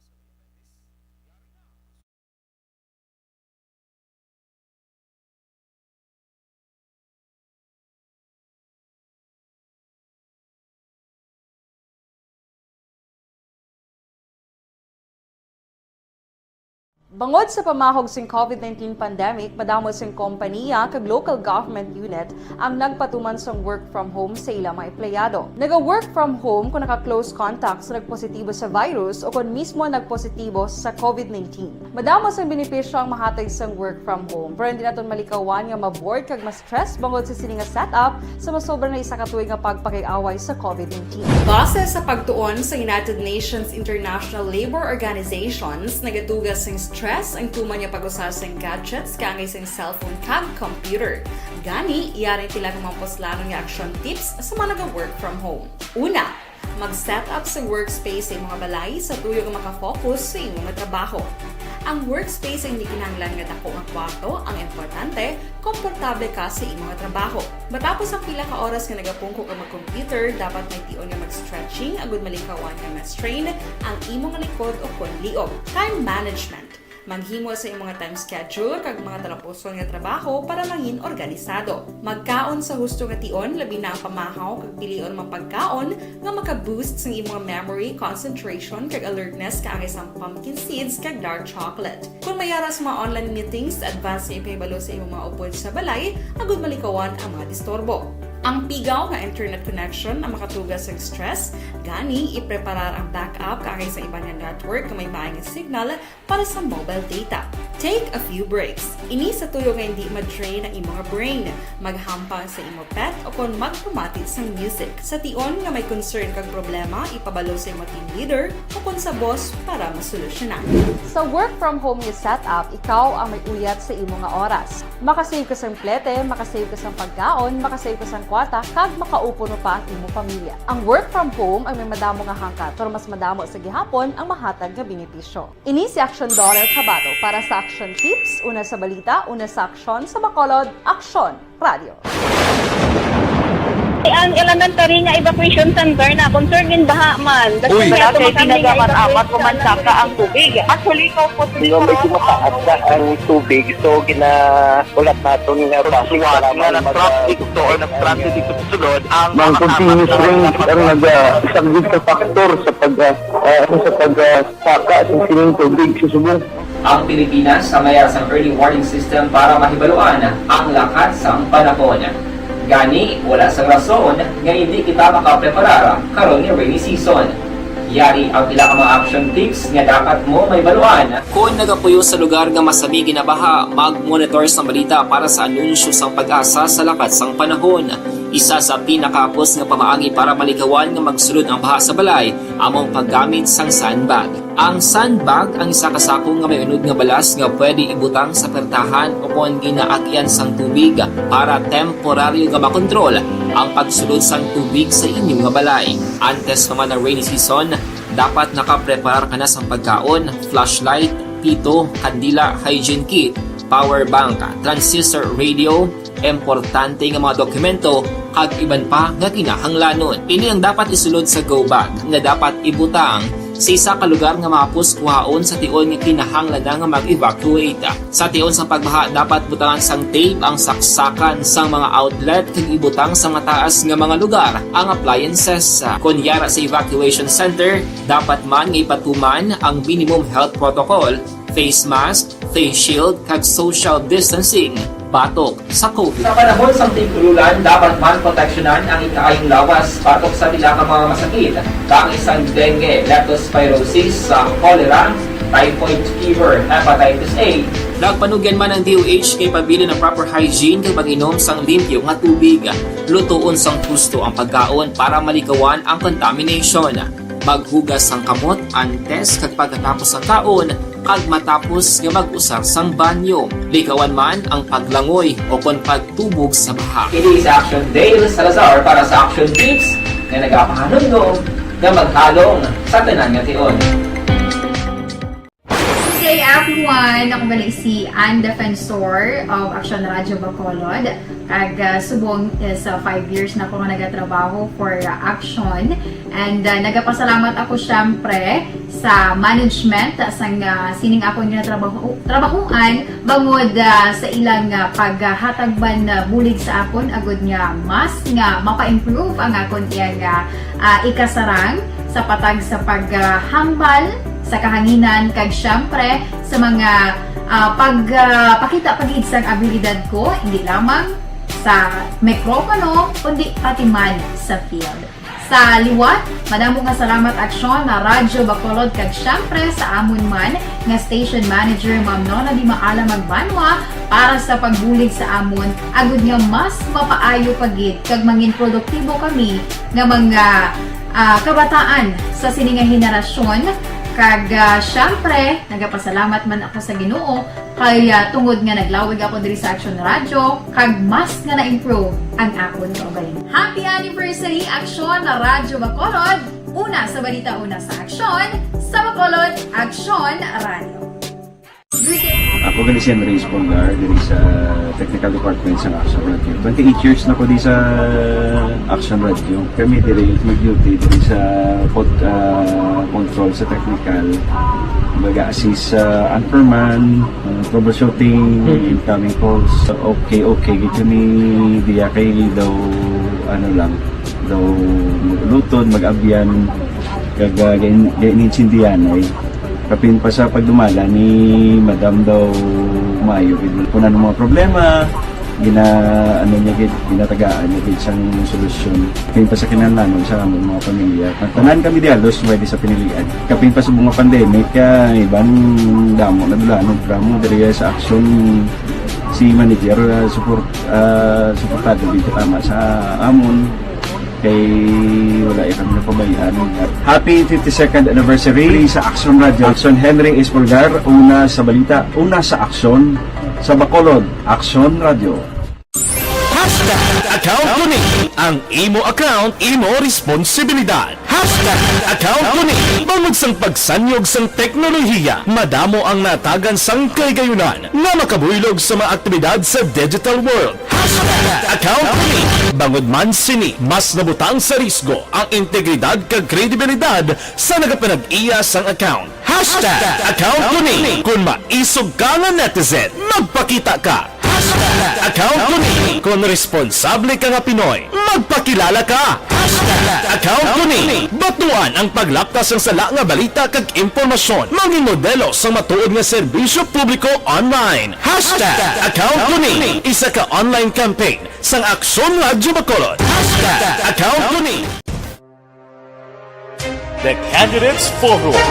Bangod sa pamahog sing COVID nineteen pandemic, madamo sing kompaniya kag local government unit ang nagpatuman sang work from home sa ila mga empleyado. Naga-work from home kung naka-close contact sa nagpositibo sa virus o kon mismo nagpositibo sa COVID nineteen. Madamo sang benepisyo ang mahatag sang work from home, pero hindi naton malikawan nga ma-bored kag ma-stress bangod sa sini nga setup sa masobra na isa ka tuig nga pagpakig-away sa COVID nineteen. Base sa pagtuon sa United Nations International Labor Organizations, nagatuga sing stress ang tuman nga pag-usa sing gadgets kaangay sing cellphone kag computer. Gani, yari tila nga mga puslanon nga action tips sa mga naga-work from home. Una, mag-set up sa workspace sa imong balay sa tuyo nga makafocus sa imong trabaho. Ang workspace ay hindi kinahanglan nga dako nga kwarto, ang importante, komportable ka sa imong trabaho. Matapos ang pila ka oras nga nagapungko ka mag-computer, dapat may tion nga mag-stretching agud malikawan nga ma-strain ang imong likod o kon liog. Time management. Maghimo sa imong time schedule kag mga talapuson nga trabaho para mangin organisado. Magkaon sa husto nga tion, labi na ang pamahaw kag pilion mga pagkaon nga maka-boost sang imong memory, concentration, kag alertness kaangay sang pumpkin seeds kag dark chocolate. Kung may ara sa mga online meetings, advance nga ipahibalo sa imong mga upod sa balay agud malikawan ang mga disturbo. Ang pigaw nga internet connection ang makatuga sang stress, gani ipreparar ang backup kaangay sa iban nga network nga may maay nga signal para sa mobile data. Take a few breaks. Ini sa tuyo nga hindi ma-drain ang imong brain. Maghampang sa imo pet o kon magpamati sang music. Sa tion nga may concern kag problema, ipabalo sa imo team leader o kon sa boss para masolusyonan. Sa work from home nga setup, ikaw ang may uyat sa imo nga oras. Makasave ka sang plete, makasave ka sang pagkaon, makasave ka sang kwarta, kag makaupod pa ang imo pamilya. Ang work from home ay may madamo nga hangkat, pero mas madamo sa gihapon ang mahatag nga benepisyo. Ini si Aksyon Dorel Cabato para sa Aksyon Tips, una sa balita, una sa aksyon, sa Bacolod, Aksyon Radio. Ang elementary nga evacuation center na concern gid baha man. Uy. Wala kay tinaga man amat ko man saka ang tubig. Actually, ko po Medyo mataas na ang tubig, so gina-, ulat naton nga bus, suwat nga nag-traffic to or nag-transit dito sa sulod ang mga continuous rain ang nag-, ah, isang big factor sa pag, ah, ah, sa pag, ah, saka sa sining tubig sa subong. Ang Pilipinas ang may sang early warning system para mahibaluan ang lakat sang panahon. Gani, wala sang rason nga hindi kita makapreparar karon nga rainy season. Yari ang pila ka mga action tips nga dapat mo mahibaluan. Kon nagapuyo sa lugar nga masami ginabaha, mag-monitor sa balita para sa anunsyo sang PAGASA sa lakat sang panahon. Isa sa pinakahapos nga pamaagi para malikawan nga magsulod ang baha sa balay amo ang paggamit sang sandbag. Ang sandbag ang isa ka sako nga may unod nga balas nga pwede ibutang sa pertahan o kon ginaagyan sang tubig para temporaryo nga makontrol ang pagsulod sang tubig sa inyo nga balay. Antes pa man ang rainy season, dapat nakapreparar ka na sang pagkaon, flashlight, pito, kandila, hygiene kit, power bank, transistor radio, importante nga mga dokumento, kag iban pa nga kinahanglanon. Ini ang dapat isulod sa go bag nga dapat ibutang sa isa ka lugar nga mahapos kuhaon sa tion nga kinahanglan na nga mag-evacuate. Sa tion sa pagbaha, dapat butangan sang tape ang saksakan sang mga outlet kag ibutang sa mataas nga mga lugar ang appliances. Kon yara sa evacuation center, dapat man nga ipatuman ang minimum health protocol, face mask, face shield, kag social distancing batok sa COVID. Sa panahon sang tig-ulan, dapat man proteksyonan ang ikaayong lawas batok sa pila ka mga masakit, kaangay sang dengue, leptospirosis, sa cholera, typhoid fever, hepatitis A. Nagpanugyan man ang D O H kay pabilin ang proper hygiene kag pag-inom sang limpyo nga tubig. Lutoon sang husto ang pagkaon para malikawan ang contamination. Maghugas sang kamot antes kag pagkatapos sang kaon, Kag matapos nga mag-usar sang banyo, likawan man ang paglangoy o kon pagtubog sa baha. Ini sa Action Dale Salazar para sa Action Tips nga nagapahanumdom nga maghalong sa tanan nga tion. Good day, everyone! Ako gali si Ann Defensor of Action Radio Bacolod. Kag, ah, subong is, ah, five years na ako nga nagatrabaho for, ah, Action. And, ah, nagapasalamat ako, syempre, sa management, ah, sang, ah, sining akon nga trabaho, trabahuan, bangod, ah, sa ilang, ah, paghatag man, ah, bulig sa akon, agud nga mas nga mapa-improve ang akon iyang, ah, ah, ikasarang sa patag sa paghambal sa kahanginan, kag syempre sa mga, ah, pag, ah, pakita pa gid sang abilidad ko, hindi lamang sa mikropono, kundi pati man sa field. Sa liwat, madamo nga salamat, Aksyon, na Radyo Bacolod, kag syempre sa amon man nga station manager, Ma'am Nona Di Maala Magbanwa, para sa pagbulig sa amon, agud nga mas mapaayo pa gid kag mangin produktibo kami nga mga, ah, kabataan sa sini nga henerasyon. Kag, ah, syempre, nagapasalamat man ako sa Ginoo kay, ah, tungod nga naglawig ako diri sa Action Radio, kag mas nga na-improve ang akon kaugalingon. Happy anniversary, Action Radyo Bacolod! Una sa balita, una sa aksyon, sa Bacolod, Action Radio. Ako gali si Henry Espolgar, diri sa Technical Department sa Action Radio. Twenty-eight years na ko di sa Action Radio. Kami diri mag-duty diri sa pod-, ah, control sa technical. Mag-assist sa anchorman, ah, troubleshooting, Mm. incoming calls. Okay, okay, gid kami diya kay daw, ano lang, daw mag-ulutod, mag-abyan, kag, ah, gain-, gain-, insindihan ay. Kapin pa sa pagdumala ni Madam daw maayo gid. Kung ano mga problema, gina-, ano niya gid, ginatagaan niya gid sang solusyon. Kapin pa sa kinahanglanon sa among mga pamilya. Ang tanan kami di halos pwede sa pinilian. Kapin pa sa mga pandemic, ah, iban damo na dulanon, damo diri sa Action si manager, ah, support, ah, suportado gid tama sa amon. Kay wala ya kami napabayaan. Happy fifty-second anniversary sa Action Radio. Action Henry Espolgar, una sa balita, una sa aksyon, sa Bacolod, Action Radio. Hashtag account ko ni. Ang imo account, imo responsibilidad. Hashtag account ko ni. Bangod sang pagsanyog sang teknolohiya, madamo ang natagan sang kahigayonan nga makabuylog sa mga aktibidad sa digital world. Hashtag account ko ni. Bangod man sini, mas nabutang sa risgo ang integridad kag kredibilidad sa nagapanag-iya sang account. Hashtag account ko ni. Kung maisog ka nga netizen, magpakita ka. Hashtag account ko ni. Kung responsable ka nga Pinoy, magpakilala ka. Hashtag account ko ni. Batuan ang paglapkas sang sala nga balita kag impormasyon. Mangin modelo sang matuod nga serbisyo publiko online. Hashtag account ko ni. Isa ka online campaign sang Aksyon Radyo Bacolod. Hashtag account ko ni. The Candidates Forum.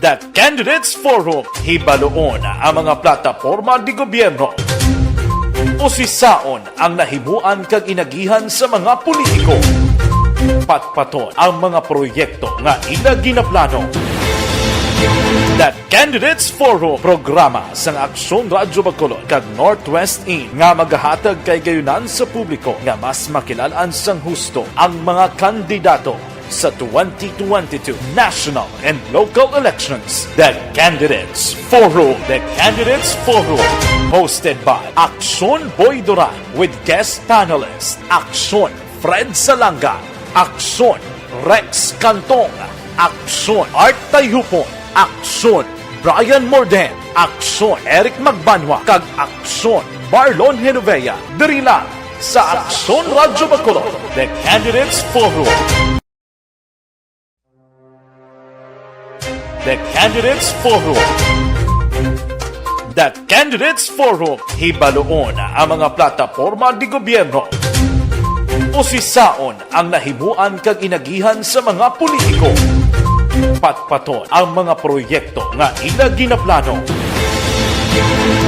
The Candidates Forum, hibaluon ang mga plataporma di gobyerno. Usisaon ang nahimuan kag inagihan sa mga politiko. Patpaton ang mga proyekto nga ila ginaplano. The Candidates Forum, programa sang Aksyon Radyo Bacolod kag Northwest In nga magahatag kahigayonan sa publiko nga mas makilal-an sang husto ang mga kandidato sa twenty twenty-two national and local elections. The Candidates Forum. The Candidates Forum, hosted by Aksyon Boy Duran with guest panelist Aksyon Fred Salanga, Aksyon Rex Cantong, Aksyon Art Tayhupon, Aksyon Brian Morden, Aksyon Eric Magbanwa, kag Aksyon Marlon Genovea, diri lang sa Aksyon Radyo Bacolod, The Candidates Forum. The Candidates Forum. The Candidates Forum, hibaluon ang mga plataporma di gobyerno. Usisaon ang nahimuan kag inagihan sa mga politiko. Patpaton ang mga proyekto nga ila ginaplano.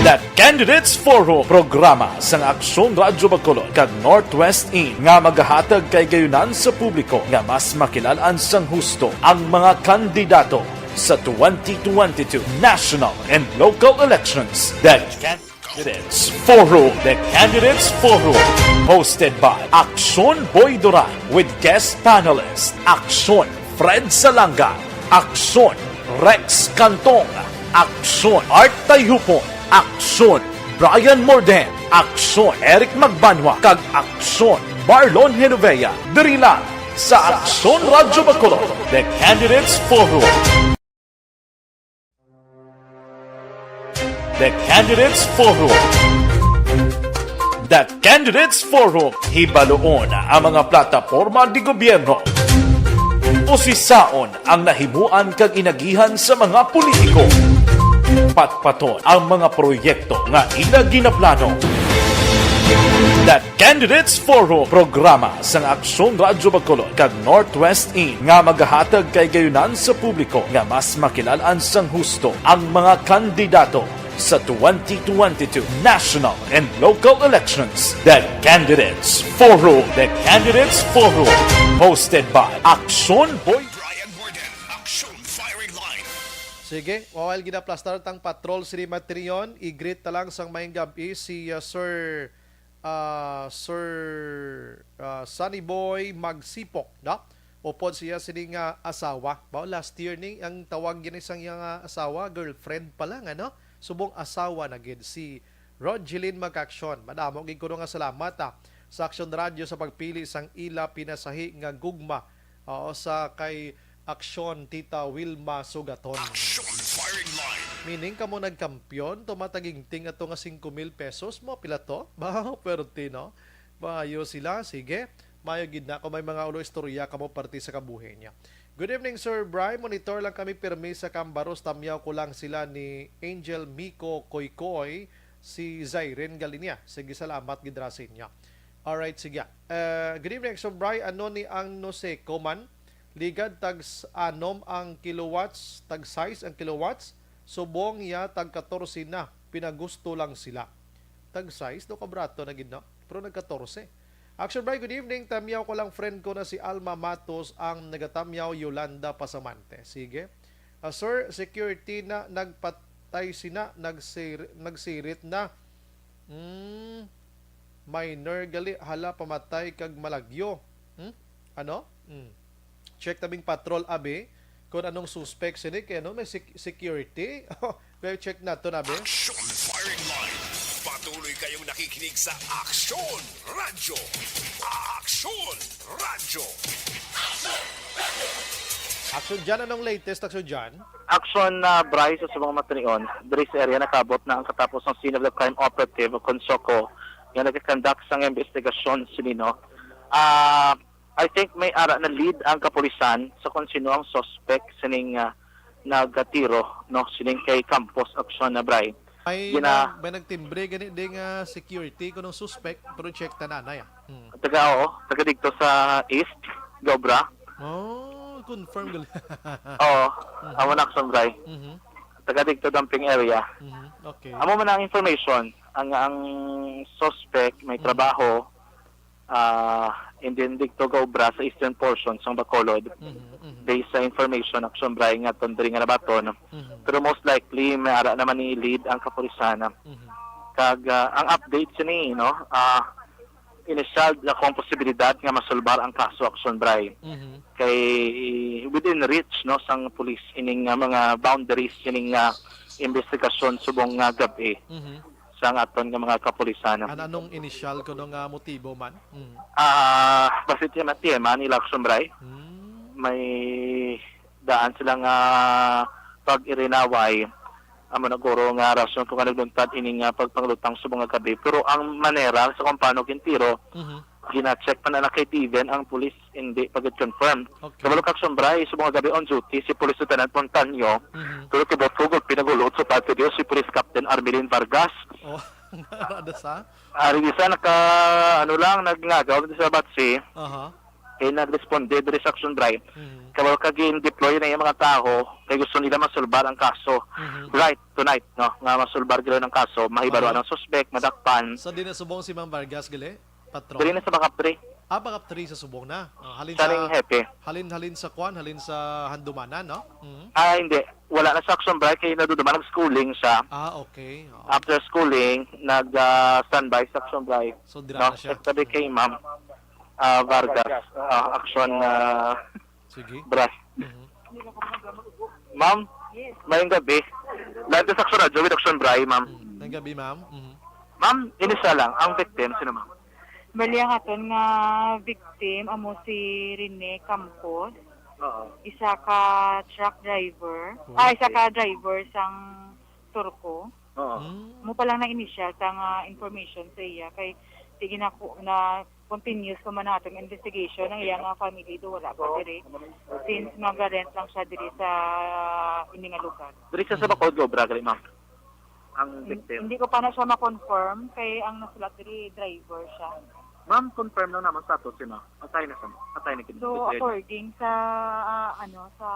The Candidates Forum, programa sang Aksyon Radyo Bacolod kag Northwest In nga magahatag kahigayonan sa publiko nga mas makilal-an sang husto ang mga kandidato Sa twenty twenty-two national and local elections, the Candidates Forum. The Candidates Forum, hosted by Aksyon Boy Duran with guest panelist Aksyon Fred Salanga, Aksyon Rex Cantong, Aksyon Art Tayhupon, Aksyon Brian Morden, Aksyon Eric Magbanwa, kag Aksyon Marlon Genovea. Diri lang sa Aksyon Radyo Bacolod, The Candidates Forum. The Candidates Forum. The Candidates Forum. Hibaluon ang mga plataporma di gobyerno. Usisaon ang nahimuan kag inagihan sa mga politiko. Patpaton ang mga proyekto nga ila ginaplano. The Candidates Forum, programa sang Aksyon Radyo Bacolod kag Northwest In nga magahatag kay gayunan sa publiko nga mas makilal-an sang husto ang mga kandidato sa twenty twenty-two national and local elections. The Candidates Forum. The Candidates Forum, hosted by Aksyon Boy Brian Morden, Aksyon Firing Line. Sige, while ginaplastar tang patrol sini Matrion, i-greet ta lang sang maayong gab-i si, uh, Sir, uh, Sir, uh, Sunny Boy Magsipok, no? Upod siya sini nga asawa. Ba, last year ni ang tawag gini sang iya nga asawa, girlfriend pa lang, ano? Subong asawa na gid si Rogelyn Magaksyon. Madamo gid kuno nga salamat, ah, sa Aksyon Radyo sa pagpili sang ila pinasahi nga gugma. Oo, sa kay Aksyon Tita Wilma Sugaton. Aksyon Firing Line. Meaning kamo nagkampiyon, tumatagingting ato nga singko mil pesos mo, pila to? Ba, pwerte, no? Maayo sila, sige. Maayo gid na kung may mga ulo istorya kamo parte sa kabuhi niya. Good evening, Sir Bry. Monitor lang kami pirmi sa Cambaros. Tamyaw ko lang sila ni Angel Miko Koykoy, si Zyren Galinia. Sige, salamat gid ra sa inyo. Alright, sige. Uh, good evening, Sir Bry. Ano ni ang Noseco man? Ligad tag s-, anom ang kilowatts, tag sais ang kilowatts. Subong ya tag katorse na. Pinagusto lang sila. Tag sais, do kabrato na gid, no? Pero nag katorse. Action Bry, good evening. Tamyaw ko lang, friend ko na si Alma Matos ang nagatamyaw, Yolanda Pasamante. Sige. Ah, sir, security na nagpatay sina, nagsir-, nagsirit na. Hmm, minor gali, hala, pamatay kag malagyo. Hmm? Ano? Hmm. Check tabing patrol, abi, kung anong suspect sini, kay ano, may sec-, security. Kaya check nato na, abi. Action Firing Line. Patuloy kayong nakikinig sa Aksyon Radyo. Aksyon Radyo. Action Jan, anong latest, Action Jan? Action, ah, Bryce, sa mga matinion, diri sa area nakabot na ang katapos ng scene of the crime operative o Consoco nga nagkakandak sang investigasyon sini, no? Ah, I think may ara na lead ang kapulisan sa kung sino ang suspect sining, ah, nagtiro, no, sining kay Campos Action na, Bry. May Gina- nag-, may nagtimbre gani ding, ah, security kunong suspect, pero check ta na, nay, ah. Hmm. Taga, oo, taga dito sa East, Gobra. Oh, confirm gali. Oo, Mhm. Amo na, Action Bry. Mhm. Taga dito, dumping area. Mhm. Okay. Amo man ang information, ang, ang suspect may Mhm. trabaho, ah, and then dito gaobra sa eastern portion sang Bacolod. Mhm, mhm. Based sa information, Action Bry, nga aton diri nga nabaton. Mhm. Pero most likely, may ara naman ni lead ang kapulisan. Mhm. Kag, ah, ang update sini, no, ah, initial na kung posibilidad nga masulbar ang kaso, Action Bry. Mhm. Kay within reach, no, sang pulis ining nga mga boundaries ining nga investigasyon subong nga gab-i Mhm. sang aton nga mga kapulisan. An-, anong initial kuno nga motibo man? Mm. Ah, base sa mga T M, ah, nila, Action Bry. Mm. May daan sila nga pag-irinaway. Amo na guro nga rason kung ano nagluntad ini nga pagpanglutang subong nga gab-i. Pero ang manera sa kung paano gintiro, Mhm. gina-check pa na na kay Steven ang pulis, hindi pa gid confirm. Okay. Kabalo ka, Action Bry, subong nga gab-i on duty si Police Lieutenant Montaño, Mhm. pero kibot ko gud pinagulot sa pati Dios si Police Captain Armelin Vargas. Oh, ada sa? Ari isa naka, ano lang, nagngagaw sa batsi. Aha. Kay nagresponde diri sa Action Bry. Mhm. Kabalo ka gin-deploy na yung mga tao kay gusto nila masulbar ang kaso. Mhm. Right, tonight, no, nga masulbar gila ang kaso, mahibaruan Aha. ang suspect, madakpan. So, di na subong si Ma'am Vargas, gali? Patron? Diri na sa Makapre. Ah, baka three sa subong na. Ah, halin Siya ning sa hepe. halin halin sa kwan, halin sa handumanan, no? Mhm. Ah, hindi. Wala na sa action, Bri, kay naduduman nag-schooling siya. Ah, okay. Oo. After schooling, nag ah, standby sa action, Bri. So dira No? na siya. Katabi kay Ma'am ah, Vargas. Ah, action, ah, Sige. Bri. Mhm. Ma'am, mayong gabi. Live sa action radyo with action, Bri, ma'am. Mm. Ngayong gabi, ma'am. Mhm. Ma'am, inisa lang, ang victim, sino, ma'am? Bali, ang aton nga victim amo si Rene Campos, Oo. isa ka truck driver. Oh. Ah, isa ka driver sang Turco. Oo. Mm. Mo pa lang na initial ta nga information sa iya kay sige na ko na continuous pa man ang atong investigation. Ang iya nga family do wala pa diri since maga-rent lang siya diri sa ini nga lugar. Diri siya sa Bacolod, Obra, gali, ma'am. Ang Hin- victim. Hindi ko pa na siya ma-confirm kay ang nasulat diri driver siya. Ma'am, confirm lang naman sa ato si ma'am. Patay na siya. Patay na gid. So according sa ah, ano sa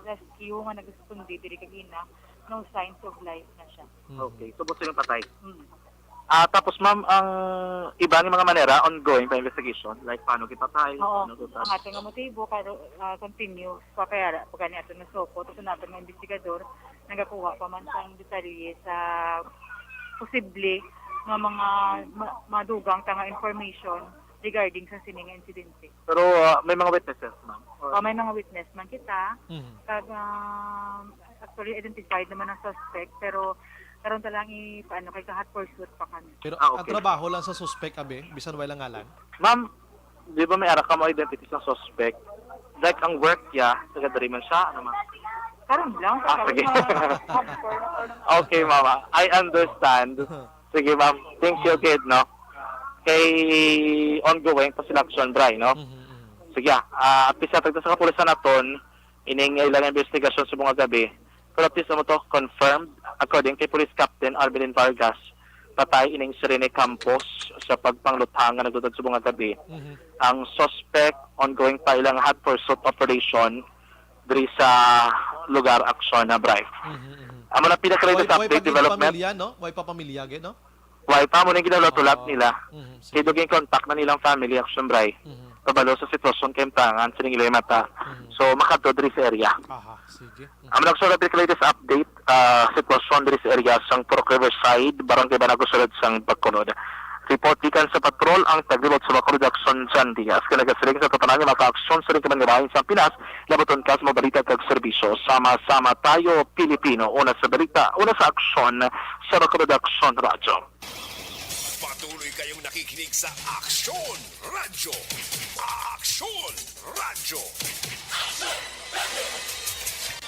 rescue nga nagsusundi diri kagina, no signs of life na siya. Mhm. Okay, so buto yung patay. Mm. Ah, tapos ma'am, ang iba nga mga manera ongoing pa investigation, like paano gipatay, Oo, ano to, ang ato nga motibo karo uh, continue pa kaya ra pa gani ato nga soko tapos ang ato nga investigador nagakuha pa man sang detalye sa posible nga mga ma- madugang ta nga information regarding sa sini nga insidente. Pero ah, may mga witnesses, ma'am. Or- O may mga witness man kita Mhm. kag um, actually identified naman ang suspect pero karon ta lang i paano kay ka hot pursuit pa kami. Pero Ah, ang okay. trabaho lang sa suspect, abi, bisan way lang ngalan. Ma'am, di ba may ara ka mo identity sa suspect? Like ang work niya, taga diri man siya, ano, ma'am? Karon lang Ah, sa sige. mga hot pursuit. Okay, mama. I understand. Sige, ma'am. Thank you, kid, no? Kay ongoing pa sila action, Bri, no? Mhm, mhm. Sige, ah, at least natagda sa kapulisan naton, ining ilang investigasyon sa mga gabi. Pero at least mo to confirmed, according kay Police Captain Armelin Vargas, patay ining si Rene Campos sa pagpangluthang nga nagdudad sa mga gabi. Mhm. Ang suspect, ongoing pa ilang hot pursuit operation diri sa lugar aksyon na, Bri. Mhm, mhm. Amo na pinaka-latest Way, way pa update gid development. Pamilya, no? Way pa pamilya, gid, no? Why pa mo nang ginahulat-hulat Oo. nila? Mhm, Kay sige. dugay contact na nilang family, action, Bri. Mhm. Kabalo sa sitwasyon kay imtangan sining ilay mata. Mhm. So, makadto diri sa area. Aha, sige. Mhm. Ang nagsulod diri latest update, ah, sitwasyon diri sa area sang Purok Riverside, Barangay Banago, sulod sang Bacolod. Report gikan sa patrol ang taglibot sa Bacolod Action, John Diaz. Kay nagasiling sa tanan nga makaaksyon sa ring kamangibahin sa Pinas, labaton ka sa mga balita kag serbisyo. Sama-sama tayo, Pilipino. Una sa balita, una sa aksyon, sa Bacolod Action Radyo. Patuloy kayong nakikinig sa Aksyon Radyo. Aksyon Radyo.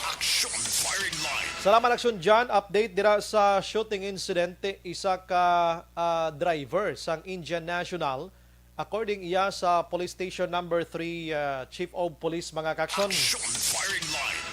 Aksyon Firing Line. Salamat, Action John. Update dira sa shooting incident, isa ka ah, driver sang Indian National. According iya sa Police Station Number three, ah, Chief of Police, mga kaksyon. Aksyon Firing Line.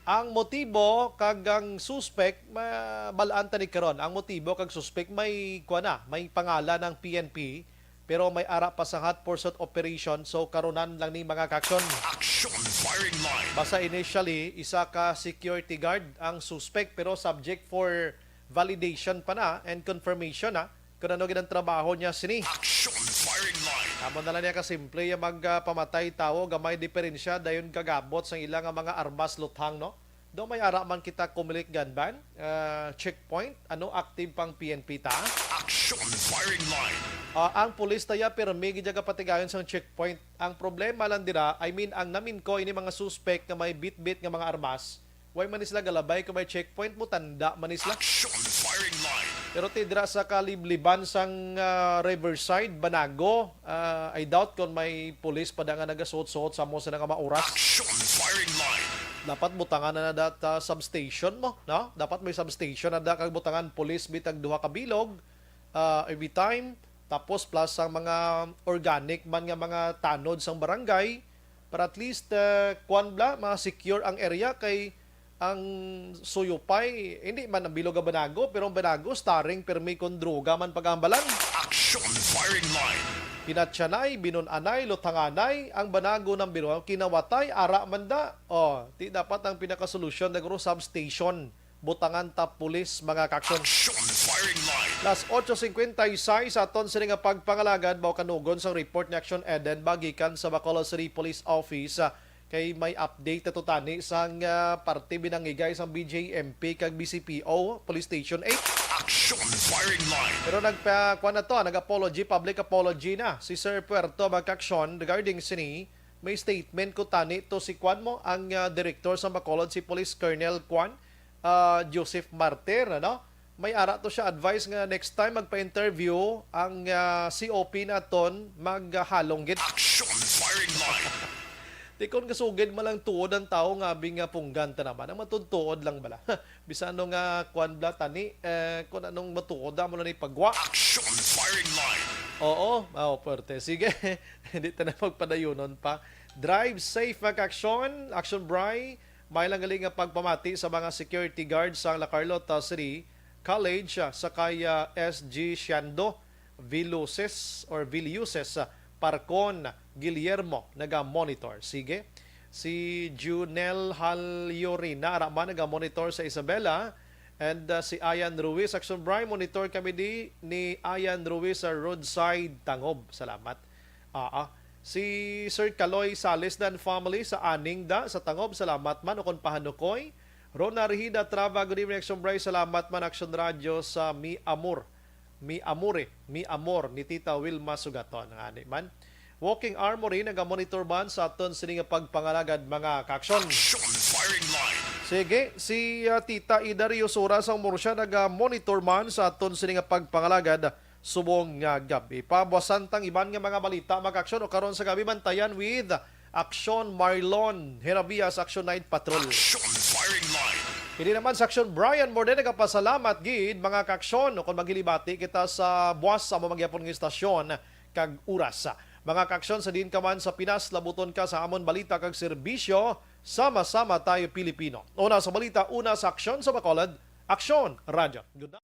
Ang motibo kag ang suspect, mabalaan ta ni karon. Ang motibo kag suspect may, kuwan na, may pangalan ang P N P, pero may ara pa sa hot pursuit operation, so karunan lang ni, mga kaksyon. Aksyon Firing Line. Basta initially, isa ka security guard ang suspect, pero subject for validation pa na and confirmation na kung ano gid ang trabaho niya sini. Aksyon Firing Line. Amo na lang niya kasimple yung magpamatay tawo, gamay diferensya dayon kagabot sang ila nga mga armas luthang, no? Do may ara man kita Comelec gun ban, ah, checkpoint, ano, active pang P N P ta? Aksyon Firing Line. Ah, ang pulis taya pirmi gid kapatigayon sang checkpoint. Ang problema lang dira, I mean, ang namin ko ini mga suspect nga may bitbit nga mga armas, way man ni sila galabay kung may checkpoint mo, tanda man ni sila. Aksyon Firing Line. Pero ti dira sa kalibliban sang ah, Riverside, Banago, ah, I doubt kung may pulis pa da nga nagasuot-suot sa mo sa nga mga oras. Aksyon Firing Line. Dapat butangan na na data substation mo, no? Dapat may substation na da kag butangan pulis bitag duha ka bilog ah, every time. Tapos plus ang mga organic man nga mga tanod sang barangay para at least ah, kwan bla, ma-secure ang area kay ang Suyupay, hindi man ang bilog nga Banago, pero ang Banago starring permi kon droga man pag-ambalan. Aksyon Firing Line. Pinatyanay, binun-anay, luthanganay, ang Banago ng Biro, kinawatay, ara man da. Oh, ti dapat ang pinakasolusyon na guro substation. Butangan ta pulis, mga kaaksyon. Action firing line. Las ocho cincuenta y seis sa aton sini nga pagpangalagad, mao kanugon sang report ni Action Eden ba gikan sa Bacolod City Police Office, ah, kay may update ato tani sang, ah, parte binangigay sang B J M P kag B C P O, Police Station eight. Action firing line. Pero nagpa-, kuwan na to, ah, nag-apology, public apology na si Sir Puerto, mga kaaksyon, regarding sini. May statement ko tani to si kuwan mo, ang, ah, direktor sa Bacolod, si Police Colonel Kwan, ah, Joseph Martir, ano? May ara to siya advice nga next time magpa-interview ang, ah, C O P naton maghalong gid. Action firing line. Di kon kasugid man lang tuod ang tawo nga abi nga punggan ta naman. Ang matuod-tuod lang bala. Bisano nga kwan bala tani, eh, kung anong matuod, amo na ni pagwa. Action firing line. Oo, oh, pwerte. Sige, hindi ta na magpadayunon pa. Drive safe, mga kaaksyon. Action Bry, may lang gali nga pagpamati sa mga security guards sa La Carlota City College, ah, sa kay, ah, S G Siando Viluces or Viliuses, ah, Parcon Guillermo, naga-monitor. Sige. Si Junel Halyorina, ara man, naga-monitor sa Isabela. And, ah, si Ayan Ruiz, Action Bry, monitor kami di ni Ayan Ruiz sa roadside Tangob. Salamat. Aa. Si Sir Kaloy Salisdan family sa Aningda, sa Tangob, salamat man, ukon Pahanukoy. Rona Rehida Trava, good evening, Action Bry. Salamat man, Action Radio sa Mi Amor. Mi Amore, Mi Amor ni Tita Wilma Sugaton. Ngani man. Walking Armory, naga-monitor man sa aton sini nga pagpangalagad, mga kaaksyon. Action firing line. Sige, si, ah, Tita Ida Riosura sang Murcia, naga-monitor man sa aton sini nga pagpangalagad subong nga gab-i. Pabuasan tang iban nga mga balita, mga kaaksyon, o karon sa gab-i, bantayan with Action Marlon Herabias, Action Night Patrol. Action firing line. Hindi naman sa Action, Brian Morde, nagapasalamat gid, mga kaaksyon, o kung maghilibati kita sa buwas sa amo mangyapon nga istasyon kag oras. Mga kaaksyon, sa diin ka man sa Pinas, labuton ka sa amon balita kag serbisyo. Sama-sama tayo, Pilipino. Una sa balita, una sa aksyon sa Bacolod, Aksyon Radyo. Good night.